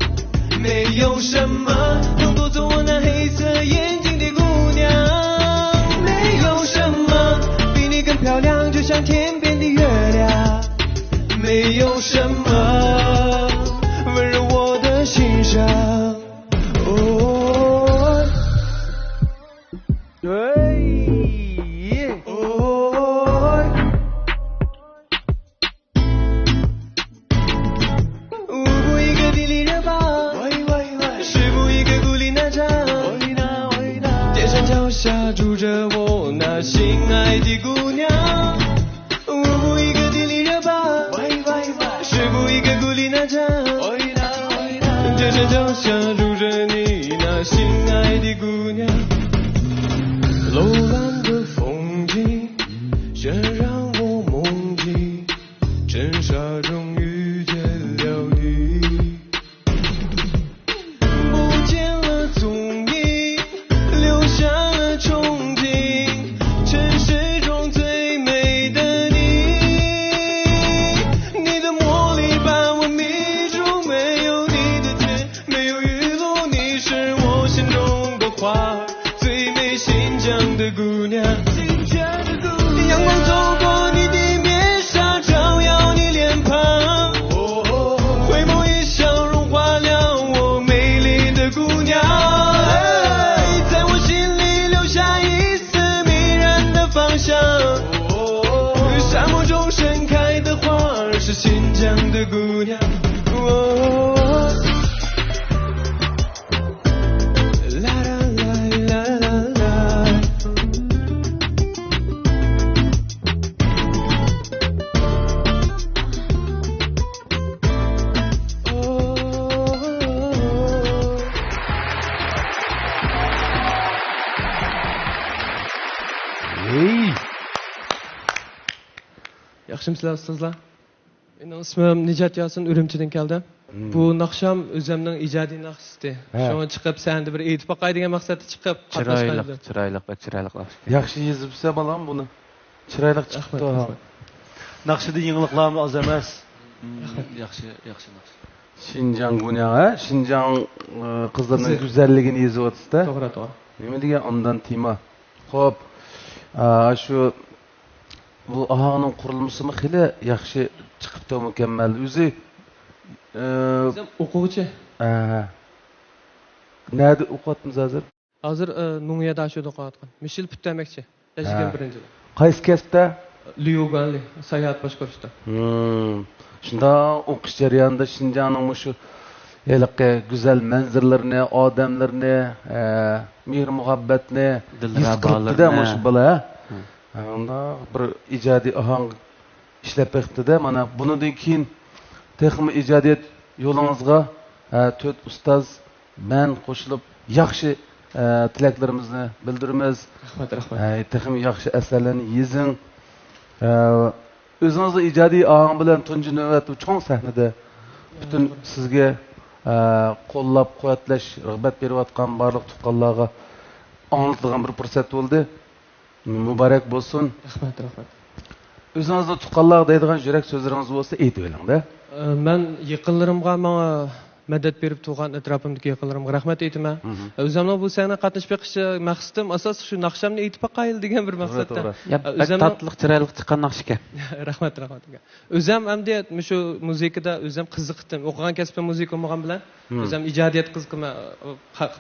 没有什么能夺走我那黑色眼睛的姑娘，没有什么比你更漂亮，就像天边的月亮。 没有什么温柔我的心上。哦，哎，哦，舞步一个迪丽热巴，十步一个古力娜扎，街上脚下住着我那心爱的姑娘。 舞步一个迪丽热巴，十步一个古力娜扎，街上脚下住着你那心爱的姑娘。楼兰的风景，却让我梦境，尘沙中遇见了你。 不见了踪影，留下了憧憬，城市中最美的你。你的魔力把我迷住，没有你的街，没有雨露，你是我心中的花，最美新疆的姑娘。 阳光透过你的面纱，照耀你脸庞。回眸一笑，融化了我美丽的姑娘。在我心里留下一丝迷人的芳香。沙漠中盛开的花儿是新疆的姑娘。 ھەي! ياخشىمۇسىلەر ئۇستازلار؟ مېنىڭ ئىسمىم نىجات ياسىن، ئۈرۈمچىدىن كەلدىم. مم. بۇ ناخشام ئۆزۈمنىڭ ئىجادىي ناخشىسى. ھە. شۇڭا چىقىپ سەھنىدە بىر ئېيتىپ باقاي دېگەن مەقسەتتە چىقىپ قاتناشقان. چىرايلىق، چىرايلىق، بەك چىرايلىق ناخشا. ياخشى يېزىپسەن بالام بۇنى. چىرايلىق چىقىپتۇ. رەھمەت، رەھمەت. ناخشىدا يېڭىلىقلارمۇ ئاز ئەمەس. مم، ياخشى، ياخشى ناخشا. شىنجاڭ گۇنياڭ، ھە؟ شىنجاڭ، ئى، قىزلىرىنىڭ گۈزەللىكىنى يېزىۋاتىسىز-دە. توغرا، توغرا. نېمە دېگەن ئاندان تېما. خوپ، ئا، شۇ بۇ ئاھاڭنىڭ قۇرۇلمىسىمۇ خېلى ياخشى چىقىپتۇ، مۇكەممەل. ئۆزى، ئى، ئۆزۈم ئوقۇغۇچى. ئە، نەدە ئوقۇۋاتىمىز ھازىر؟ ھازىر، ئى، نۇڭيەدە شۇدا ئوقۇۋاتقان. مۇشۇ يىل پۈتتۈرمەكچى. يىگىرمە بىرىنچى يىل. قايسى كەسىپتە؟ ليۇگۇەنلى، ساياھەت باشقۇرۇشتا. ھىم. شۇنداق ئوقۇش جەريانىدا شىنجاڭنىڭ مۇشۇ ھېلىقى گۈزەل مەنزىرىلىرىنى، ئادەملىرىنى، ئە، مېھىر-مۇھەببەتنى ھېس قىلىپتۇ-دە مۇشۇ بالا، ھە؟ ھە، ئۇنداق بىر ئىجادىي ئاھاڭ ئىشلەپ بېقىپتۇ-دە. مانا بۇنىڭدىن كېيىن تېخىمۇ ئىجادىيەت يولىڭىزغا، ھە، تۆت ئۇستاز، مەن قوشۇلۇپ ياخشى، ئە، تىلەكلىرىمىزنى بىلدۈرىمىز. رەھمەت، رەھمەت. ئە، تېخىمۇ ياخشى ئەسەرلەرنى يېزىڭ. ئە، ئۆزىڭىزنىڭ ئىجادىي ئاھاڭ بىلەن تۇنجى نۆۋەتتە چوڭ سەھنىدە پۈتۈن سىزگە، ئە، قوللاپ قۇۋۋەتلەش، رىغبەت بېرىۋاتقان بارلىق تۇغقانلارغا ئاڭلىتىدىغان بىر پۇرسەت بولدى. مۇبارەك بولسۇن. رەھمەت، رەھمەت. ئۆزىڭىزنىڭ تۇغقانلارغا دەيدىغان يۈرەك سۆزلىرىڭىز بولسا ئېيتىۋېلىڭ-دە. ئە، مەن يېقىنلىرىمغا، ماڭا مەدەت بېرىپ تۇرغان ئەتراپىمدىكى يېقىنلىرىمغا رەھمەت ئېيتىمەن. مم. ئۆزۈمنىڭ بۇ سەھنىگە قاتنىشىپ بېقىش مەقسىتىم ئاساسلىق شۇ ناخشامنى ئېيتىپ باقايلى دېگەن بىر مەقسەتتە. توغرا، توغرا. يا، بەك تاتلىق، چىرايلىق چىققان ناخشىكەن. رەھمەت، رەھمەت. ئۆزۈم ئەمدى مۇشۇ مۇزىكىدا ئۆزۈم قىزىقتىم. ئوقۇغان كەسپىم مۇزىكا بولمىغان بىلەن، مم، ئۆزۈم ئىجادىيەتكە قىزىقىمەن.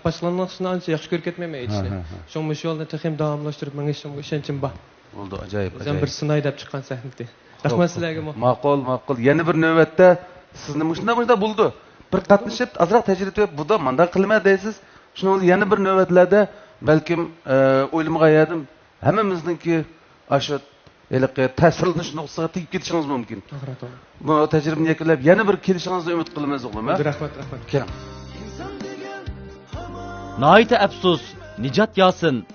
باشقىلارنىڭ ناخشىسىنى ئانچە ياخشى كۆرۈپ كەتمەيمەن ئېيتىشنى. ھە، ھە، ھە. شۇڭا مۇشۇ يولنى تېخىمۇ داۋاملاشتۇرۇپ مېڭىشىمغا ئىشەنچىم بار. بولدى، ئاجايىپ، ئۆزۈم ئاجايىپ. بىر سىناي دەپ چىققان سەھنىدى. رەھمەت سىلەرگىمۇ. ماقۇل، ماقۇل. يەنە بىر نۆۋەتتە سىزنى مۇشۇنداق، مۇشۇنداق بولىدۇ. بىر قاتنىشىپ، ئازراق تەجرىبە تېپىپ، بۇدا مانداق قىلىمەن دەيسىز. شۇنىڭ بىلەن يەنە بىر نۆۋەتلەردە بەلكىم، ئە، ئويلىمىغان يەردىن ھەممىمىزنىڭكى ئاشۇ ھېلىقى تەسىرلىنىش نۇقتىسىغا تېگىپ كېتىشىڭىز مۇمكىن. توغرا، توغرا. بۇ تەجرىبىنى يەكۈنلەپ، يەنە بىر كېلىشىڭىزنى ئۈمىد قىلىمىز، ئوغلۇم، ھە؟ رەھمەت، رەھمەت. كېلىڭ. ناھايىتى ئەپسۇس، نىجات ياسىن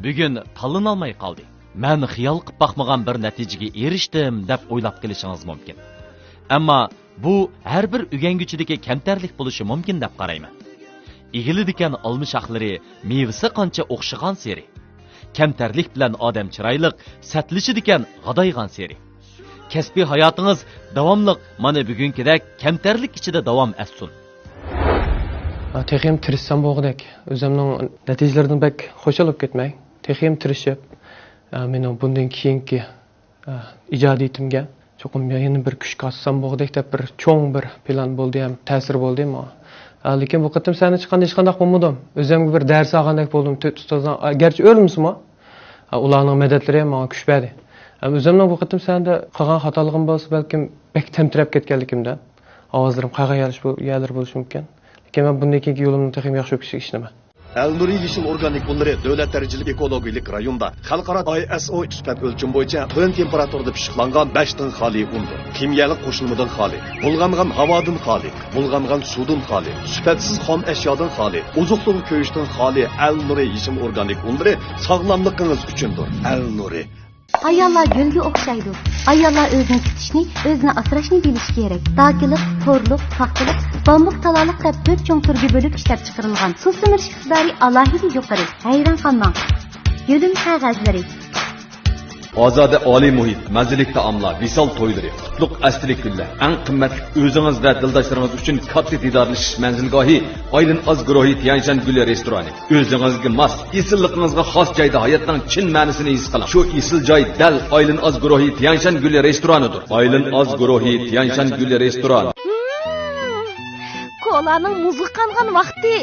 بۈگۈن تاللىنالماي قالدى. مەن خىيال قىلىپ باقمىغان بىر نەتىجىگە ئېرىشتىم دەپ ئويلاپ قېلىشىڭىز مۇمكىن. ئەمما بۇ ھەر بىر ئۆگەنگۈچىدىكى كەمتەرلىك بولۇشى مۇمكىن دەپ قارايمەن. ئېگىلىدىكەن ئالما شاخلىرى، مېۋىسى قانچە ئوخشىغانسېرى. كەمتەرلىك بىلەن ئادەم چىرايلىق، سەتلىشىدىكەن غادايغانسېرى. كەسپىي ھاياتىڭىز داۋاملىق مانا بۈگۈنكىدەك كەمتەرلىك ئىچىدە داۋام ئەتسۇن. تېخىمۇ تىرىشسام بولغۇدەك. ئۆزۈمنىڭ نەتىجىلىرىدىن بەك خۇشال بولۇپ كەتمەي. تېخىمۇ تىرىشىپ، مېنىڭ بۇندىن كېيىنكى ئىجادىيىتىمگە چوقۇم يەنە بىر كۈچ قاتسام بولغۇدەك دەپ بىر چوڭ بىر پىلان بولدى ھەم تەسىر بولدى ماڭا. لېكىن بۇ قېتىم سەھنىگە چىققاندا ھېچقانداق بولمىدىم. ئۆزۈمگە بىر دەرس ئالغاندەك بولدۇم. تۆت ئۇستازنىڭ، گەرچە ئۆرلىمىسىمۇ، ئۇلارنىڭ مەدەتلىرى ماڭا كۈچ بەردى. ئۆزۈمنىڭ بۇ قېتىم سەھنىدە قىلغان خاتالىقىم بولسا بەلكىم بەك تەمتىرەپ كەتكەنلىكىمدىن ئاۋازلىرىم قايغان يەرلىرى بولۇشى مۇمكىن. لېكىن مەن بۇندىن كېيىنكى يولۇمنى تېخىمۇ ياخشى ئۆتكۈزۈشكە ئىشىنىمەن. ئەلنۇرى يېشىل ئورگانىك ئۇنلىرى دۆلەت دەرىجىلىك ئېكولوگىيەلىك رايوندا خەلقئارا ئاي ئېس ئو سۈپەت ئۆلچىمى بويىچە تۆۋەن تېمپېراتۇرىدا پىششىقلانغان بەشتىن خالىي ئۇندۇر. كىميەلىك قوشۇلمىدىن خالىي، بۇلغانغان ھاۋادىن خالىي، بۇلغانغان سۇدىن خالىي، سۈپەتسىز خام ئەشيادىن خالىي، ئوزۇقلۇق كۆيۈشتىن خالىي ئەلنۇرى يېشىل ئورگانىك ئۇنلىرى ساغلاملىقىڭىز ئۈچۈندۇر. ئەلنۇرى. ئاياللار گۈلگە ئوخشايدۇ. ئاياللار ئۆزىنى تۇتۇشنى، ئۆزىنى ئاسراشنى بىلىشى كېرەك. داكىلىق، تورلۇق، پاختىلىق، بامبۇك، تالالىق دەپ تۆت چوڭ تۈرگە بۆلۈپ ئىشلەپ چىقىرىلغان. سۇ سۈمۈرۈش ئىقتىدارى ئالاھىدە يۇقىرى. ھەيران قالماڭ. يۆلۈم قەغەزلىرى. ئازادە ئالىي مۇھىت، مەززىلىك تائاملار، ۋىسال تويلىرى، قۇتلۇق ئەستىلىك كۈنلەر، ئەڭ قىممەتلىك ئۆزىڭىز ۋە دىلداشلىرىڭىز ئۈچۈن كاتتا دىدارلىشىش مەنزىلگاھى ئايلىن ئاز گۇرۇھى تيەنشان گۈلى رېستورانى. ئۆزىڭىزگە ماس، ئېسىللىقىڭىزغا خاس جايدا ھاياتنىڭ چىن مەنىسىنى ھېس قىلىڭ. شۇ ئېسىل جاي دەل ئايلىن ئاز گۇرۇھى تيەنشان گۈلى رېستورانىدۇر. ئايلىن ئاز گۇرۇھى تيەنشان گۈلى رېستوران. ھىم، كولانىڭ مۇزغا قانغان ۋاقتى.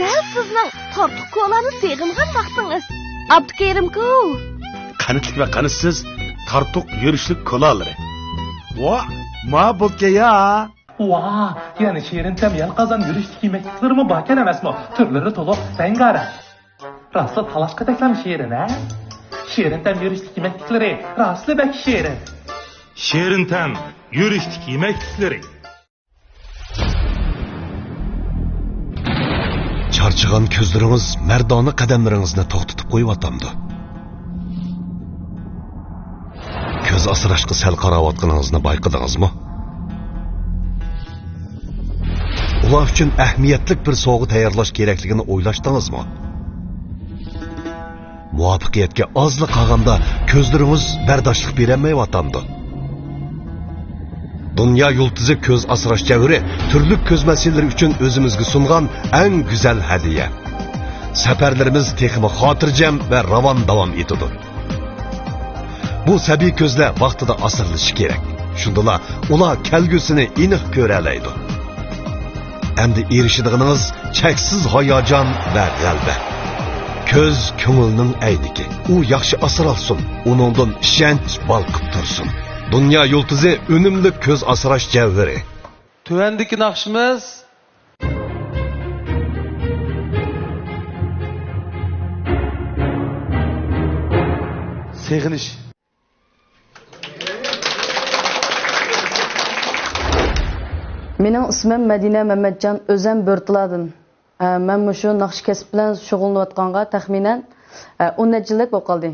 دەل سىزنىڭ تارتۇق كولانى سېغىنغان ۋاقتىڭىز. ئابدۇكېرىمكۇ. قەنتلىك ۋە قەنتسىز تارتۇق يۈرۈشلۈك كولالىرى. ۋا، ما بوكەيا. ۋا، يەنە شېرىن تەم يەل قازان يۈرۈشلۈك يېمەكلىكلىرىمۇ باركەن ئەمەسمۇ؟ تۈرلىرى تولۇق، رەڭگارەڭ. راستلا تالاشقا تەكلەم شېرىن، ھە؟ شېرىن تەم يۈرۈشلۈك يېمەكلىكلىرى راستلا بەك شېرىن. شېرىن تەم يۈرۈشلۈك يېمەكلىكلىرى. چارچىغان كۆزلىرىڭىز مەردانە قەدەملىرىڭىزنى توختىتىپ قويۇۋاتامدۇ؟ كۆز ئاسراشقا سەل قاراۋاتقىنىڭىزنى بايقىدىڭىزمۇ؟ ئۇلار ئۈچۈن ئەھمىيەتلىك بىر سوۋغا تەييارلاش كېرەكلىكىنى ئويلاشتىڭىزمۇ؟ مۇۋەپپەقىيەتكە ئازلا قالغاندا كۆزلىرىڭىز بەرداشلىق بېرەلمەيۋاتامدۇ؟ دۇنيا يۇلتۇزى كۆز ئاسراش جەۋھىرى تۈرلۈك كۆز مەسىلىلىرى ئۈچۈن ئۆزىمىزگە سۇنغان ئەڭ گۈزەل ھەدىيە. سەپەرلىرىمىز تېخىمۇ خاتىرجەم ۋە راۋان داۋام ئېتىدۇ. بۇ سەبىي كۆزلەر ۋاقتىدا ئاسرىلىشى كېرەك. شۇندىلا ئۇلار كەلگۈسىنى ئېنىق كۆرەلەيدۇ. ئەمدى ئېرىشىدىغىنىڭىز چەكسىز ھاياجان ۋە غەلىبە. كۆز كۆڭۈلنىڭ ئەينىكى. ئۇ ياخشى ئاسرالسۇن، ئۇنىڭدىن ئىشەنچ بالقىپ تۇرسۇن. دۇنيا يۇلتۇزى ئۈنۈملۈك كۆز ئاسراش جەۋھىرى. تۆۋەندىكى ناخشىمىز سېغىنىش. مېنىڭ ئىسمىم مەدىنە مەمەتجان، ئۆزۈم بۆرتالاردىن. ئە، مەن مۇشۇ ناخشا كەسپى بىلەن شۇغۇللىنىۋاتقانغا تەخمىنەن، ئە، ئون نەچچە يىلدەك بولۇپ قالدى.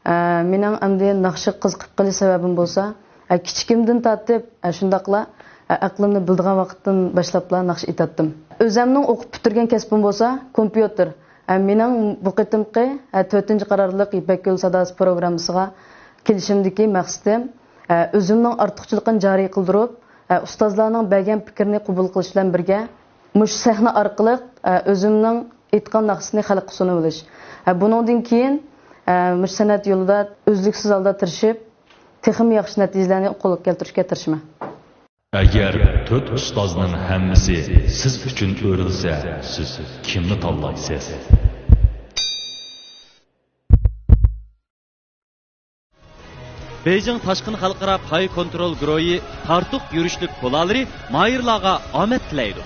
ئە، مېنىڭ ئەمدى ناخشىغا قىزىقىپ قېلىش سەۋەبىم بولسا، ئە، كىچىكىمدىن تارتىپ، ئە، شۇنداقلا، ئە، ئەقلىمنى بىلىدىغان ۋاقىتتىن باشلاپلا ناخشا ئېيتاتتىم. ئۆزۈمنىڭ ئوقۇپ پۈتتۈرگەن كەسپىم بولسا كومپيۇتېر. ئە، مېنىڭ بۇ قېتىمقى، ئە، تۆتىنچى قارارلىق يىپەك يولى ساداسى پروگراممىسىغا كېلىشىمدىكى مەقسىتىم، ئە، ئۆزۈمنىڭ ئارتۇقچىلىقىنى جارى قىلدۇرۇپ، ئە، ئۇستازلارنىڭ بەرگەن پىكرىنى قوبۇل قىلىش بىلەن بىرگە، مۇشۇ سەھنە ئارقىلىق، ئە، ئۆزۈمنىڭ ئېيتقان ناخشىسىنى خەلققە سۇنۇۋېلىش. ئە، بۇنىڭدىن كېيىن، ئە، مۇشۇ سەنئەت يولىدا ئۈزلۈكسىز ھالدا تىرىشىپ، تېخىمۇ ياخشى نەتىجىلەرنى قولغا كەلتۈرۈشكە تىرىشىمەن. ئەگەر تۆت ئۇستازنىڭ ھەممىسى سىز ئۈچۈن ئۆرۈلسە، سىز كىمنى تاللايسىز؟ بېيجىڭ تاشقىن خەلقئارا پاي كونترول گۇرۇھى تارتۇق يۈرۈشلۈك كولالىرى ماھىرلارغا ئامەت تىلەيدۇ.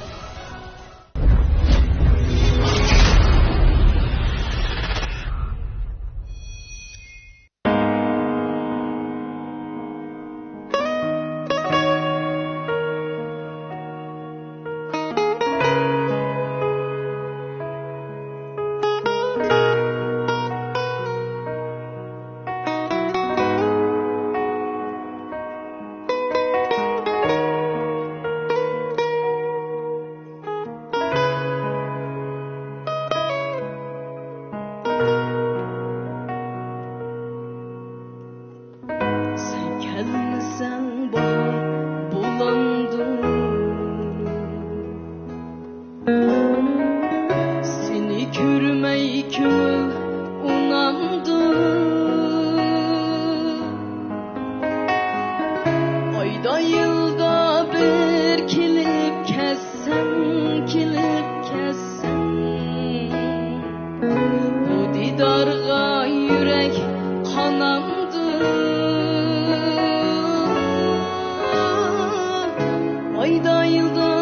پىدايىدا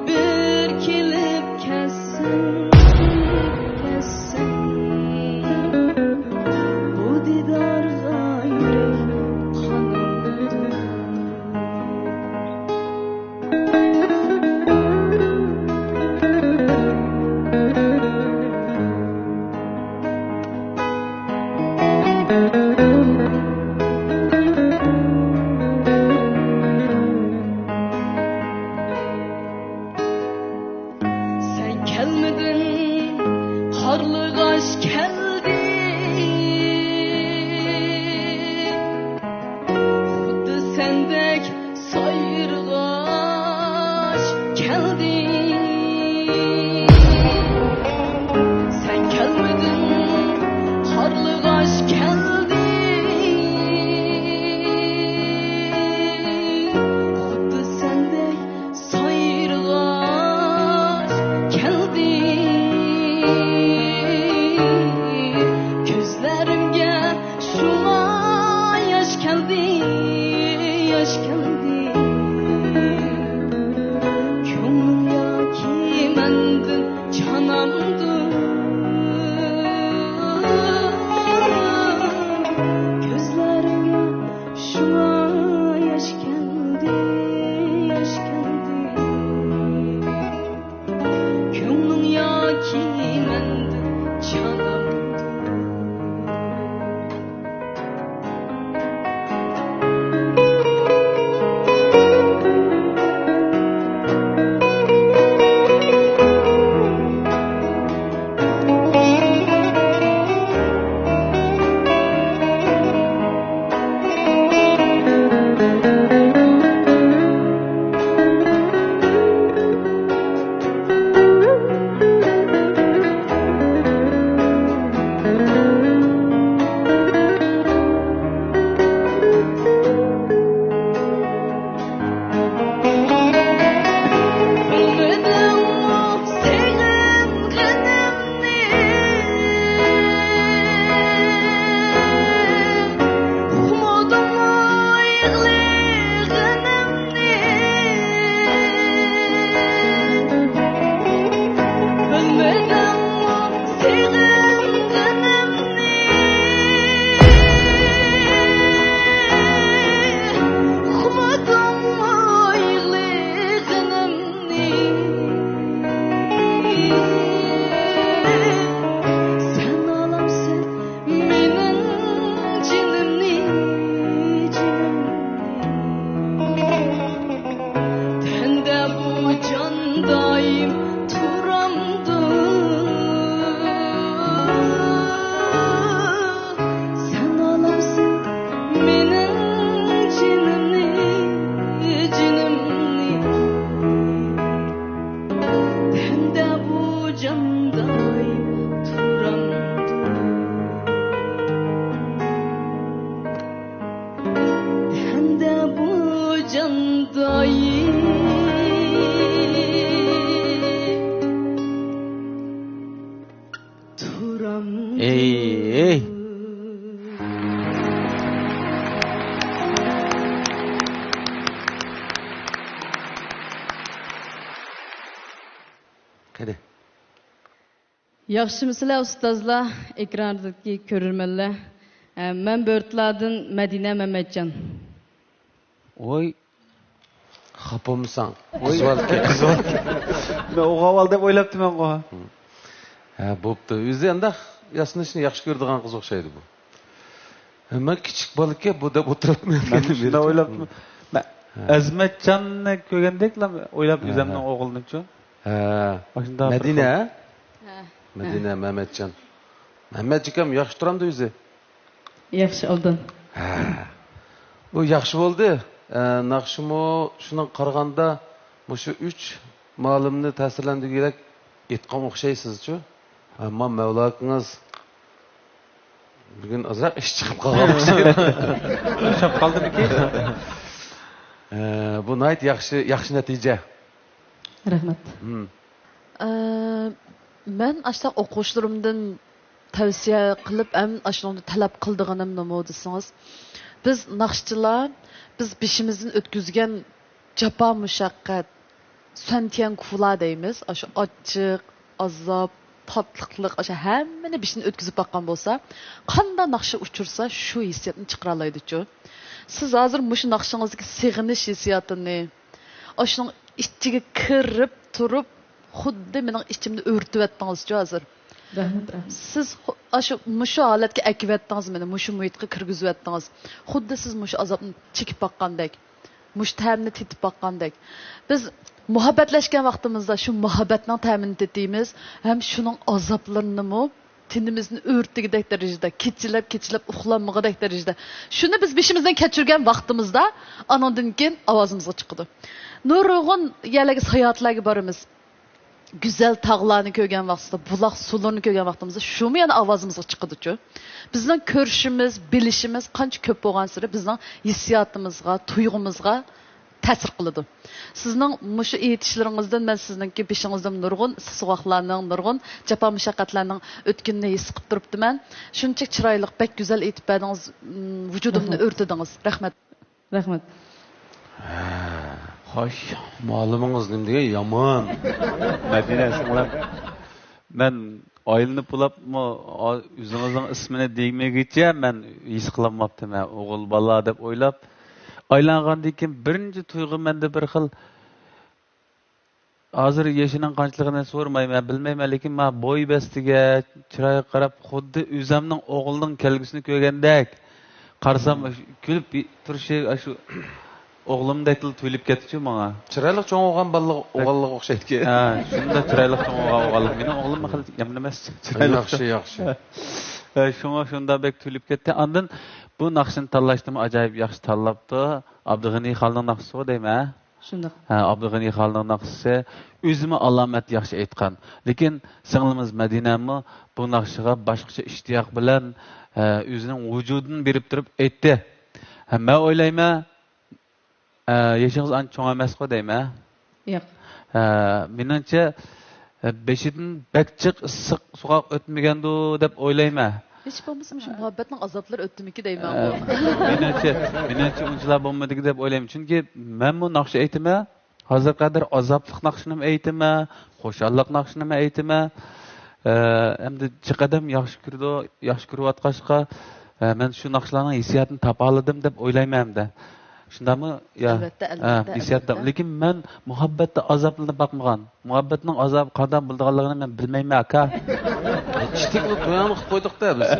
بىر كېلىپ كەتسەڭ، كەتسەڭ، بۇ دىدارغا يۈرەك قانمىدى. سەن كەلمىدىڭ، قارلىغاچ كەلدى. خۇددى سەندەك سايرىغاچ كەلدى. سەن كەلمىدىڭ، قارلىغاچ كەلدى. خۇددى سەندەك سايرىغاچ كەلدى. كۆزلىرىمگە شۇڭا ياش كەلدى، ياش كەلدى. كۆڭلۈڭ ياكى مەندىن جانامدۇ؟ كۆزلىرىمگە شۇڭا ياش كەلدى، ياش كەلدى. كۆڭلۈڭ ياكى مەندىن جانامدۇ؟ سەن ئالامسەن مېنىڭ جېنىمنى، جېنىمنى. تەندە بۇ جان دائىم تۇرامدۇ؟ سەن ئالامسەن مېنىڭ جېنىمنى، جېنىمنى. تەندە بۇ جان دائىم تۇرامدۇ؟ تەندە بۇ جان دائىم تۇرامدۇ؟ ئەي، ئەي. قېنى. ياخشىمۇسىلەر ئۇستازلار، ئېكراندىكى كۆرۈرمەنلەر؟ ئە، مەن بۆرتلاردىن مەدىنە مەمەتجان. ۋوي، خاپا بولمىساڭ. ۋوي. قىز بالىكەن. قىز بالىكەن. مەن ئوغۇل دەپ ئويلاپتىمەنغۇ. ھە، بوپتۇ. ئۆزى ئانداق ياسىنىشنى ياخشى كۆرىدىغان قىز ئوخشايدۇ بۇ. ھە، مەن كىچىك بالىكەن بۇ دەپ ئولتۇرۇپتىمەن. مەن شۇنداق ئويلاپتىمەن. مەن ھە. ئەزمەتجاننى كۆرگەندەكلا ئويلاپ ھە، ئۆزۈمنىڭ ھە. ئوغلىنىچۇ. ھە. ئاشۇنداق بىر مەدىنە، خىل. ھە. مەدىنە مەمەتجان. مەمەتجىكام ياخشى تۇرامدۇ ئۆزى؟ ياخشى ئالدىن. ھە. بۇ ياخشى بولدى. ئە، ناخشىمۇ شۇنىڭغا قارىغاندا مۇشۇ ئۈچ مالىمنى تەسىرلەندۈرگۈدەك ئېيتقان ئوخشايسىزچۇ؟ ئەمما مەۋلاكىڭىز بۈگۈن ئازراق ئىش چىقىپ قالغان ئوخشايدۇ. ئوخشاپ قالدىمىكىن؟ ئە، بۇ ناھايىتى ياخشى، ياخشى نەتىجە. رەھمەت. ھىم. ئە، مەن ئاشۇنداق ئوقۇغۇچىلىرىمدىن تەۋسىيە قىلىپ ھەم ئاشۇنىڭدا تەلەپ قىلىدىغىنىم نېمە دېسىڭىز، بىز ناخشىچىلار، بىز بېشىمىزدىن ئۆتكۈزگەن جاپا مۇشەققەت، سۈەنتيەنكۇلا دەيمىز، ئاشۇ ئاچچىق، ئازاب، تاتلىقلىق، ئاشۇ ھەممىنى بېشىدىن ئۆتكۈزۈپ باققان بولسا، قانداق ناخشا ئۇچۇرسا، شۇ ھېسسىياتنى چىقىرالايدۇچۇ. سىز ھازىر مۇشۇ ناخشىڭىزدىكى سېغىنىش ھېسسىياتىنى، ئاشۇنىڭ ئىچىگە كىرىپ تۇرۇپ، خۇددى مېنىڭ ئىچىمنى ئۆرتىۋەتتىڭىزچۇ ھازىر. رەھمەت، رەھمەت. سىز خۇ-، ئاشۇ، مۇشۇ ھالەتكە ئەكىۋەتتىڭىز مېنى، مۇشۇ مۇھىتقا كىرگۈزۈۋەتتىڭىز. خۇددى سىز مۇشۇ ئازابنى چېكىپ باققاندەك، مۇشۇ تەمنى تېتىپ باققاندەك. بىز مۇھەببەتلەشكەن ۋاقتىمىزدا شۇ مۇھەببەتنىڭ تەمىنى تېتىيمىز ھەم شۇنىڭ ئازابلىرىنىمۇ تېنىمىزنى ئۆرتىگۈدەك دەرىجىدە، كېچىلەپ، كېچىلەپ ئۇخلانمىغۇدەك دەرىجىدە. شۇنى بىز بېشىمىزدىن كەچۈرگەن ۋاقتىمىزدا، ئانىڭدىن كېيىن ئاۋازىمىزغا چىقىدۇ. نۇرغۇن يەرلەرگە ساياھەتلەرگە بارىمىز. گۈزەل تاغلارنى كۆرگەن ۋاقتىدا، بۇلاق سۇلىرىنى كۆرگەن ۋاقتىمىزدا، شۇمۇ يەنە ئاۋازىمىزغا چىقىدۇچۇ. بىزنىڭ كۆرۈشىمىز، بىلىشىمىز قانچە كۆپ بولغانسېرى بىزنىڭ ھېسسىياتىمىزغا، تۇيغۇمىزغا تەسىر قىلىدۇ. سىزنىڭ مۇشۇ ئېيتىشلىرىڭىزدىن مەن سىزنىڭكى بېشىڭىزدىن نۇرغۇن ئىسسىق سوغۇقلارنىڭ، نۇرغۇن جاپا مۇشەققەتلەرنىڭ ئۆتكىنىنى ھېس قىلىپ تۇرۇپتىمەن. شۇنچىلىك چىرايلىق، بەك گۈزەل ئېيتىپ بەردىڭىز، م، ۋۇجۇدۇمنى رەھمەت. ئۆرتىدىڭىز. رەھمەت. رەھمەت. ھە، خوش، مۇئەللىمىڭىز نېمە دېگەن يامان. مەدىنە سىڭلىم، مەن ئايلىنىپ بولۇپمۇ، ئا-، ئۆزىڭىزنىڭ ئىسمىنى دېمىگىچە مەن ھېس قىلالماپتىمەن. ئوغۇل بالا دەپ ئويلاپ، ئايلانغاندىن كېيىن بىرىنچى تۇيغۇ مەندە بىر خىل، ھازىر يېشىنىڭ قانچىلىكىنى سورىمايمەن، بىلمەيمەن، لېكىن مانا بوي بەستىگە، چىرايىغا قاراپ، خۇددى ئۆزۈمنىڭ ئوغلىنىڭ كەلگۈسىنى كۆرگەندەك. قارىسام، كۈلۈپ تۇرۇشى، ئاشۇ ئوغلۇمدەكلا تۇيۇلۇپ كەتتىچۇ ماڭا. چىرايلىق چوڭ بولغان بالىلار ئوغۇللارغا ئوخشايدىكەن. ھە، شۇنداق چىرايلىق چوڭ بولغان ئوغۇللار. مېنىڭ ئوغلۇم خېلى يامان ئەمەس، چىرايلىق. ياخشى، ياخشى. ھە، شۇڭا شۇنداق بەك تۇيۇلۇپ كەتتى. ئاندىن بۇ ناخشىنى تاللاشتىمۇ ئاجايىپ ياخشى تاللاپتۇ. ئابدۇغېنى خاننىڭ ناخشىسىغۇ دەيمەن، ھە؟ شۇنداق. ھە، ئابدۇغېنى خاننىڭ ناخشىسى ئۆزىمۇ ئالامەت ياخشى ئېيتقان. لېكىن سىڭلىمىز مەدىنەمۇ بۇ ناخشىغا باشقىچە ئىشتىياق بىلەن، ھە، ئۆزىنىڭ ۋۇجۇدىنى بېرىپ تۇرۇپ ئېيتتى. ھە، مەن ئويلايمەن، ھە، يېشىڭىز ئانچە چوڭ ئەمەسقۇ دەيمەن. ياق. ھە، مېنىڭچە، ھە، بېشىدىن بەك جىق ئىسسىق سوغۇق ئۆتمىگەندۇ دەپ ئويلايمەن. ھېچ بولمىسا مۇشۇ مۇھەببەتنىڭ ئازابلىرى ئۆتتىمىكى دەيمەنغۇ. ئە، مېنىڭچە، مېنىڭچە ئۇنچىلا بولمىدىكى دەپ ئويلايمەن. چۈنكى مەنمۇ ناخشا ئېيتىمەن. ھازىرغا قەدەر ئازابلىق ناخشىنىمۇ ئېيتىمەن، خۇشاللىق ناخشىنىمۇ ئېيتىمەن. ئە، ئەمدى چىقىدىم ياخشى كۆرىدۇ، ياخشى كۆرۈۋاتقاچقا، ئە، مەن شۇ ناخشىلارنىڭ ھېسسىياتىنى تاپالىدىم دەپ ئويلايمەن ئەمدى. شۇنداقمۇ؟ يا. ئەلۋەتتە، ھە، ئەلۋەتتە، ھېسسىيات تاپ-، ئەلۋەتتە. لېكىن مەن مۇھەببەتتە ئازابلىنىپ باقمىغان. مۇھەببەتنىڭ ئازابى قانداق بولىدىغانلىقىنى مەن بىلمەيمەن، ئاكا. ئىتتىكلا تويامۇ قىلىپ قويدۇق-دە بىز.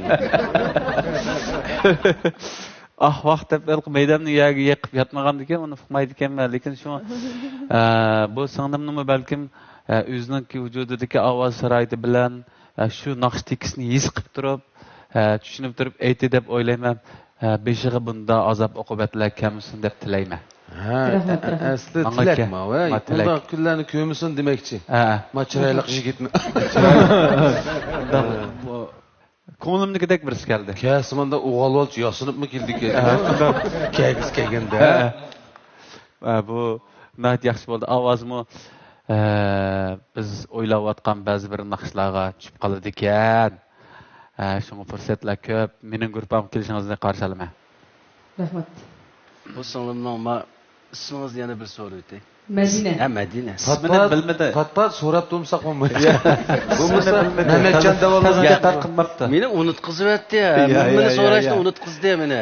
ئاھ، ۋاھ دەپ ھېلىقى مەيدەمنى يەرگە يېقىپ ياتمىغاندىكىن، ئۇنى ئۇقمايدىكەنمەن. لېكىن شۇ، ئە، بۇ سىڭلىمنىمۇ بەلكىم، ئە، ئۆزىنىڭكى ۋۇجۇدىدىكى ئاۋاز شارائىتى بىلەن، ئە، شۇ ناخشا تېكىستىنى ھېس قىلىپ تۇرۇپ، ئە، چۈشىنىپ تۇرۇپ ئېيتتى دەپ ئويلايمەن. ئە، بېشىغا بۇنداق ئازاب-ئوقۇبەتلەر كەلمىسۇن دەپ تىلەيمەن. ھە، رەھمەت، ئە-، رەھمەت. ئەسلى ماڭا تىلەك كە-، ما، ۋەي، ما تىلەك. بۇنداق كۈنلەرنى كۆرمىسۇن دېمەكچى. ھە. ما چىرايلىق يىگىتنى. بۇنداق، بۇ، كۆڭلۈمدىكىدەك بىرسى كەلدى. كەلسە ماندا ئوغۇل بالىچە ياسىنىپمۇ كېلىدىكەن. ھە، شۇنداق. كەلگۈسى كەلگەندە. ھە. ھە، بۇ ناھايىتى ياخشى بولدى. ئاۋازمۇ، ھە، بىز ئويلاۋاتقان بەزى بىر ناخشىلارغا چۈشۈپ قالىدىكەن. ھە، شۇڭا پۇرسەتلەر كۆپ. مېنىڭ گۇرۇپپامغا كېلىشىڭىزنى قارشى ئالىمەن. رەھمەت. بۇ سىڭلىمنىڭ ما-، ئىسمىڭىزنى يەنە بىر سورىۋېتەي. مەدىنە. ھە، مەدىنە. ئىسمىنى پات-پات، بىلمىدى. پات-پات سوراپ تۇرمىساق بولمايدۇ. بولمىسا مەمەتجان دەۋالغان گەپ قىلماپتۇ. مېنى ئۇنتقۇزۇۋەتتى. يا، يا، مېنى يا، سوراشنى يا. ئۇنتقۇزدى مېنى.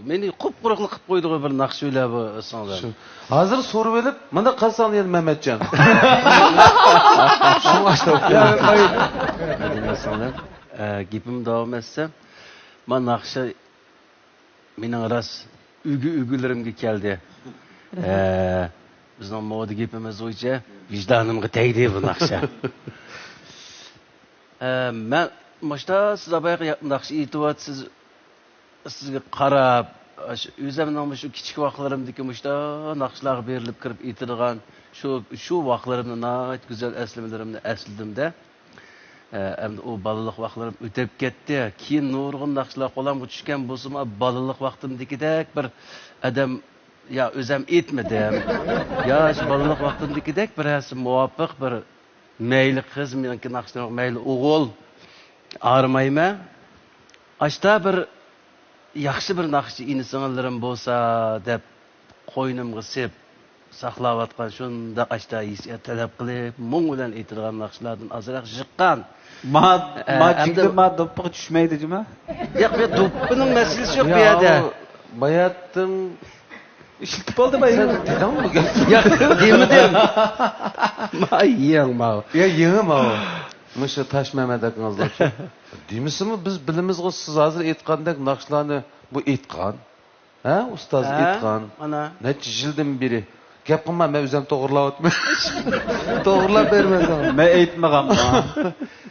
مېنى قۇپقۇرۇقلا قىلىپ قويدىغۇ بىر ناخشا ئۆيلەر بۇ سىڭلىم. شۇ. ھازىر سورىۋېلىپ، مانا قارىساڭ يەنە مەمەتجان. شۇڭا ئاشتا مەدىنە سىڭلىم، ئە، گېپىمنى داۋام ئەتسەم، مانا ناخشا مېنىڭ راست ئۈگە-ئۈگىلىرىمگە كەلدى. ئە، بىزنىڭ مودا گېپىمىز بويىچە ۋىجدانىمغا تەگدى بۇ ناخشا. ئە، مەن مۇشتا سىز بايىقى ناخشا ئېيتىۋاتىسىز، سىزگە قاراپ، ئاشۇ ئۆزۈمنىڭ مۇشۇ كىچىك ۋاقىتلىرىمدىكى مۇشتا ناخشىلارغا بېرىلىپ كىرىپ ئېيتىدىغان شۇ، شۇ ۋاقىتلىرىمنى ناھايىتى گۈزەل ئەسلىمىلىرىمنى ئەسلىدىم-دە. ئە، ئەمدى ئۇ بالىلىق ۋاقىتلىرىم ئۆتۈپ كەتتى. كېيىن نۇرغۇن ناخشىلار قولۇمغا چۈشكەن بولسىمۇ، بالىلىق ۋاقتىمدىكىدەك بىر ئادەم، يا ئۆزۈم ئېيتمىدىم، يا شۇ بالىلىق ۋاقتىمدىكىدەك بىر ھەسسە مۇۋاپىق بىر مەيلى قىز مېنىڭكى ناخشىلىرىم، مەيلى ئوغۇل، ئايرىمايمەن. ئاشتا بىر ياخشى بىر ناخشىچى ئىنى-سىڭىللىرىم بولسا دەپ قوينۇمغا سېپ، ساقلاۋاتقان شۇنداق ئاشتا ھېسسىيات تەلەپ قىلىپ، مۇڭ بىلەن ئېيتىدىغان ناخشىلاردىن ئازراق جىققان. ما، ئە، ما ئەمدى جىگدە ما دوپپىغا چۈشمەيدۇ جۇما. ياق، بۇ دوپپىنىڭ مەسىلىسى يوق بۇ يەردە. باياتتىن ئىشلىتىپ بولدى، بايا. سەن دېدىڭمۇ بۇ گەپنى؟ ياق، دېمىدىم. ما يېڭى ماۋۇ. يا، يېڭى ماۋۇ. مۇشۇ تاش مەمەت ئاكىڭىزلار. دېمىسىمۇ بىز بىلىمىزغۇ، سىز ھازىر ئېيتقاندەك ناخشىلارنى بۇ ئېيتقان. ھە، ئۇستاز ھە، ئېيتقان. مانا. نەچچە يىلدىن بېرى. گەپ قىلما، مەن ئۆزۈم توغرىلاۋاتىمەن. توغرىلاپ بېرىمەن ساڭا. مەن ئېيتمىغان.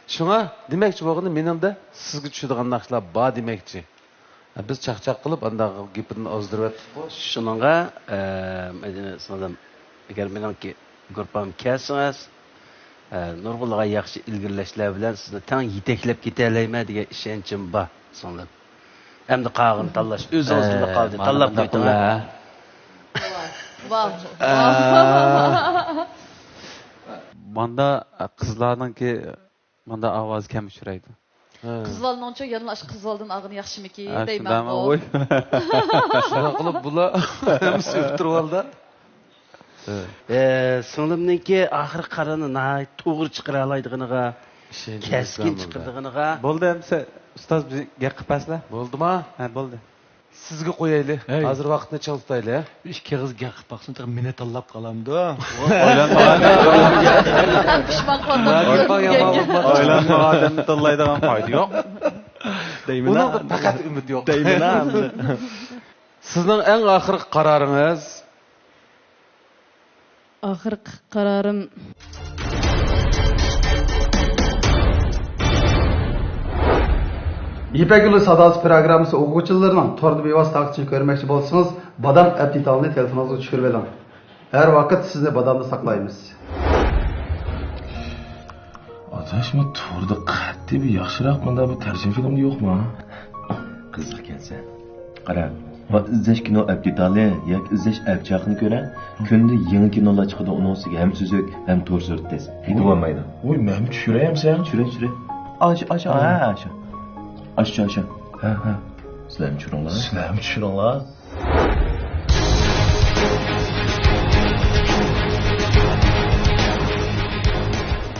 شۇڭا دېمەكچى بولغىنىم، مېنىڭدە سىزگە چۈشىدىغان ناخشىلار بار دېمەكچى. ھە، بىز چاقچاق قىلىپ، ئانداق گېپىنى ئازدۇرۇۋەتتۇققۇ. شۇنىڭغا، ئە، مەدىنە سىڭلىم، ئەگەر مېنىڭكى گۇرۇپپام كەلسىڭىز، ئە، نۇرغۇنلىغان ياخشى ئىلگىرىلەشلەر بىلەن سىزنى تەڭ يېتەكلەپ كېتەلەيمەن دېگەن ئىشەنچىم بار، سىڭلىم. ئەمدى قالغىنى تاللاش، ئۆزىڭىزدىلا قالدى، تاللاپ قويدۇڭ. ماندا قىزلارنىڭكى ماندا ئاۋازى كەم ئۇچرايدۇ. قىز بالىنىڭچۇ يەنىلا ئاشۇ قىز بالىدىن ئالغىنى ياخشىمىكى دەيمەنغۇ. شۇنداق قىلىپ بۇلار ھەممىسى ئۆتتۈرۈۋالدى. ئە، سىڭلىمنىڭكى ئاخىرقى قارارنى ناھايىتى توغرا چىقىرالايدىغىنىغا، كەسكىن چىقىرىدىغىنىغا. بولدى، ئەمسە ئۇستاز بىز گەپ قىلىپ بەرسىلە. بولدىما؟ ھە، بولدى. سىزگە قويايلى. ھەي. ھازىر ۋاقىتنى چىڭ تۇتايلى، ھە؟ ئىككى ئېغىز گەپ قىلىپ باقسۇن، تېخى مېنى تاللاپ قالامدۇ؟ ئويلانمىغان. پىشمان قالدىم. ئويلانمىغان ئادەمنى تاللايدىغان پايدا يوق. دەيمەن. ئۇنىڭدا پەقەت ئۈمىد يوق. دەيمەن. سىزنىڭ ئەڭ ئاخىرقى قارارىڭىز؟ ئاخىرقى قارارىم. يىپەك يولى ساداسى پىروگراممىسى ئوقۇغۇچىلىرىنىڭ توردا بىۋاسىتە تارقىتىشىنى كۆرمەكچى بولسىڭىز، بادام ئەپ دېتالىنى تېلېفونىڭىزغا چۈشۈرۈۋېلىڭ. ھەر ۋاقىت سىزنى بادامدا ساقلايمىز. ئاداش، مەن توردا قەتئىي بىر ياخشىراق مۇنداق بىر تەرجىمە فىلىمدا يوقما؟ قىزىق ئىكەنسەن. قارا، مانا ئىزدەش كىنو ئەپ دېتالى ياكى ئىزدەش ئەپ چاقىنى كۆرە. كۈندە يېڭى كىنولار چىقىدۇ، ئۇنىڭ ئۈستىگە ھەم سۈزۈك، ھەم تور سۈرئىتى تېز. يېتىۋالمايدۇ. ۋوي، مەنمۇ چۈشۈرەي ئەمسە؟ چۈشۈرە، چۈشۈرە. ئاشۇ، ئاشۇ، ھە، ئاشۇ. ئاشۇ، ئاشۇ. ھە، ھە. سىلەرمۇ چۈشۈرۈڭلار. سىلەرمۇ چۈشۈرۈڭلار.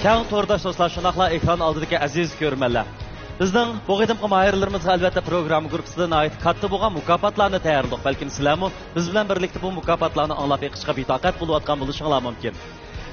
كەڭ تورداش دوستلار، شۇنداقلا ئېكران ئالدىدىكى ئەزىز كۆرۈرمەنلەر. بىزنىڭ بۇ قېتىمقى ماھىرلىرىمىزغا ئەلۋەتتە پروگرامما گۇرۇپپىسىدا ناھايىتى كاتتا بولغان مۇكاپاتلارنى تەييارلىدۇق. بەلكىم سىلەرمۇ بىز بىلەن بىرلىكتە بۇ مۇكاپاتلارنى ئاڭلاپ بېقىشقا بىتاقەت بولۇۋاتقان بولۇشۇڭلار مۇمكىن.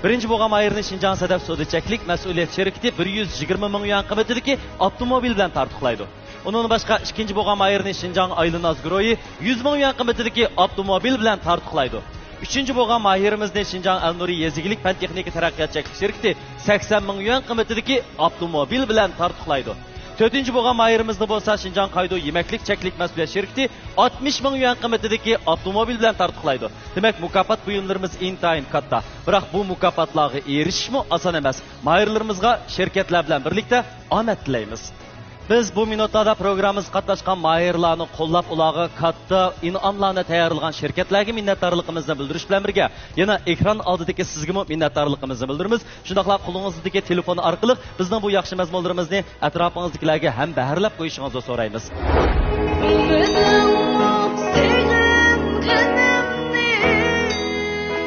بىرىنچى بولغان ماھىرنى شىنجاڭ سەدەپ سودا چەكلىك مەسئۇلىيەت شىركىتى بىر يۈز يىگىرمە مىڭ يۈەن قىممىتىدىكى ئاپتوموبىل بىلەن تارتۇقلايدۇ. ئۇنىڭدىن باشقا، ئىككىنچى بولغان ماھىرنى شىنجاڭ ئايلىناز گۇرۇھى يۈز مىڭ يۈەن قىممىتىدىكى ئاپتوموبىل بىلەن تارتۇقلايدۇ. ئۈچىنچى بولغان ماھىرىمىزنى شىنجاڭ ئەلنۇرى يېزا ئىگىلىك پەن تېخنىكا تەرەققىيات چەكلىك شىركىتى سەكسەن مىڭ يۈەن قىممىتىدىكى ئاپتوموبىل بىلەن تارتۇقلايدۇ. تۆتىنچى بولغان ماھىرىمىزنى بولسا شىنجاڭ قايدۇ يېمەكلىك چەكلىك مەسئۇلىيەت شىركىتى ئاتمىش مىڭ يۈەن قىممىتىدىكى ئاپتوموبىل بىلەن تارتۇقلايدۇ. دېمەك، مۇكاپات بۇيۇملىرىمىز ئىنتايىن كاتتا. بىراق بۇ مۇكاپاتلارغا ئېرىشىشمۇ ئاسان ئەمەس. ماھىرلىرىمىزغا شىركەتلەر بىلەن بىرلىكتە ئامەت تىلەيمىز. بىز بۇ مىنۇتلاردا پروگراممىمىزغا قاتناشقان ماھىرلارنى قوللاپ، ئۇلارغا كاتتا ئىنئاملارنى تەييارلىغان شىركەتلەرگە مىننەتدارلىقىمىزنى بىلدۈرۈش بىلەن بىرگە، يەنە ئېكران ئالدىدىكى سىزگىمۇ مىننەتدارلىقىمىزنى بىلدۈرىمىز. شۇنداقلا قولىڭىزدىكى تېلېفون ئارقىلىق بىزنىڭ بۇ ياخشى مەزمۇنلىرىمىزنى ئەتراپىڭىزدىكىلەرگە ھەمبەھىرلەپ قويۇشىڭىزنى سورايمىز.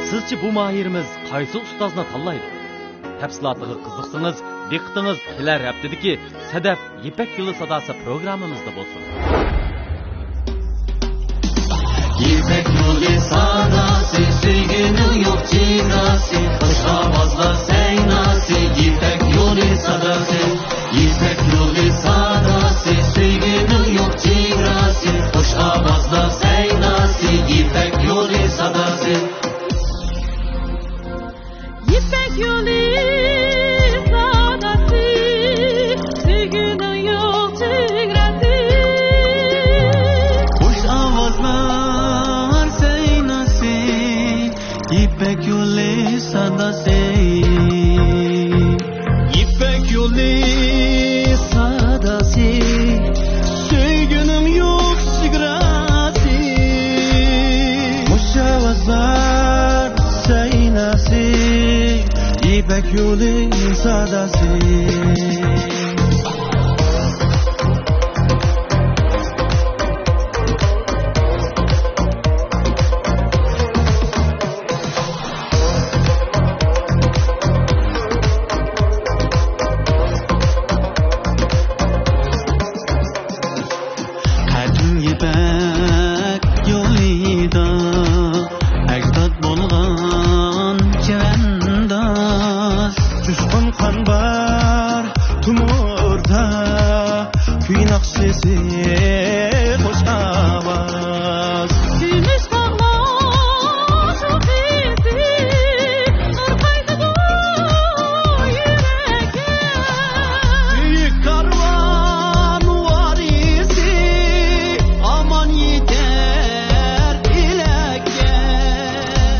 سىزچە بۇ ماھىرىمىز قايسى ئۇستازنى تاللايدۇ؟ تەپسىلاتىغا قىزىقسىڭىز، دىققىتىڭىز كېلەر ھەپتىدىكى سەدەپ يىپەك يولى ساداسى پروگراممىمىزدا بولسۇن. يىپەك يولى ساداسى، سۆيگۈنىڭ يوق چېگراسى، خۇش ئاۋازلار سەيناسى، يىپەك يولى ساداسى. يىپەك يولى ساداسى، سۆيگۈنىڭ يوق چېگراسى، خۇش ئاۋازلار سەيناسى، يىپەك يولى ساداسى. يىپەك يولى ساداسى، سۆيگۈنىڭ يوق چېگراسى. خۇش ئاۋازلار سەيناسى، يىپەك يولى ساداسى. يىپەك يولى ساداسى، سۆيگۈنىڭ يوق چېگراسى. خۇش ئاۋازلار سەيناسى، يىپەك يولى ساداسى.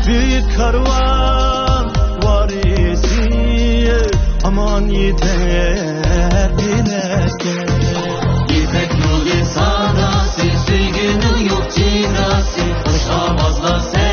بۈيۈك كارۋان ۋارىسى، ئامان يېتەر ئېلەككە. يىپەك يولى ساداسى، سۆيگۈنىڭ يوق جىناسى، خوش ئاۋازلار